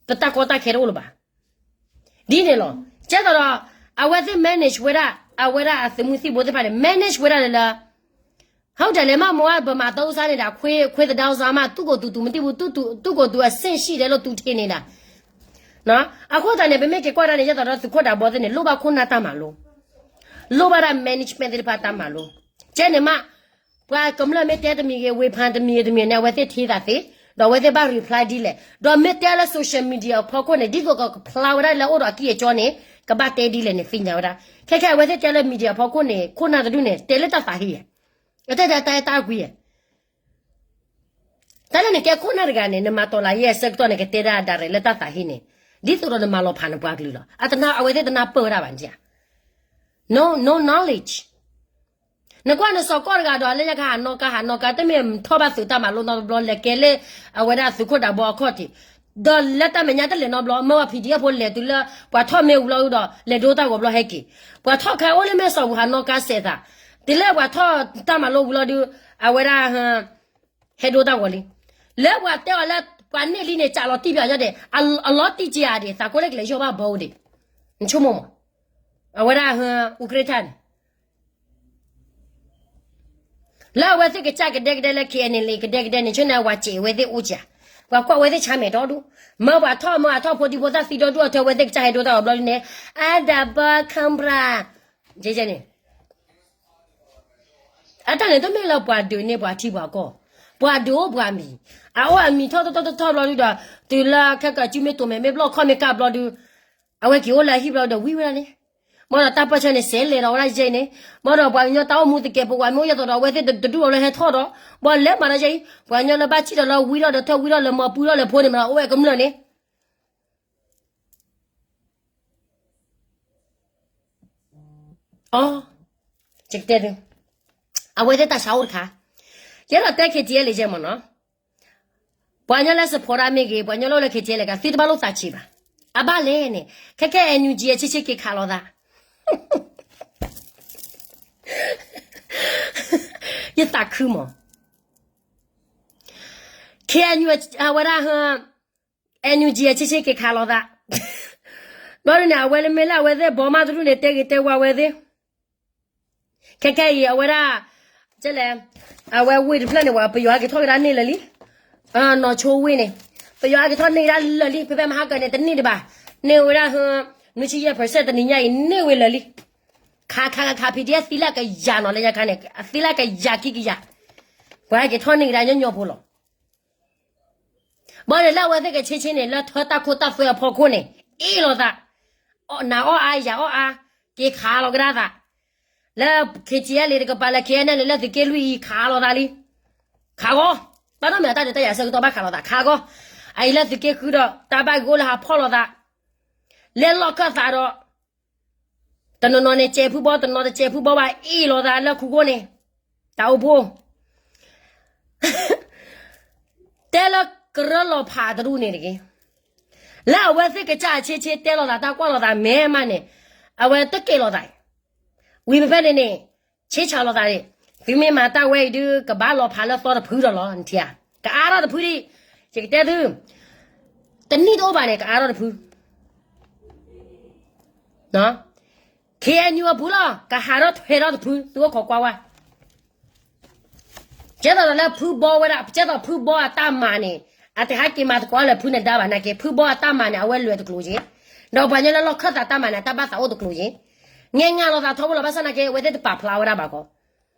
ပတၢ်ကီတၢ်ခဲတအိၣ်လၢၤဘၣ်. ဒ်န့ၣ်လီၤ. ကဲသိးဒီး အဝဲသ့ၣ် manage ဝဲဒၣ် အဝဲဒၣ်အသုးမုၢ်သံၣ်ဘိသ့ၣ်တဖၣ်န့ၣ် manage ဝဲဒၣ်လၢလၢ ဟုတ်တယ် လဲၤမၤမၤဝဲ ဗမာသုံးစား န့ၣ်ဒၣ် ခွေး, ခွေးသဒါစားမး သူၣ်ကိၢ်သူတူာ်မတၤဘူး, သူၣ်ကိၢ်သူအဆင့်ရှိတယ်လို့ သူထင်နေတာ. အဃိသတးန့ၣ် ပမ့ၢ်က့ၤကွၢ်တၢ်န့ၣ် ယဲသိးဒီးသုးခိၣ်ဒးဘီသ့ၣ်န့ၣ် လိၣ်ဘၣ်ခိၣ်နၢ်တၢ်မၤလိ, လိၣ်ဘၣ်ဒၣ် management သ့ၣ်တဖၣ်တၢ်မၤလိ. ကဲန့ၣ်မး ပှၤကမျၢၢ်မ့ၢ်တဲတမံၤဂ့ၤ ဝေဖန်တမံၤဂ့ၤတမံၤန့ၣ် အဝဲသ့ၣ်ထံသးသ့, ဒီးအဝဲသ့ၣ်ဘၣ် reply ဒ်လဲၣ်, ဒီးမ့ၢ်တဲလၢ social media အဖီခိၣ်န့ၣ် ဒ်သိးကဖျါဝဲဒၣ်လၢအအိၣ်ဒီးအကံၢ်အကီန့ၣ် ကဘၣ်တဲဒ်လဲၣ်န့ၣ် သ့ၣ်ညါဝဲဒၣ်. ခဲခဲအဝဲသ့ၣ်တဲလၢ media အဖီခိၣ်န့ၣ် ခိၣ်နၢ်တဒူၣ်န့ၣ် တဲလၢတၢ်သးဟ့ဧါ, အတဲဒၣ်တၢ်အဲၣ်တၢ်ကွံဧါ. တၢ်လၢနကဲခိၣ်နၢ်တဂၤန့ၣ် နမၤတီၤလၤယဲၢ်အဆၢကတီၢ်န့ၣ် ကတဲဒၣ် direct လၢတၢ်သးဟ့န့ၣ် ဒ်သိးဒီးနမၤလီၤဖးနပှၤကလုာ်လီၤ. အတနၢ် အဝဲသ့ၣ်တနၢ်ပၢၢ်ဝဲဒၣ်ဘၣ်န့ၣ်ဧါ. No, no knowledge. နကွၢ်နစီၤကီၢ်တဂၤဒီး လၢညါခါဟးနီၣ်ကါ ဟးနီၣ်ကါ တမ့ၢ်ထီၣ်ဘၣ်သုးတၢ်မၤလိနီတဘျီ လဲၤကဲလၢ အဝဲဒၣ်သုးခိၣ်ဒးဘီအခီၣ်ထံး, ဒီးလၢတၢ်မဲာ်ညါတလဲၤနီတဘျီ မ့ၢ်ဝဲ PDF ဖိလဲၤတုၤလၢ ပှၤထီၣ်မ့ၢ်ဝံၤလီၤဒီး လဲၤဒိတၢ်ဂီၤဘျီဟဲက့ၤ, ပှၤထီၣ်ခါအိၣ်လၢမဲၢ်စီၤပူၤ ဟးနီၣ်ကါစဲးသး, တုၤလၢပှၤထီၣ်တၢ်မၤလိဝံၤလီၤဒုး အဝဲဒၣ် ဟဲဒိတၢ်ဂီၤလံ. လၢပှၤတဲအီၤလၢ ပှၤန့ၢ်လံန့ၣ် ကးလီၤတံၢ်ပၠးညီဒဲး, အလီၤတံၢ်က့ၤဧါဒဲး သးကိးလၢကလဲၤယီၢ်ဘၣ်ဘီဧိၤဒဲး, နဆိကမိၣ်မး, အဝဲဒၣ် အူကြ့ထၢၣ်န့ၣ် လၢအဝဲသ့ၣ်ကစၢ်ကဒဲကဒဲလၢ KNLA ကဒဲကဒဲန့ၣ် ဆိန့ၣ် ဝၤစဲးဝဲသ့ၣ်အိၣ်ကၠး, ပှၤကွၢ်ဝဲသ့ၣ်ဆါမဲာ်ဒီဒူၣ်, မ့ၢ်ပှၤထီၣ်မ့ၢ်အထီၣ်ဖိဒံဖိသၣ်သံဒီဒူၣ်အထၢ အဝဲသ့ၣ်ကစၢ်ဟဲဒိတၢ်ဂီၤဘျီဒုးန့ၣ် အါဒးဘၢ Cobra န့ၣ် အတၢ်န့ၣ်တမ့ၢ်လၢပှၤဒုးန့ၢ်ပှၤထံပှၤကီၢ်, ပှၤဒုးအိၣ်ပှၤမံၤ, အအိၣ်အမံၤထီၣ်ထီၣ်ထီၣ်ထီၣ်ဘျီဒုးဒီး တုၤလၢခဲကစုမ့ၢ်တိၤမဲာ်မ့ၢ်ဘျီၣ်ခီၣ်မ့ၢ်ကၢ်ဘျီဒုး, အဝဲက့ၤအိၣ်လၢအဟံၣ်ဘျီဒီးဝံဝဲဒၣ်န့ၣ်, ဘၣ်ဒီးတၢ်ပၢၢ်ဆၢန့ၣ် စဲးလဲၤဒီးဝဲဒၣ်ယဲန့ၣ်, ဘၣ်ဒီးပှၤကညီတၢ်အိၣ်မူသကဲးပဝးမ့ၢ်အိၣ်ယဲသိးဒီး အဝဲသ့ၣ်တဒူၣ်အီၤလၢဟဲထီၣ်ဒီး, ဘၣ်လဲၤမၤဒီးယဲအံၤ ပှၤကညီလၢဘၣ်စံၣ်ဒီးလၢဝံထီၣ်ဒီးထၢဝံထီၣ်လၢမၤပူထီၣ်လၢဖိန့ၣ်မးဒီး အိၣ်ဝဲကမျၢၢ်န့ၣ် အီ, ယကတဲသု, အဝဲသ့ၣ်တၢ်ဆါအိၣ်တခါ, ယအဲၣ်ဒိးတဲ KTLA ယဲမ့ၢ်နီၤ, ပှၤကညီလၢ support တၢ်မ့ၢ်ဂ့ၤ ပှၤကညီလၢအိၣ်လၢ KTLA က သုတဘၣ်လိၣ်သးဆံးဘၣ်, အဘၣ်လဲၣ်န့ၣ် ခဲခဲ NUG အဆ့ဆ့က့ၤခးလိာ်သး ယသးခုမး, KNU အဝဲဒၣ် NUG အဆ့ဆ့က့ၤခးလိာ်သး, ဘျီဒုးန့ၣ် အဝဲလၢမ့ၢ်လၢအဝဲသ့ၣ်ဘီမးတဒူၣ်န့ၣ် တဲဂ့ၤတဲဝါဝဲသ့ၣ်, ခဲခဲအံၤ အဝဲဒၣ်, ကဲလဲၣ်, အဝဲဝ့ၢ်တဖျၢၣ်န့ၣ် ပှၤပယီၤဟဲက့ၤထီၣ်ကဒါန့ၢ်လၢာ်လံ, နီၢ်ဆိဝ့ၢ်န့ၣ်, ပယီၤဟဲက့ၤထီၣ်န့ၢ်ကဒါလၢာ်လံ, ဖဲဖဲမဟါကၢန့ၣ် တန့ၢ်တဘၣ်, န့ၢ်ဝဲဒၣ် နွံဆံယဲၢ် percent တနံၤညါအံၤ န့ၢ်ဝဲလၢာ်လံ, ခးခးခးခး PDF သံလၢကယၤနီၤ လၢညါခါန့ၣ် အသံလၢကယၤခံကယၤ, ပှၤဟဲက့ၤထီၣ်န့ၢ်ကဒါညီညီဖိလီၤ. ဘၣ်န့ၣ်လၢအဝဲသ့ၣ်ကဆ့ဆ့န့ၣ် လၢထၢတၢ်ခိတၢ်သွဲအဖီခိၣ်န့ၣ် အ့ၣ်လိာ်သး, နၤအီၣ်အါယၤအီၣ်အါ, က့ၤခးလီၤကဒါသး, လၢ KTLA တကပၤလၢ KNLA လၢသုးက့လွံၢ်အံၤ ခးလိာ်သးလံ, ခးဂီၤ, ဘၣ်ဒီးမ့ၢ်အတၢ်ဒုးတၢ်ယၤဆၢကတီၢ်ဘၣ်ခးလိာ်သး ခးဂီၤ, အအံၤလၢသုးက့ဃုဒီး တၢ်ဘၣ်ဂ့ၤအိၣ်လၢဟးဖီၣ်လိာ်သး, လဲၤလီၢ်ခၢၣ်သးဒီး တနီၤနီၤန့ၣ် စဲးဖုဘီ တနီၤတစဲးဖုဘီဘၣ် အ့ၣ်လိာ်သးလၢခူကိၣ်န့ၣ်, တၢ်အိၣ်ဖှိၣ် တဲလၢကရၢလီၤဖးတဒူၣ်န့ၣ်တက့ၢ်. လၢအဝဲသ့ၣ်ကစၢ်အဆ့ဆ့တဲလိာ်သး တၢ်ကွၢ်လိာ်သးမဲာ်မးန့ၣ်, အဝဲတကဲလိာ်သး, ဝံၤဖဲဖဲန့ၣ်န့ၣ်, ဆ့ဆးလိာ်သးန့ၣ်, သုမ့ၢ်မၤတၢ်ဝဲအံၤဒုး ကဘၣ်လီၤဖးလၢသီတဖုဒီးလီၤ နထံၣ်ဧါ, ကအါထီၣ်တဖုဒံး, ယကတဲသု, တနံၣ်တအိၣ်ဘၣ်န့ၣ် ကအါထီၣ်တဖု KNU အပူၤလီၤ ကဟးထီၣ်ထွဲထီၣ်တဖု သုအိၣ်ခိးကွၢ်ဝဲ, ကဲသိးဒီးလၢဖုဘီဝဲဒၣ် ကဲသိးဖုဘီအတၢ်မၤန့ၣ်, အတဟဲက့ၤမၤသကိးလၢဖုန့ၣ်ဒါဘၣ်နာ်က့ ဖုဘီအတၢ်မၤန့ၣ် အဝဲလဲၤတကျိၤက့ၤ, ဒီးပှၤကညီလၢလီၢ်ခၢၣ်သးတၢ်မၤန့ၣ် အတၢ်ဘၣ်သးအိၣ်တကျိၤက့ၤ, ငဲၤငါလိာ်သးထီဘိလီၤ ဘၣ်ဆၣ်နာ်က့ အဝဲသ့ၣ်တပာ်ဖျါဝဲဒၣ်ဘၣ်ကီး,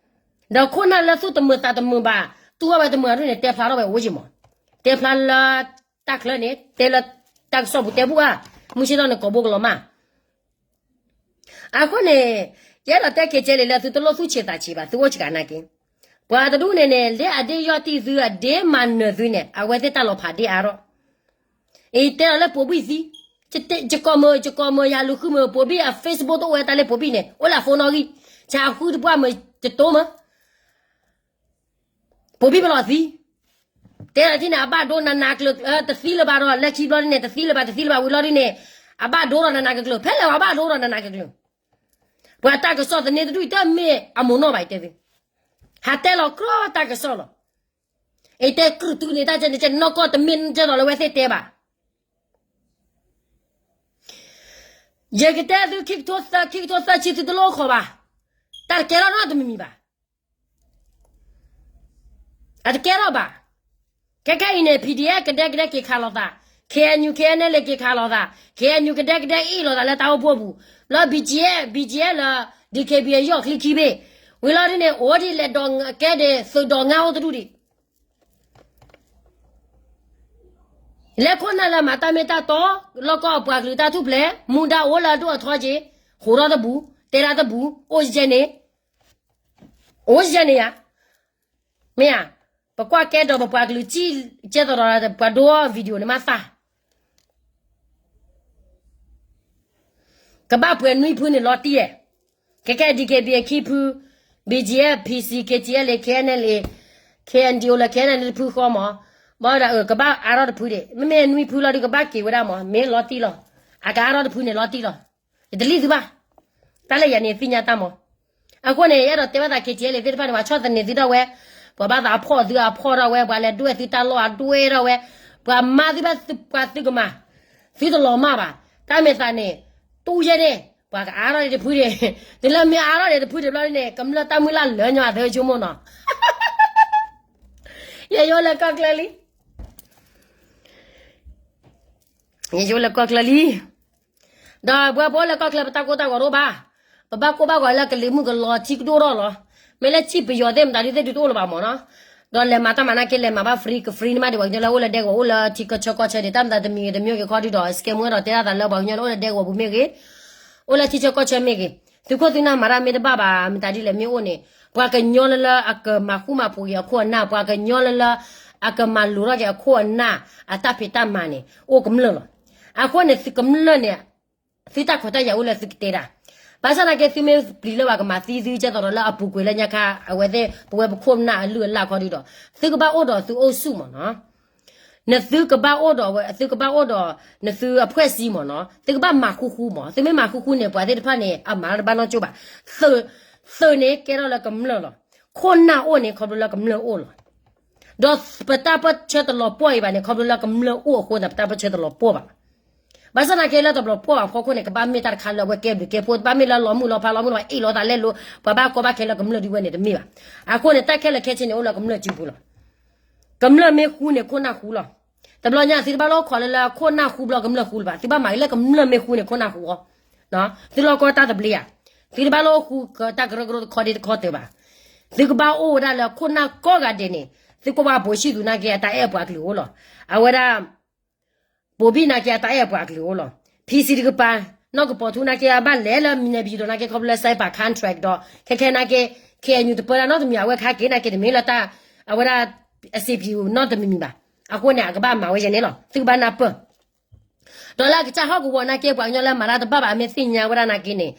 ဒီးခိၣ်နၢ်လၢသူၣ်တမုာ်သးတမုာ်ဘၣ်, တူၢ်ဘၣ်ဝဲတမုာ်အဒိၣ်န့ၣ် တဲဖျါထီၣ်ဝဲအိၣ်က့ၤမး, တဲဖျါလၢ တၢ်ချၢန့ၣ် တဲလၢတၢ်ကစီၣ်ပူၤတဲဘူၣ်ဧါ, မုၢ်ဆ့ၣ်ထီၣ်န့ၣ် ကိးဘိကလီၤမး အဃိန့ၣ်, ယအဲၣ်ဒိးတဲ KTLA လၢသုတလိၣ်သူၣ်ဆံးသးဆံးဘၣ် သုအိၣ်စှၤနာ်က့, ပှၤတဒူၣ်န့ၣ်န့ၣ် လၢအဒ့ယီၢ်တံၢ်သု အဒ့မၤနၢၤသုန့ၣ် အဝဲသ့ၣ်တၢ်လီၤဖးဒ့အါထီၣ်, အတဲဒီးလၢပိာ်ဘံၣ်သံ, ယကိးမုၢ် ယကိးမုၢ် ယလူၤဃုမုၢ် ပိာ်ဘံၣ်အ Facebook တအိၣ်ဝဲတၢ်လၢပိာ်ဘံၣ်န့ၣ် အိၣ်လၢအ phone နီၣ်ဂံၢ်, ဆါဃုတပှၢ်မုၢ် ယတိမုၢ် ပိာ်ဘံၣ်ပလီၢ်သံ, တဲဒၣ်ထံၣ်န့ၣ် အဘၣ်ဒိနးနးကျၢၤ တသံလၢၤဘၣ်ဒီး လၢခံဘျီဒ်န့ၣ် တသံလၢၤဘၣ် တသံလၢၤဘၣ်ဝံၤလီၤဒ်န့ၣ်, အဘၣ်ဒိဒီးနးနးကျၢၤကျၢၤ ဖဲလဲၣ်အဘၣ်ဒိဒီးနးနးကျၢၤကျၢၤ, ပှၤတၢ်ကစီၣ်သန့တဒူၣ်အံၤတမ့ၢ်အမိၢ်နီၢ်ဘၣ်တဲသု, ဟးတဲလီၤကြီတၢ်ကစီၣ်လီၤ, အတဲကြုးတုၤန့ၣ်တၢ်ကဲန့ၣ် ကဲနီၢ်ကီၢ်တမ့ၢ်ကဲသိးလၢဝဲသ့ၣ်တဲဘၣ် ယကတဲသု ခံကထိသၢ ခံကထိသၢဆံသုတလိၣ်ခိးဘၣ်, တၢ်တကဲထီၣ်နီတမံၤမံၤဘၣ်, အတကဲထီၣ်ဘၣ်, ခဲခဲအံၤန့ၣ် PDF ကဒဲကဒဲက့ၤခးလိာ်သး, KNU KNLA က့ၤခးလိာ်သး, KNU ကဒဲကဒဲအ့ၣ်လိာ်သးလၢတၢ်အိၣ်ဖှိၣ်ပူၤ, လၢ BGF BGF လၢ DKBA ယီၢ်ချံခံဘ့ၣ်, ဝံၤလီၤဒ်န့ၣ် အိၣ်ဒ်လဲၣ်ဒီးကဲဒ်သုးဒီးငါအိၣ်တဒူၣ်ဒံး လဲၤခိၣ်နၢ်လၢမၤတၢ်မ့ၢ်တၢ်တီ, လီၢ်ကီၢ်အပှၤကလုာ်တၢ်ထူၣ်ဖျဲး, မူဒါအိၣ်လၢအဒိၣ်အထီက့ၤ, ဟိးထီၣ်တဘူး, တဲဒၣ်တဘူး, အိၣ်ယဲန့ၣ်, အိၣ်ယဲန့ၣ်ယါ, မ့ၢ်ဧါ, ပကွၢ်ကဲဒီးပပှၤကလုာ်စံၣ်, ကဲသိးဒီးပှၤဒိ video န့ၣ်မးသး ကဘၣ်ပှဲၤနွံဖုန့ၣ်လီၤတံၢ်ဧါ, ခဲကဲ DKBA ခံဖု, ဘံၣ်ကၠံၣ်အဲၣ် ဖံစံၣ် ခ့ကၠံၣ်အဲၣ်လ့ ခဲအံၤန့ၣ်လံ ခဲအံၤန့ၣ်လံ တဖုဃီမး, ဘၣ်ဒီး အၢ ကဘၣ်အါထီၣ်တဖုဒံး မ့မ့ၢ်နွံဖုလီၤဒီးကဘၣ်က့ၤဝဲဒၣ်မး မ့ၢ်လီၤတံၢ်လီၤ, အကအါထီၣ်တဖုန့ၣ်လီၤတံၢ်လီၤ, ယတလံၣ်သုဘၣ်, တၢ်လၢယၤန့ၣ်သ့ၣ်ညါတၢ်မး, အဃိန့ၣ် ယအဲၣ်ဒိးတဲဘၣ်သး ခ့ကၠံၣ်အဲၣ်လ့ သ့ၣ်တဖၣ်န့ၣ် ပှၤဆီၣ်သနံးသုထီၣ်ဝဲ, ပှၤဘၣ်သးအဖီၣ်သုအဖီၣ်ထီၣ်ဝဲ ပှၤလဲၤဒွဲၣ်သုတၢ်လီၢ်အဒွဲၣ်ထီၣ်ဝဲ, ပှၤမၤသုဘၣ်ပှၤသုကမၤ, သုတလီၤမၢ်ဘၣ်, တၢ်မ့ၢ်သးန့ၣ်, တူၢ်ယဲန့ၣ်, ပှၤကအါထီၣ်န့ၣ်တဖုန့ၣ်, တုၤလၢမ့ၢ်အါထီၣ်န့ၣ်တဖုန့ၣ်ဘျီန့ၣ် ကမျၢၢ်တၢ်မုၢ်လၢ်လၢညီအသးဆိကမိၣ်နီၤ, ယယိလၢကီၢ်ချၢလံ ယယိလၢကီၢ်ချၢလံ, ဒီးပှၤပအိၣ်လၢကီၢ်ချၢပတၢ်ကိၢ်တၢ်ဂီၤတအိၣ်ဘၣ်, ပဘၣ်ကိၢ်ဘၣ်ဂီၤလၢကလံၤမုၢ်ကလီၤထံကဒိၣ်ထီၣ်လီၤ, မ့ၢ်လၢစံၣ်ပယီၤသ့ၣ်မတၤဒုသ့ၣ်ဒုတအိၣ်လၢၤဘၣ်မးနီၤ, ဒီးလဲၤမၤတၢ်မၤနာ်က့ လဲၤမၤဘၣ် free က free န့ၣ်မးဒံး ပှၤကညီလၢအိၣ်လၢဒဲကဝီၤ အိၣ်လၢထံကီၢ်ဆၢကီၢ်ဆၢန့ၣ် တၢ်မတၤတမံၤဂ့ၤတမံၤဂ့ၤခီဒုဒီး scam ဝဲဒီးတဲဒၣ်သးလၢပှၤကညီလၢအိၣ်လၢဒဲကဝီၤပူၤမ့ၢ်ဂ့ၤ, အိၣ်လၢထံဆၢကီၢ်ဆၢမ့ၢ်ဂ့ၤ, သုးခိၣ်သုးနၢ်မၤတၢ်မ့ၢ်တဘၣ်ဘၣ်မတၤဒ်လဲၣ်မ့ၢ်အိၣ်န့ၣ်, ပှၤကညီလၢလၢအကမၤဃူမၤဖိးက့ၤအခိၣ်အနၢ်, ပှၤကညီလၢလၢအကမၤလိၤထီၣ်က့ၤအခိၣ်အနၢ်, အတၢ်ဖံးတၢ်မၤန့ၣ် အိၣ်ကမျၢၢ်လီၤ. အဃိန့ၣ် သုကမျၢၢ်န့ၣ် သုတၢ်ခွဲးတၢ်ယာ်အိၣ်လၢသုကတဲဒၣ်, ဘၣ်ဆၣ်သနာ်က့ သုမ့ၢ်ပျံၤလၢပှၤကမၤသံသု ကဲသိးဒီးလၢအပူၤကွံာ်လၢညါခါ အဝဲသ့ၣ် ပဝဲပခိၣ်ပနၢ်အလုၢ်အလၢ်ခီဒုဒီး သုကဘၣ်အိၣ်ဒီးသုအိၣ်ဆူၣ်မးနီၤ, နသုကဘၣ်အိၣ်ဒီးဝဲ သုကဘၣ်အိၣ်ဒီး နသုအဖှဲၣ်စံမးနီၤ, သုကဘၣ်မၤဃူဃူမး, သုမ့ၢ်မၤဃူဃူန့ၣ် ပှၤသ့ၣ်တဖၣ်န့ၣ် အမၤတၢ်တဘၣ်နီၢ်ကၠိဘၣ်, သုး သုးန့ၣ်ကဲထီၣ်လၢကမျၢၢ်လီၤ, ခိၣ်နၢ်အိၣ်န့ၣ် ခီဖျိလၢကမျၢၢ်အိၣ်လီၤ, ဒီးပတၢ်ပၢၢ်ဆၢတလီၤပှီၢ်အံၤဘၣ်န့ၣ် ခီဖျိလၢကမျၢၢ်အိၣ်အဃိသတး ပတၢ်ပၢၢ်ဆၢတလီၤပှီၢ်ဘၣ် ဘၣ်ဆၣ်သနာ်က့လၢတဘျီပှီၢ်ဘၣ်ဖီခိၣ်န့ၣ် ကဘၣ်မ့ၢ်တၢ်တခါလၢအဝဲကဲဘျုးကဲဖှိၣ်, တဘၣ်မ့ၢ်လၢလီၤမုၢ်လီၤဖး လီၤမုၢ်လီၤဖး အ့ၣ်လိာ်သးလဲလိာ် ပှၤဘၣ်ကီဘၣ်ခဲလၢကမျၢၢ်ဒ်ဝဲန့ၣ်တမ့ၢ်ဘၣ်. အဃိန့ၣ် တၢ်ခဲလၢာ်ခဲဆ့န့ၣ် အိၣ်လၢကမျၢၢ်စုပူၤလီၤ. ကမျၢၢ်မ့ၢ်ဃူန့ၣ် ခိၣ်နၢ်ဃူလီၤ. တဘျီညါ သုတဘၣ်လၢအိၣ်ခိးလၢလၢခိၣ်နၢ်ဃူဘျီကမျၢၢ်ဃူလၢၤဘၣ်, သုဘၣ်မၤအံၤလၢကမျၢၢ်မ့ၢ်ဃူန့ၣ် ခိၣ်နၢ်ဃူအီၤ သုလီၢ်ကီတၢ်သဘျ့ဧါ, သုတဘၣ်လၢအိၣ်ဃူတၢ်ကရၢကရိတခီဒ့တခီတၢၤဘၣ်. သုကဘၣ်အိၣ်ဝဲဒၣ်လၢခိၣ်နၢ်ကိးဂၤဒဲးန့ၣ်, သုကွၢ်ဘၣ်ဘိၣ်ဆံၣ်သူနာ်က့ အတၢ်အဲၣ်ပှၤကလုာ်အိၣ်လီၤ. အဝဲဒၣ် ဘိၣ်ဘံၣ်နာ်က့ အတၢ်အဲၣ်ပှၤကလုာ်အိၣ်လီၤ. ဖံစံတကပၤ, နီၢ်ကပီၤထူနာ်က့ အဘၣ်လဲၤလၢမံၤနဲၣ်ပယံၤဒီးနာ်က့ ခီဖျိလၢ sign ပာ် contract ဒီး ခဲခဲနာ်က့ ခ့ၣ်အဲၣ်ယူၣ် တပၢတၢ်နီတမံၤ အဝဲခါက့ၤနာ်က့ တမ့ၢ်လၢတၢ် အဝဲဒၣ် အစံးပယံၤ နီတမံၤမံၤဘၣ်. အဃိန့ၣ် အကဘၣ်မၤဝဲယဲန့ၣ်လီၤ. သုကဘၣ်နၢ်ပၢၢ် ဒီးလၢအကစၢ်ဟီၣ်ကဝီၤနာ်က့ ပှၤကညီလၢမၤတၢ်တဘၣ်ဘၣ် အမ့ၢ်သ့ၣ်ညါဝဲဒၣ်နာ်က့န့ၣ်,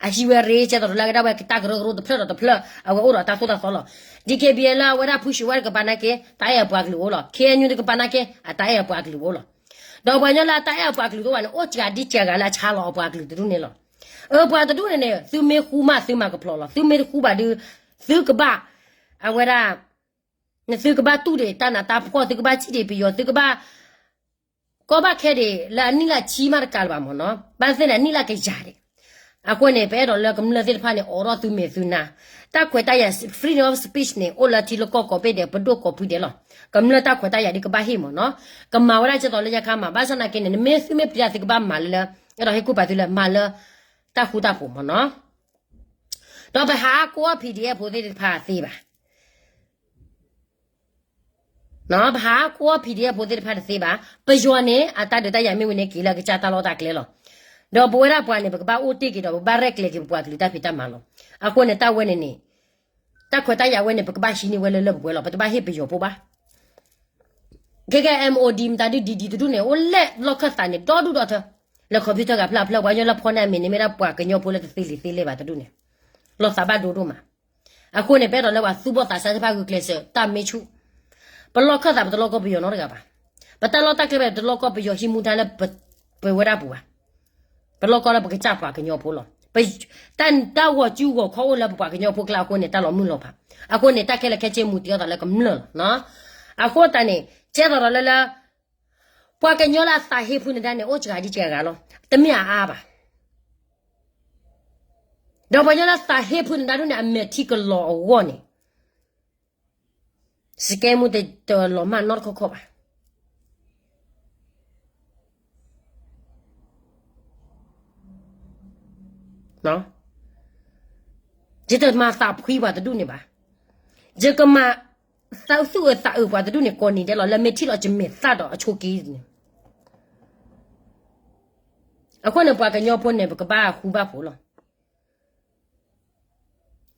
အဟံးဝဲရ့ ကဲသိးဒီးလၢကဒၣ်ဝဲတၢ်ကရၢကရိတဖျၢၣ်ဒီးတဖျၢၣ် အဝဲအိၣ်ဒီးတၢ်သိၣ်တၢ်သီလီၤ. ဒံၣ်က့ဘံၣ်အဲၣ် လၢအဝဲဒၣ်ဖုၣ်ဆံးဝါတကပၤနာ်က့ တၢ်အဲၣ်အပှၤကလုာ်အိၣ်လီၤ. ခ့ၣ်အဲၣ်ယူၣ် တကပၤနာ်က့ အတၢ်အဲၣ်အပှၤကလုာ်အိၣ်လီၤ. ဒီးပှၤကညီလၢအတၢ်အဲၣ်အပှၤကလုာ်တအိၣ်ဘၣ်န့ၣ် အိၣ်စှၤဒ်စှၤဂၤလၢအဆါလီၤအပှၤကလုာ်တဒူၣ်န့ၣ်လီၤ. အပှၤတဒူၣ်န့ၣ်န့ၣ် သုမ့ၢ်ဃူမး သုမၤကဖျိးလီၤ. သုမ့ၢ်တဃူဘၣ်ဒီး သုကဘၣ် အဝဲဒၣ် သုကဘၣ်တူၢ်ဒံးတၢ်နးတၢ်ဖှီၣ် သုကဘၣ်စံၣ်ဒံးပယီၤ သုကဘၣ် ကီဘၣ်ခဲဒံး လၢအနံၣ်လၢဆံမးတကးလၢၤဘၣ်မ့ၢ်နီၤ, ဘၣ်သ့ၣ်န့ၣ် အနံၣ်လၢကယၤဒံး. အဃိန့ၣ် ပအဲၣ်ဒိးလၢကမျၢၢ်သ့ၣ်တဖၣ်န့ၣ် အိးထီၣ်သုမဲာ်သုနါ, တၢ်ခွဲးတၢ်ယာ် freedom of speech န့ၣ် အိၣ်လၢထံလၢကီၢ်ကိးဘ့ၣ်ဒဲး ပဒိၣ်ကိးဖုဒဲးလီၤ. ကမျၢၢ်တၢ်ခွဲးတၢ်ယာ်ဒ်ကဘၣ်ဟ့ၣ်မ့ၢ်နီၤ, ကမၤဝဲဒၣ်ကဲသိးလၢညါခါမး ဘၣ်ဆၣ်သနာ်က့န့ၣ် နမ့ၢ်သုမ့ၢ်ပျံၤတၢ်သုကဘၣ်မၤလၢလၢ အဲၣ်ဒိးဟ့ၣ်ကူၣ်ပာ်သုလၢမၤလၢ တၢ်ဃူတၢ်ဖိးမ့ၢ်နီၤ. ဒီးပဟးကိးအီၤ PDF ဖိသ့ၣ်တဖၣ်သ့ဘၣ် ပဟးကိးအီၤ PDF ဖိသ့ၣ်တဖၣ်တသ့ဘၣ်. ပယီၤန့ၣ် အတၢ်ဒုးတၢ်ယၤမ့ၢ်ဝဲန့ၣ် က့ၤလၢအကစၢ်တၢ်လီၢ်တၢ်ကျဲလီၤ. ဒီးပဝဲဒၣ်ပှၤန့ၣ် ပကဘၣ်အိၣ်တ့ၢ်က့ၤဒီး ပဘၣ်ရဲၣ်ကျဲၤက့ၤပပှၤကလုာ်တၢ်ဖံးတၢ်မၤလီၤ. အဃိန့ၣ် တၢ်ဝဲန့ၣ်န့ၣ် တၢ်ခွဲးတၢ်ယာ်ဝဲန့ၣ် ပကဘၣ်ဟံးန့ၢ်ဝဲလၢလၢပှဲၤပှဲၤလီၤ. ပတဘၣ်ဟ့ၣ်ပယီၤဖိဘၣ်. ခဲကဲ MOD မတၤဒုၣ်ဒံးဒံးတဒူၣ်န့ၣ် အိၣ်လဲၣ်လီၢ်ခၢၣ်သးန့ၣ် ဒီဒူၣ်ဒီထၢ လၢ computer ဂၤဖျၢၣ်ဖျၢၣ် ပှၤကညီလၢဖီၣ်န့ၢ်အမံၤန့ၣ် မ့ၢ်ဒၣ်ပှၤကညီဖိလၢတသ့လံာ်သ့လဲၢ်ဘၣ်တဒူၣ်န့ၣ် လီၤသးဘၣ်ဒိဒိၣ်မး. အဃိန့ၣ် ပအဲၣ်ဒိးလၢပှၤသူၣ်ဘီၣ်သးစၢ်သ့ၣ်တဖၣ်ဂုာ်ကျဲးစၢးတၢ်မ့ၢ်ဆူၣ်, ပလီၢ်ခၢၣ်သး ပတလီၢ်ကီၢ်ပယီၤနီတဂၤဘၣ်. ပတၢ်လီၢ်တၢ်ကျဲဘၣ် ပတလီၢ်ကီၢ်ပယီၤဟံးမူဒါလၢ ပဝဲဒၣ်ပူၤဘၣ်. ပလီၢ်ကီၢ်လၢပကစၢ်ပှၤကညီဖိလီၤ. တၢ်ဂီၤစုဂီၤခီအိၣ်လၢပပှၤကညီဖိကျါအဃိန့ၣ် တၢ်လီၤမုၢ်လီၤဖး. အဃိန့ၣ် တၢ်ခဲလၢာ်ခဲဆ့မူတ့ၢ်အီၤသးလၢကမျၢၢ်လီၤ. အဃိသတးန့ၣ် ကဲသိးဒီးလၢလၢ ပှၤကညီလၢအသးဟ့ဖုန့ၣ်ဒၣ်န့ၣ် အိၣ်စှၤဒ်စှၤဂၤလီၤ. တမ့ၢ်အအါဘၣ်. ဒီးပှၤကညီလၢအသးဟ့ဖုန့ၣ်ဒၣ်ဒ်န့ၣ် အမဲာ်ထံကလီၤအဂီၢ်န့ၣ် စကဲမူတလီၤမၢ်နီတခီခီဘၣ်. ယတမၤသးဖှံပှၤတဒူၣ်န့ၣ်ဘၣ်. ယကမၤသးသူၣ်အုးသးအုးပှၤတဒူၣ်န့ၣ် ကိးနံၤဒဲးလီၤ လၢမ့ၢ်ထံၣ်လီၤယမဲာ်သၣ်ဒီးအဆိးက့န့ၣ်. အဃိန့ၣ် ပှၤကညီဖိန့ၣ် ပကဘၣ်ဃူဘၣ်ဖိးလီၤ.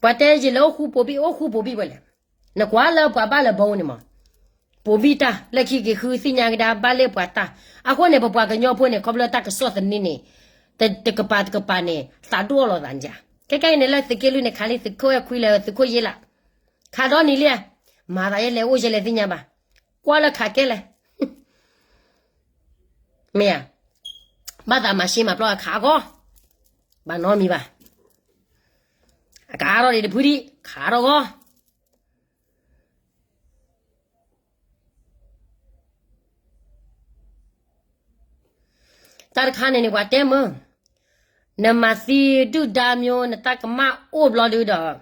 ပှၤတဲယလဲၤအိၣ်ဃူဘိၣ်ဘံၣ် အိၣ်ဃူဘိၣ်ဘံၣ်ဝဲလဲၣ်. နကွၢ်လၢပှၤဘၣ်လၢဘီန့ၣ်မး, ဘိၣ်ဘံၣ်တၢ် လၢခံက့ၤဃုသ့ၣ်ညါကဒါ ဘၣ်လၢပှၤတၢ်. အဃိန့ၣ် ပပှၤကညီဖိန့ၣ် ခီဖျိတၢ်ကစီၣ်သန့န့ၣ် တကပၤတကပၤန့ၣ် သးဒိၣ်အီၣ်လိာ်သးန့ၣ် ခဲကနံၣ်အံၤန့ၣ်လၢသုးက့လွံၢ်န့ၣ် ခးလံသုးခိၣ်အဲၣ်ခွံလၢသုးခိၣ်ယ့လး, ခးဒီနံၤလံဧါ, မၤသးယဲလဲၤအိၣ်ယဲလဲၤသ့ၣ်ညါဘၣ်, ကွၢ်လၢခးကဲလဲၣ် မ့ၢ်ဧါ, ဘၣ်သးမၤရှဲမၤပျီအခးအဂီၢ်, ဘၣ်နီတမံၤဘၣ်, အကအါထီၣ်ဒံးတဖုဒံး ခးထီၣ်ဂီၢ် တၢ်တခါန့ၣ်န့ၣ် ပှၤတဲမုာ်, နမၤသံဒုၣ်ဒါမ့ၢ် နတၢ်ကမၣ်အိၣ်ဘျီဒုဒီး,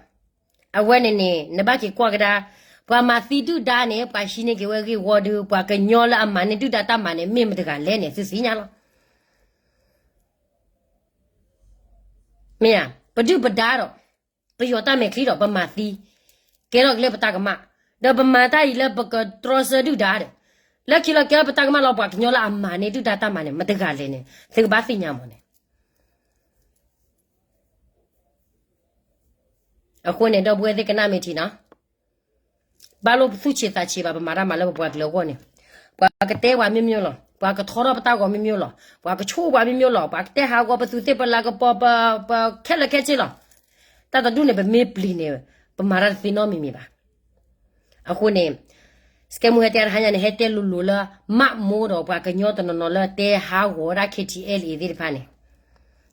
အဝဲန့ၣ်န့ၣ် နဘၣ်က့ၤကွၢ်ကဒါ, ပှၤမၤသံဒုၣ်ဒါန့ၣ် ပှၤဟံးန့ၢ်က့ၤဝဲဂ့ၢ်ဝီဒု ပှၤကညီလၢအမၤန့ၢ်ဒုၣ်ဒါတၢ်မၤန့ၣ် မ့ၢ်မတဂၤလဲၣ်န့ၣ် သုသ့ၣ်ညါလီၤ. မ့ၢ်ဧါ, ပဒုၣ်ပဒါဒီး ပယီၤတၢ်မဲာ်ချံဒီး ပမၤသံ, ကဲထီၣ်က့ၤလၢပတၢ်ကမၣ်, ဒီးပမၤတၢ်အံၤလၢပကတြီဆၢဒုၣ်ဒါဒီး, လၢခံလီၤကဲထီၣ်ပတၢ်ကမၣ်လီၤ ပှၤကညီလၢအမၤန့ၢ်ဒုၣ်ဒါတၢ်မၤန့ၣ် မတဂၤလဲၣ်န့ၣ် သုကဘၣ်သ့ၣ်ညါမးန့ၣ် အဃိန့ၣ် ဒီပုၢ်ဝဲၢ်သ့ၣ်ကနၣ်မ့ၢ်ထံနီၤ, ဘၣ်လိၣ်ပသူၣ်ဆံးသးဆံးဘၣ် ပမၤတၢ်မၤလၢပပှၤကလုာ်အဂီၢ်န့ၣ်, ပှၤကတဲပှၤမ့ၢ်မ့ၢ်လီၤ, ပှၤကထီထီၣ်ပတၢ်ဂီၤမ့ၢ်မ့ၢ်လီၤ, ပှၤကဆိၣ်ပှၤမ့ၢ်မ့ၢ်လီၤ, ပှၤကတဲဟးဂီၤပသူးသ့ၣ်ပလၤကပီၤ ပခဲလၢာ်ခဲဆ့လီၤ. တၢ်တဒူၣ်န့ၣ် ပမ့ၢ်ပျံၤန့ၣ် ပမၤတၢ်တသ့နီတမံၤမံၤဘၣ်. အဃိန့ၣ် စကဲမူဟဲတဲတဟါညါန့ၣ် ဟဲတဲလိၤလိၤလၢ မးမိၢ်ဒီးပှၤကညီတနီၤနီၤလၢတဲဟးဂီၤဝဲဒၣ် K T L A သ့ၣ်တဖၣ်န့ၣ်,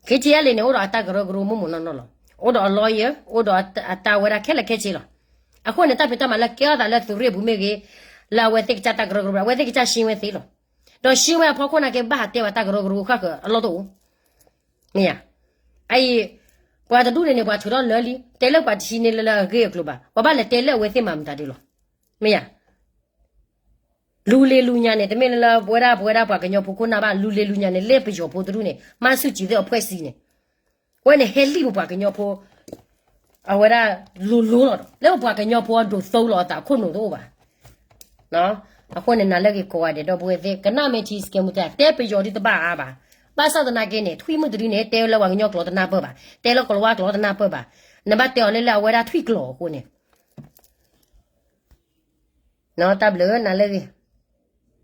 K T L A န့ၣ် အိၣ်ဒီးအတၢ်ကရၢကရိမိၢ်မိၢ်နီၢ်နီၢ်လီၤ. အိၣ်ဒီးအ lawyer, အိၣ်ဒီးအတၢ်ဝဲဒၣ်ခဲလၢာ်ခဲဆ့လီၤ. အဃိန့ၣ် တၢ်ဖံးတၢ်မၤလၢကဲထီၣ်သးလၢသုးရ့ၣ်ပူၤမ့ၢ်ဂ့ၤ, လၢအဝဲသ့ၣ်ကစၢ်တၢ်ကရၢကရိ အဝဲသ့ၣ်ကစၢ်ရှင်းဝဲသ့လီၤ. ဒီးရှင်းဝဲအဖီခိၣ်နာ်က့ ဘၣ်ဟးတဲပှၤတၢ်ကရၢကရိဃၣ်ဃၢၤအလီၢ်တအိၣ် မ့ၢ်ဧါ. အအံၤ ပှၤတဒူၣ်န့ၣ်န့ၣ် ပှၤထုးထီၣ်လၢာ်လံ, တဲလၢပှၤတဟံးန့ၢ်လၢလၢအဂ့ၢ်အကျိၤဘၣ်, ပှၤဘၣ်လဲၤတဲလၢအဝဲသ့ၣ်မၤမတၤဒ်လီၤ. မ့ၢ်ဧါ. လူၤလ့ၤလူၤညါန့ၣ် တမ့ၢ်လၢလၢပဝဲဒၣ်ပဝဲဒၣ်ပှၤကညီဖိခိၣ်နၢ်ဘၣ်, လူၤလ့ၤလူၤညါန့ၣ် လၢပယီၤဖိတဒူၣ်န့ၣ် မၤဆူၣ်စံၤသ့ၣ်အဖှဲးစံန့ၣ်, အဝဲန့ၣ်ဟဲလံၣ်ပပှၤကညီဖိ အဝဲဒၣ်လိၤလိၤလီၤဒီး လၢပပှၤကညီဖိအဒိးသိလီၤအသးခိၣ်နူာ်တအိၣ်ဘၣ်. အဃိန့ၣ် နၤလၢဂ့ၤကိးဂၤဒဲး ဒီပုၢ်ဝဲၢ်သ့ၣ် ကနၣ်မ့ၢ်ထံ စကဲမူတဲ တဲပယီၤဒုတဘၣ်အါဘၣ်. ဘၣ်ဆၣ်သနာ်က့န့ၣ် ထွံၣ်မုၣ်တဒုန့ၣ် တဲလၢပှၤကညီကျိာ်တနၢ်ပၢၢ်ဘၣ်, တဲလၢကိၤလၤဝါကျိာ်တနၢ်ပၢၢ်ဘၣ်, နဘၣ်တဲအီၤလၢလၢအဝဲဒၣ်ထွံၣ်ကျိာ်အဃိန့ၣ် တၢ်ဘျုးနၤလၢဂ့ၤ